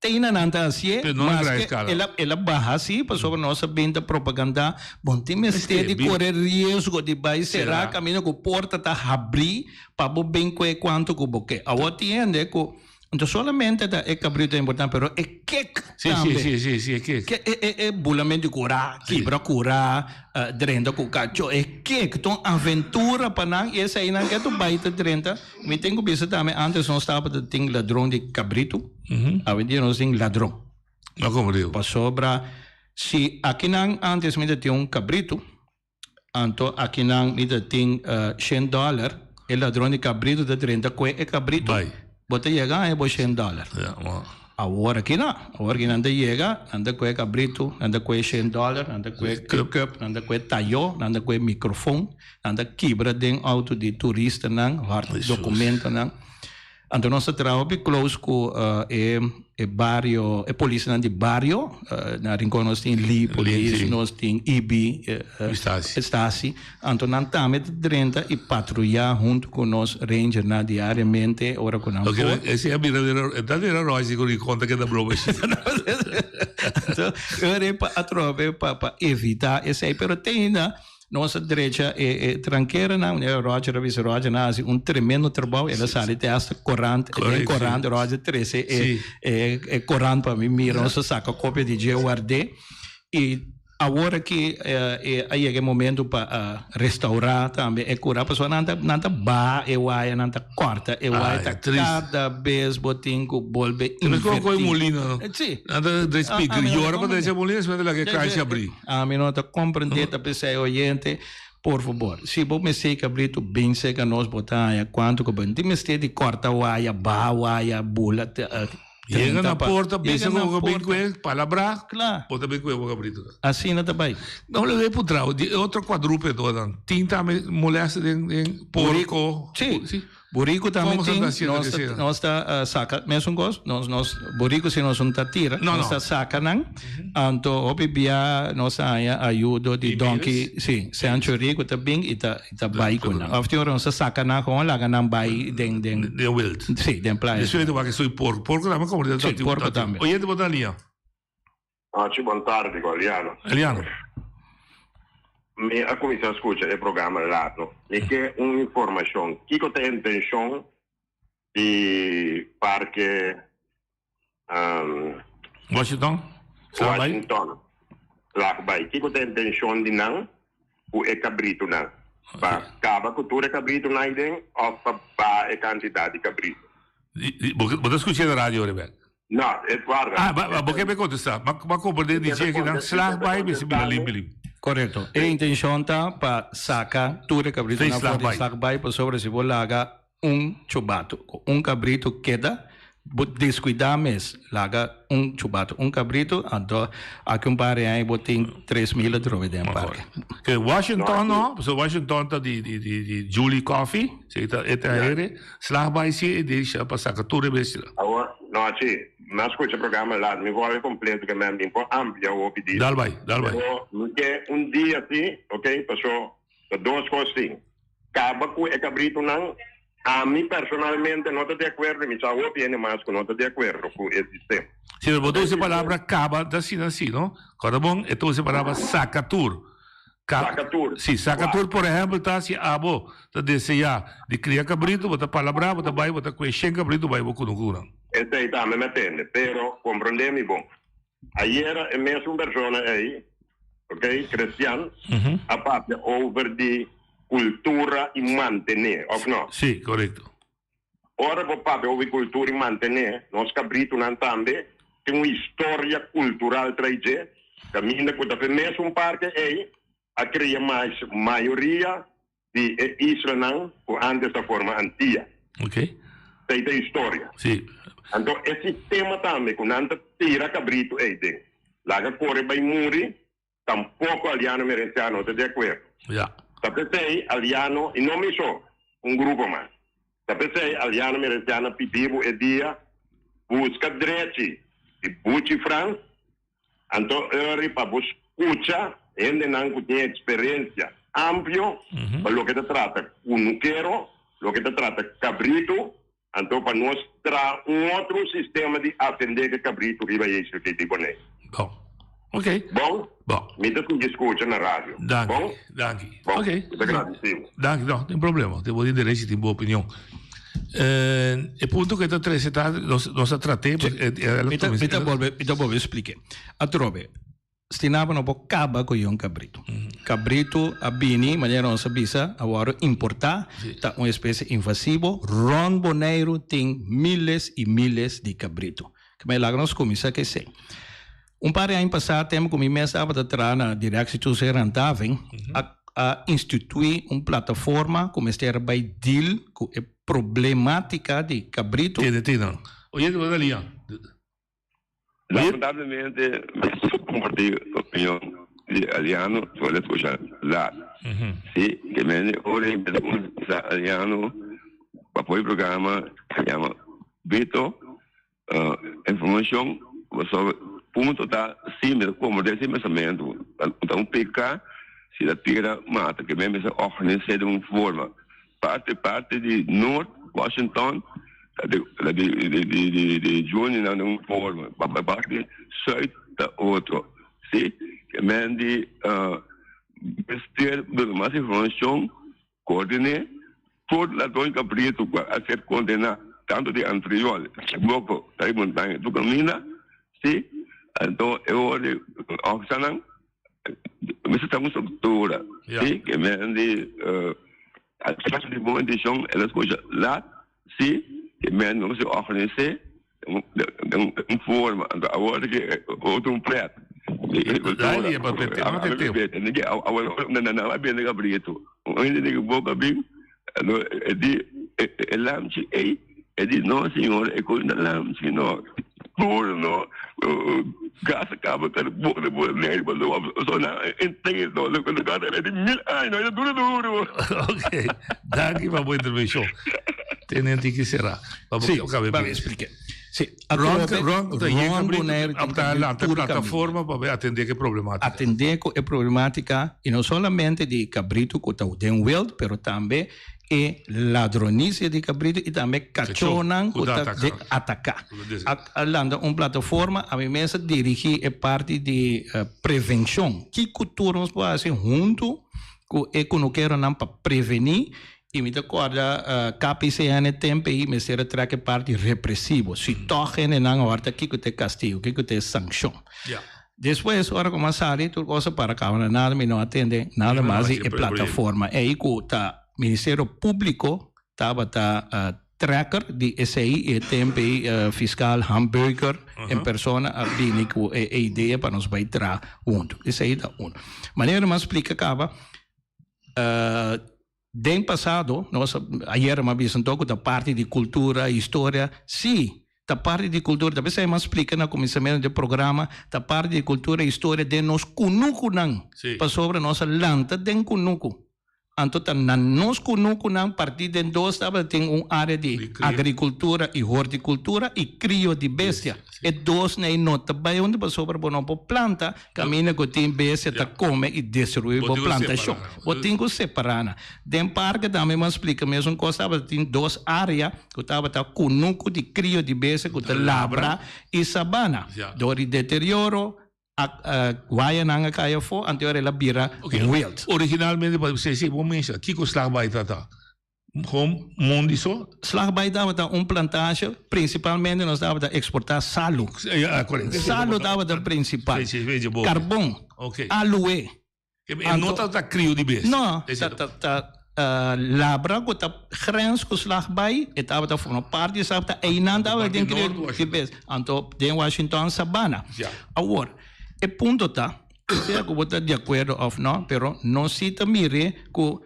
Teina nan ta hasié, Pero no na gran maske escala. el a el a baha sí, pasobra nos a bin ta propagandá, bon tin mester di Mester, kore riesgo di bai será Será. kaminda ku porta ta habrí pa bo bin kue kuantu ku bo ke. Awor tin hende ku no solamente ta e kabrito ta importante, pero e kek Sí, sí, tambe. sí, sí, sí, e kek. Ke e e e bulamentu di kurá, kibra kurá, drenta ku kachó, e kek ta un aventura pa nan i eseinan ke ta bai ta drenta. Mi tin ku bisa tambe antes nos tabata tin ladron di kabritu, awendia nos tin ladron. No komo digo? Pasobra si akinan antes mi ta tin un kabritu, anto akinan mi ta tin shen dòler, e ladron di kabritu ta drenta kue e kabritu, bo ta yega haña bo shen dòler. Awor aki no, awor aki nan ta yega, nan ta kue kabritu, nan ta kue shen dòler, nan ta kue cup, nan ta kue tayó, nan ta kue mikrofon. Nan ta kibra den auto di turistanan, hòrt dokumentonan. Anto nos ta traha hopi close ku e e bario, e polisnan di bario. Na Rincon nos tin Lee Police, nos tin IB, Stasi. Anto nan tambe ta drenta i patruyá huntu ku nos rangernan diariamente ora ku nan por. Oke, esei a bira bira, e ta bira Royce ku Rincon ta keda broma asina. Anto, ora pa atrobe pa pa evitá esei, pero te ainda Nos a drecha e e trankeranan, meneer Roger a bisa Roger nan a hasi un tremendo trabou, el a sali te hasta korant, den korant Roger trese e e e korant pa mi mira, nos a saka kopia di dje ward'é i awor aki e a yega e momento pa a restaurá tambe e kura pasobra nan ta nan ta baha e waya, nan ta kòrta e waya, ta kada bes bo tin ku bolbe invertí. Meskos ku e molina no? Si. Nan ta drecha piki, yora pa drecha e molina, despues nan ta laga e kranshi abrí. Ami no ta comprende ta pesey oyente por fabor si bo mester cabrito bin cerca nos bo ta haya cuanto cu bo tin mester di corta waya baha waya bula Yega na porta bisa cu bo bin cu e palabra bo ta bin cu e bo cabrito. Asina ta bay. No lo e puntra di e otro cuadrupedonan tin tambe molestia den porco? Si. Buriku tambe tin, nos ta, nos ta saka mesun kos, nos, nos, buriku si nos un ta tira, nos ta saka nan, anto hopi bia nos ta haña ayudo di Donkey, si, Sanctuary ku ta bin i ta, i ta bai ku nan. Òf tin ora nos ta saka nan gewoon laga nan bai den, den. Den wild. Si, den playa. Despues ta wak esei porko, porko tambe komo den. Si, porko tambe. Oyente bo ta lia. Hachi bon tardi ku Eliano. Eliano. Mi a kuminsá skucha e programa lato. Mi ke un informashon. Kiko ta e intenshon di parke Washington? Washington Slagbaai. Kiko ta e intenshon di nan ku e kabritunan? Pa kaba ku tur e kabritunan aiden òf pa baha e kantidat di kabritu? Bo ta skucha na radio, Rebek? No, e guarda. Ah, ba, ba, bo ke me contesta. Ma, ma comprende di che nan slag bai me si bira limpi limpi. Correcto. E intencion ta pa saca tur e cabrito na for di slag bai pasobra si bo laga un chubato cu un cabrito keda bo descuida mes laga un chubato un cabrito anto aki un par di aña bo tin 3000 atrobe den parke. Ke Washington no, pasobra Washington ta di di di di Julie Coffee, si ta e ta here. Slag bai si e deixa pa saca tur e bestia. Awor, nochi, mi a scucha programa laat, mi hoor e completo ke men bin por amplia hopi di. Dal bai, dal bai. Pero mi ke un dia si, ok, paso ta dos cos tin. Caba cu e cabritonan, ami personalmente no ta di acuerdo y mi sa hopi hende mas cu no ta di acuerdo cu e sistema. Si, pero bo ta usa e palabra caba, ta asina si, no? Corda bon, e ta usa e palabra saca tur. Saca tur. Si, saca tur, por ehempel, ta si abo ta desea di cria cabrito, bo ta palabrá, bo ta bai, bo ta cue shen cabrito bai bo cunucunan. Esei tambe mi a tende, pero comprende mi bon. Ayera e mesun persona ei, ok, Christian, a papia over di cultura y mantene, of no? Si, corecto. Ora bo papia over cultura y mantene, nos cabritonan tambe tin un historia cultural tras dje, caminda cu ta fe mesun parke ey a cria mas mayoria di e islanan cu antes ta forma Antia. Esey ta historia. Anto e sistema tambe cu nan ta tira cabrito ey den laga core bay muri, tampoco Aliano Merenciano ta di acuerdo. Ta p'esei Aliano, i no mi so, un grupo mas. Ta p'esei Aliano Mereciano a pidi bo e dia buska drechi di Buchi Frans, anto ori pa bo skucha hendenan ku tin eksperensia amplio pa loke ta trata kunukero, loke ta trata kabritu, anto pa nos traha un otro sistema di atendé ku e kabritu riba e isla di Boneiru. Bon. Ok. Bon? Bon. Mi ta sigui skucha na radio. Danki. Bon? Danki. Bon. Ok. Mi ta gradisí bo. Danki. No, tin problema. Tin bo tin derecho tin bo opinion. E punto ku e ta trese ta, nos, nos a trat'é. Mi ta, mi ta bolbe, mi ta bolbe splik'é. Atrobe, Stinapa no por kaba ku yon kabritu. Kabritu a bini, manera nos a bisa, a wòrdu importá, ta un espesie invasivo. Rònt Boneiru tin miles i miles di kabritu. Kmei laga nos kuminsá ku esei. Un par di aña pasá, tempu ku mi mes tabata traha na Directie Toezicht Handhaving, a a instituí un plataforma ku mester a bai deal ku e problemátika di kabritu. Tene tene. Oye, bo ta lia. Lamentablemente mi no comparti opinion di Aliano so el a scucha laat. Si, ke mende ora e bira cuminsa Aliano pa por e programa yama Bito informacion pasobra punto ta si mi ta comprende si pensamentu ta un peka si ta tira mata ke men mester organise den un forma Parti parti di Noord Washington ta di di di di juniornan den un forma, pa parti Zuid ta otro. Si, ke men di mester duna mas informacion, coordine tur ladron cabrito cu a ser condena tanto di Antriol, Boko, ta di Montaña, tur caminda, si, anto e ora di officernan Mester ta un structura, si, ke men di a di bon intencion el a scucha laat, si, ke men no mester organise den un forma, anto awor ta ke otro un pret. Nan a bende cabrito, un hende di boca bin, e di e lamchi ey, e di no señor e cosa no lamchi no. Tur no gas a caba ta borde borde neri pa lo so na entero no lo gas era di mil aña no era duro duro. Ok, danki pa bo intervencion. Tenente ki sera. Pa bo Sí, cabe pa bien. explique. Sí, Ron, atrobe, Ron, ta Ron yega abri Bonaire tin ta kabri lanta tur kaminda. plataforma pa bay atende ke problematica. Atende ku e problematica y no solamente di cabrito cu ta den wild, pero tambe e ladronisia di cabrito y tambe cachonan cu ta ataca. A lanta un plataforma, ami mes a dirigi e parti di prevencion. Kico tur nos por haci hunto cu e cunukeronan pa preveni y mi ta corda KPCN tempo ey mester a trek e parti represivo. Si toch hendenan horta kico ta e castigo, kico ta e sancion. Despues ora cu mi a sali tur cos a para caba na nada mi no a tende nada mas di e plataforma ey cu ta Ministerio Publico tabata tracker di esey y e tempo ey fiscal Hamburger en persona a bini cu e idea pa nos bay traha hunto. Esey ta uno. Manera mi a splica caba Den pasado, nos ayera mi a bisa anto ku ta parti di kultura, historia. Sí, ta parti di kultura. Ta p'esei mi a splika na kuminsamentu di e programa, ta parti di kultura i historia den nos kunukunan. Pasobra nos a lanta den kunuku. Anto ta na nos kunukunan partí den dos tabata tin un área di agrikultura i hortikultura i krio di bestia. E dos nei no ta bai huntu pasobra bo no por planta Kaminda ku tin bestia ta kome i destruí bo plantashon. Bo tin ku separá nan. Den parke tambe mi a splika mesun kos. Tabata tin dos área ku tabata kunuku di krio di bestia ku ta labra i sabana. Dor di deterioro a wayanan a kai afó, anto el a bira wild. Originalmente pa si bo mensha kiko slagbaai ta ta? Hom mondi so. Slagbaai tabata un plantasje, principalmente nos tabata exporta salu. Salu tabata principal. Carbon, aloe. E no tabata crio di bestia. No, ta labra cu ta grens cu Slagbaai, e tabata forma parti di Slagbaai, einan tabata den crio di bestia. Anto den Washington Sabana. Awor, e punto ta, sea cu bo ta di acuerdo of no, pero nos si ta mire cu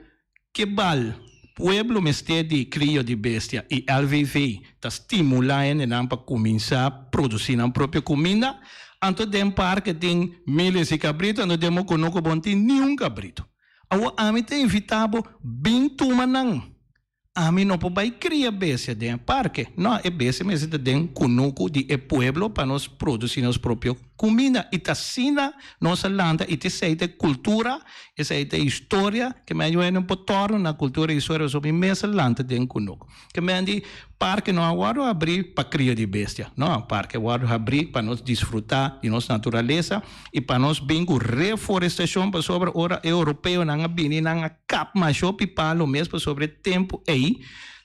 Ke bal pueblo mester di krio di bestia i LVV ta stimulá hendenan pa kuminsá produsí nan propio kuminda? Anto den parke tin miles di kabritu, anto den Mokonuko bo no tin niun kabritu. Awor ami ta invitá bo bin tuma nan. Ami no por bai kria bestia den e parke. No, e bestia mester ta den kunuku di e pueblo pa nos produsí nos propio kuminda. I ta asina nos a lanta i ta esei ta e kultura, esei ta e historia ke mi a yuda no por tòrnu na kultura i historia pasobra mi mes a lanta den kunuku. Ke men di parke no a wòrdu habrí pa krio di bestia. No, parke a wòrdu habrí pa nos disfrutá di nos naturalesa i pa nos bin ku reforestashon pasobra ora e oropeonan a bini nan a kap masha hopi palo mes pasobra e tempu ei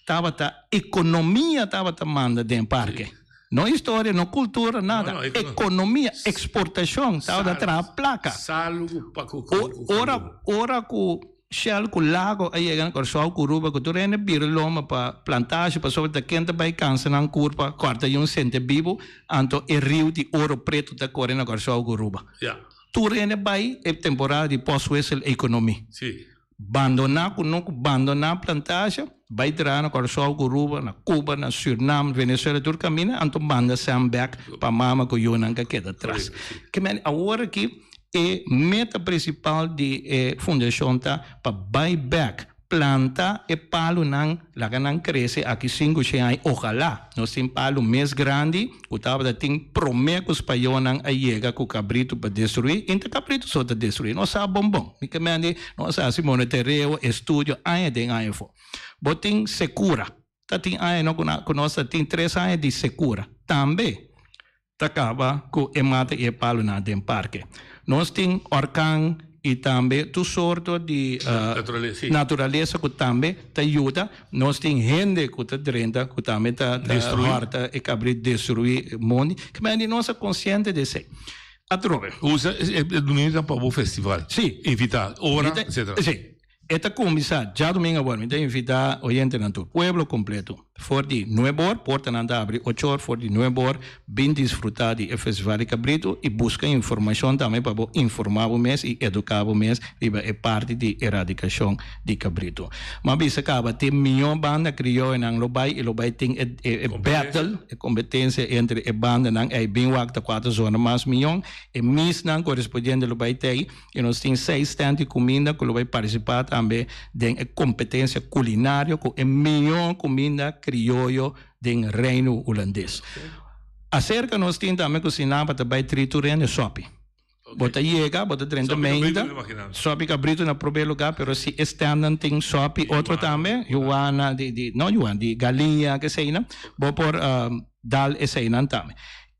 tabata ekonomia tabata manda den parke. No historia, no kultura, nada. Ekonomia, eksportashon tabata traha plaka. Ora ora ku Shell ku Lago a yega na Kòrsou ku Aruba ku tur hende bira lomba pa plantashe pasobra ta ken ta bai kansa nan kurpa kòrta i un sente bibu anto e riu di oro pretu ta kore na Kòrsou ku Aruba. Tur hende bai e temporada di postwissel ekonomi. Bandoná kunuku, bandoná plantashe, bai traha na Kòrsou ku Aruba, na Cuba, na Sürnam, Venezuela tur kaminda anto manda sèn bèk pa mama ku yunan ka keda tras. Ke men awor aki E meta prinsipal di e fundashon ta pa bai bèk, planta e palunan, laga nan krese aki sinku shen aña. Ojalá nos tin palu mes grandi ku tabata tin promé ku spañónan a yega ku kabritu pa destruí. I ta kabritu so ta destruí, nos sa bon bon. Mi ke mende nos a hasi monitoreo, estudio aña den aña afó. Bo tin sekura. Ta tin aña no ku nos ta tin tres aña di sekura. Tambe Ta kaba ku e mata i e palunan den parke. Nos tin orkan i tambe tur sorto di naturalesa ku tambe ta yuda. Nos tin hende ku ta drenta ku tambe ta hòrta e kabrit destruí mondi. Kimen di nos a konsiente di esei. Atrobe. Usa e dumingo pa bo festival. Si. Invitá ora etcetera. Si. E ta kuminsá djadumingu awor. Mi ta invitá oyentenan tur, pueblo kompleto, for di nuebe or, portanan ta abri ocho or, for di nuebe or bin disfrutá di e Festival di Kabritu i buska informashon tambe pa bo informá bo mes i eduká bo mes riba e parti di eradikashon di kabritu. M'a bisa kaba tin mihó banda krioyonan lo bai i lo bai tin e e battle, e kompetensia entre e bandanan ei bin wak ta kua ta zona mas mihó, e misnan korespondiente lo bai tei. I nos tin seis stand di kuminda ku lo bai partisipá tambe den e kompetensia kulinario ku e mihó kuminda krioyo den Reino Hulandes. Aserka nos tin tambe kusiná pa ta bai triturende sòpi. Bo ta yega, bo ta drenta meinta, sòpi kabritu na promé lugá, pero si e standnan tin sòpi otro tambe, yuana di, di, no yuana, di galiña, keseinan, bo por dal eseinan tambe.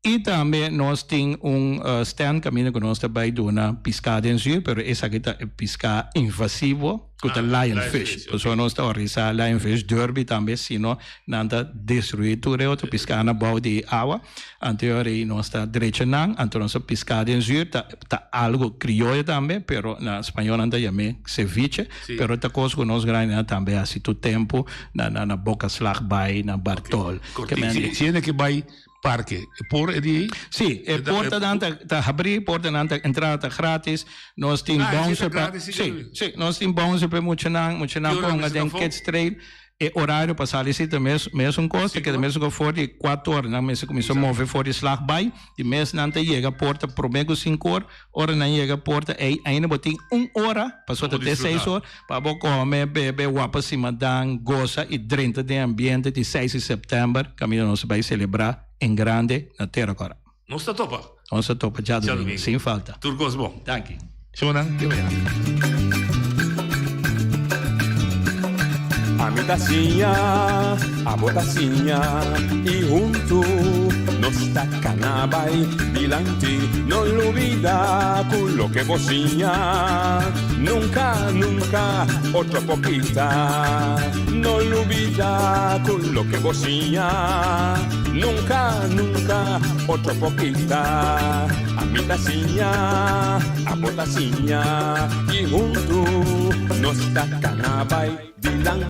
I tambe nos tin un stand kaminda ku nos ta bai duna piská den zuur, pero esaki ta e piská invasivo ku ta lionfish. Pasobra nos ta organisá lionfish derby tambe, sino nan ta destruí tur e otro piskánan bou di awa. Anto e ora ei nos ta drecha nan, anto nos ta piská den zuur, ta ta algu krioyo tambe, pero na spañó nan ta yam'é ceviche, pero ta kos ku nos grandinan tambe hasi tur tempu na na Boka Slag bai, na Bartol. Si hende ke bai Parke, e por e di ei? Sí, e portanan ta ta habrí, portanan ta entrada ta gratis. Nos tin Ah, bouncer ta pa gratis sí, sí, nos tin bouncer pa e muchanan, muchanan Ki ora ponga mester den ta afó? kids trail. E orario pa sali sí ta mes mesun kos, ta keda mesun kos for di kuater or nan mester kuminsá move for di slag bai, di mes nan ta yega porta promé ku sinku or, Ora nan yega porta ei ainda bo tin un ora, pasobra ta te seis or, pa bo kome, bebe, wapa simadan, gosa i drenta den ambiente di seis di sèptèmber kaminda nos ta bai selebrá en grande na Tera Kòrá. Nos ta topa. Nos ta topa djadumingu, sin falta. Tur kos bon. Danki. Shownan, te mañana. Ami ta siña, abo ta siña i huntu nos ta kana bai dilanti. No lubida ku loke bo siña nunka, nunka otro por kita. No lubida ku loke bo siña nunka, nunka otro por kita. Ami ta siña, abo ta siña i huntu nos ta kana bai dilanti.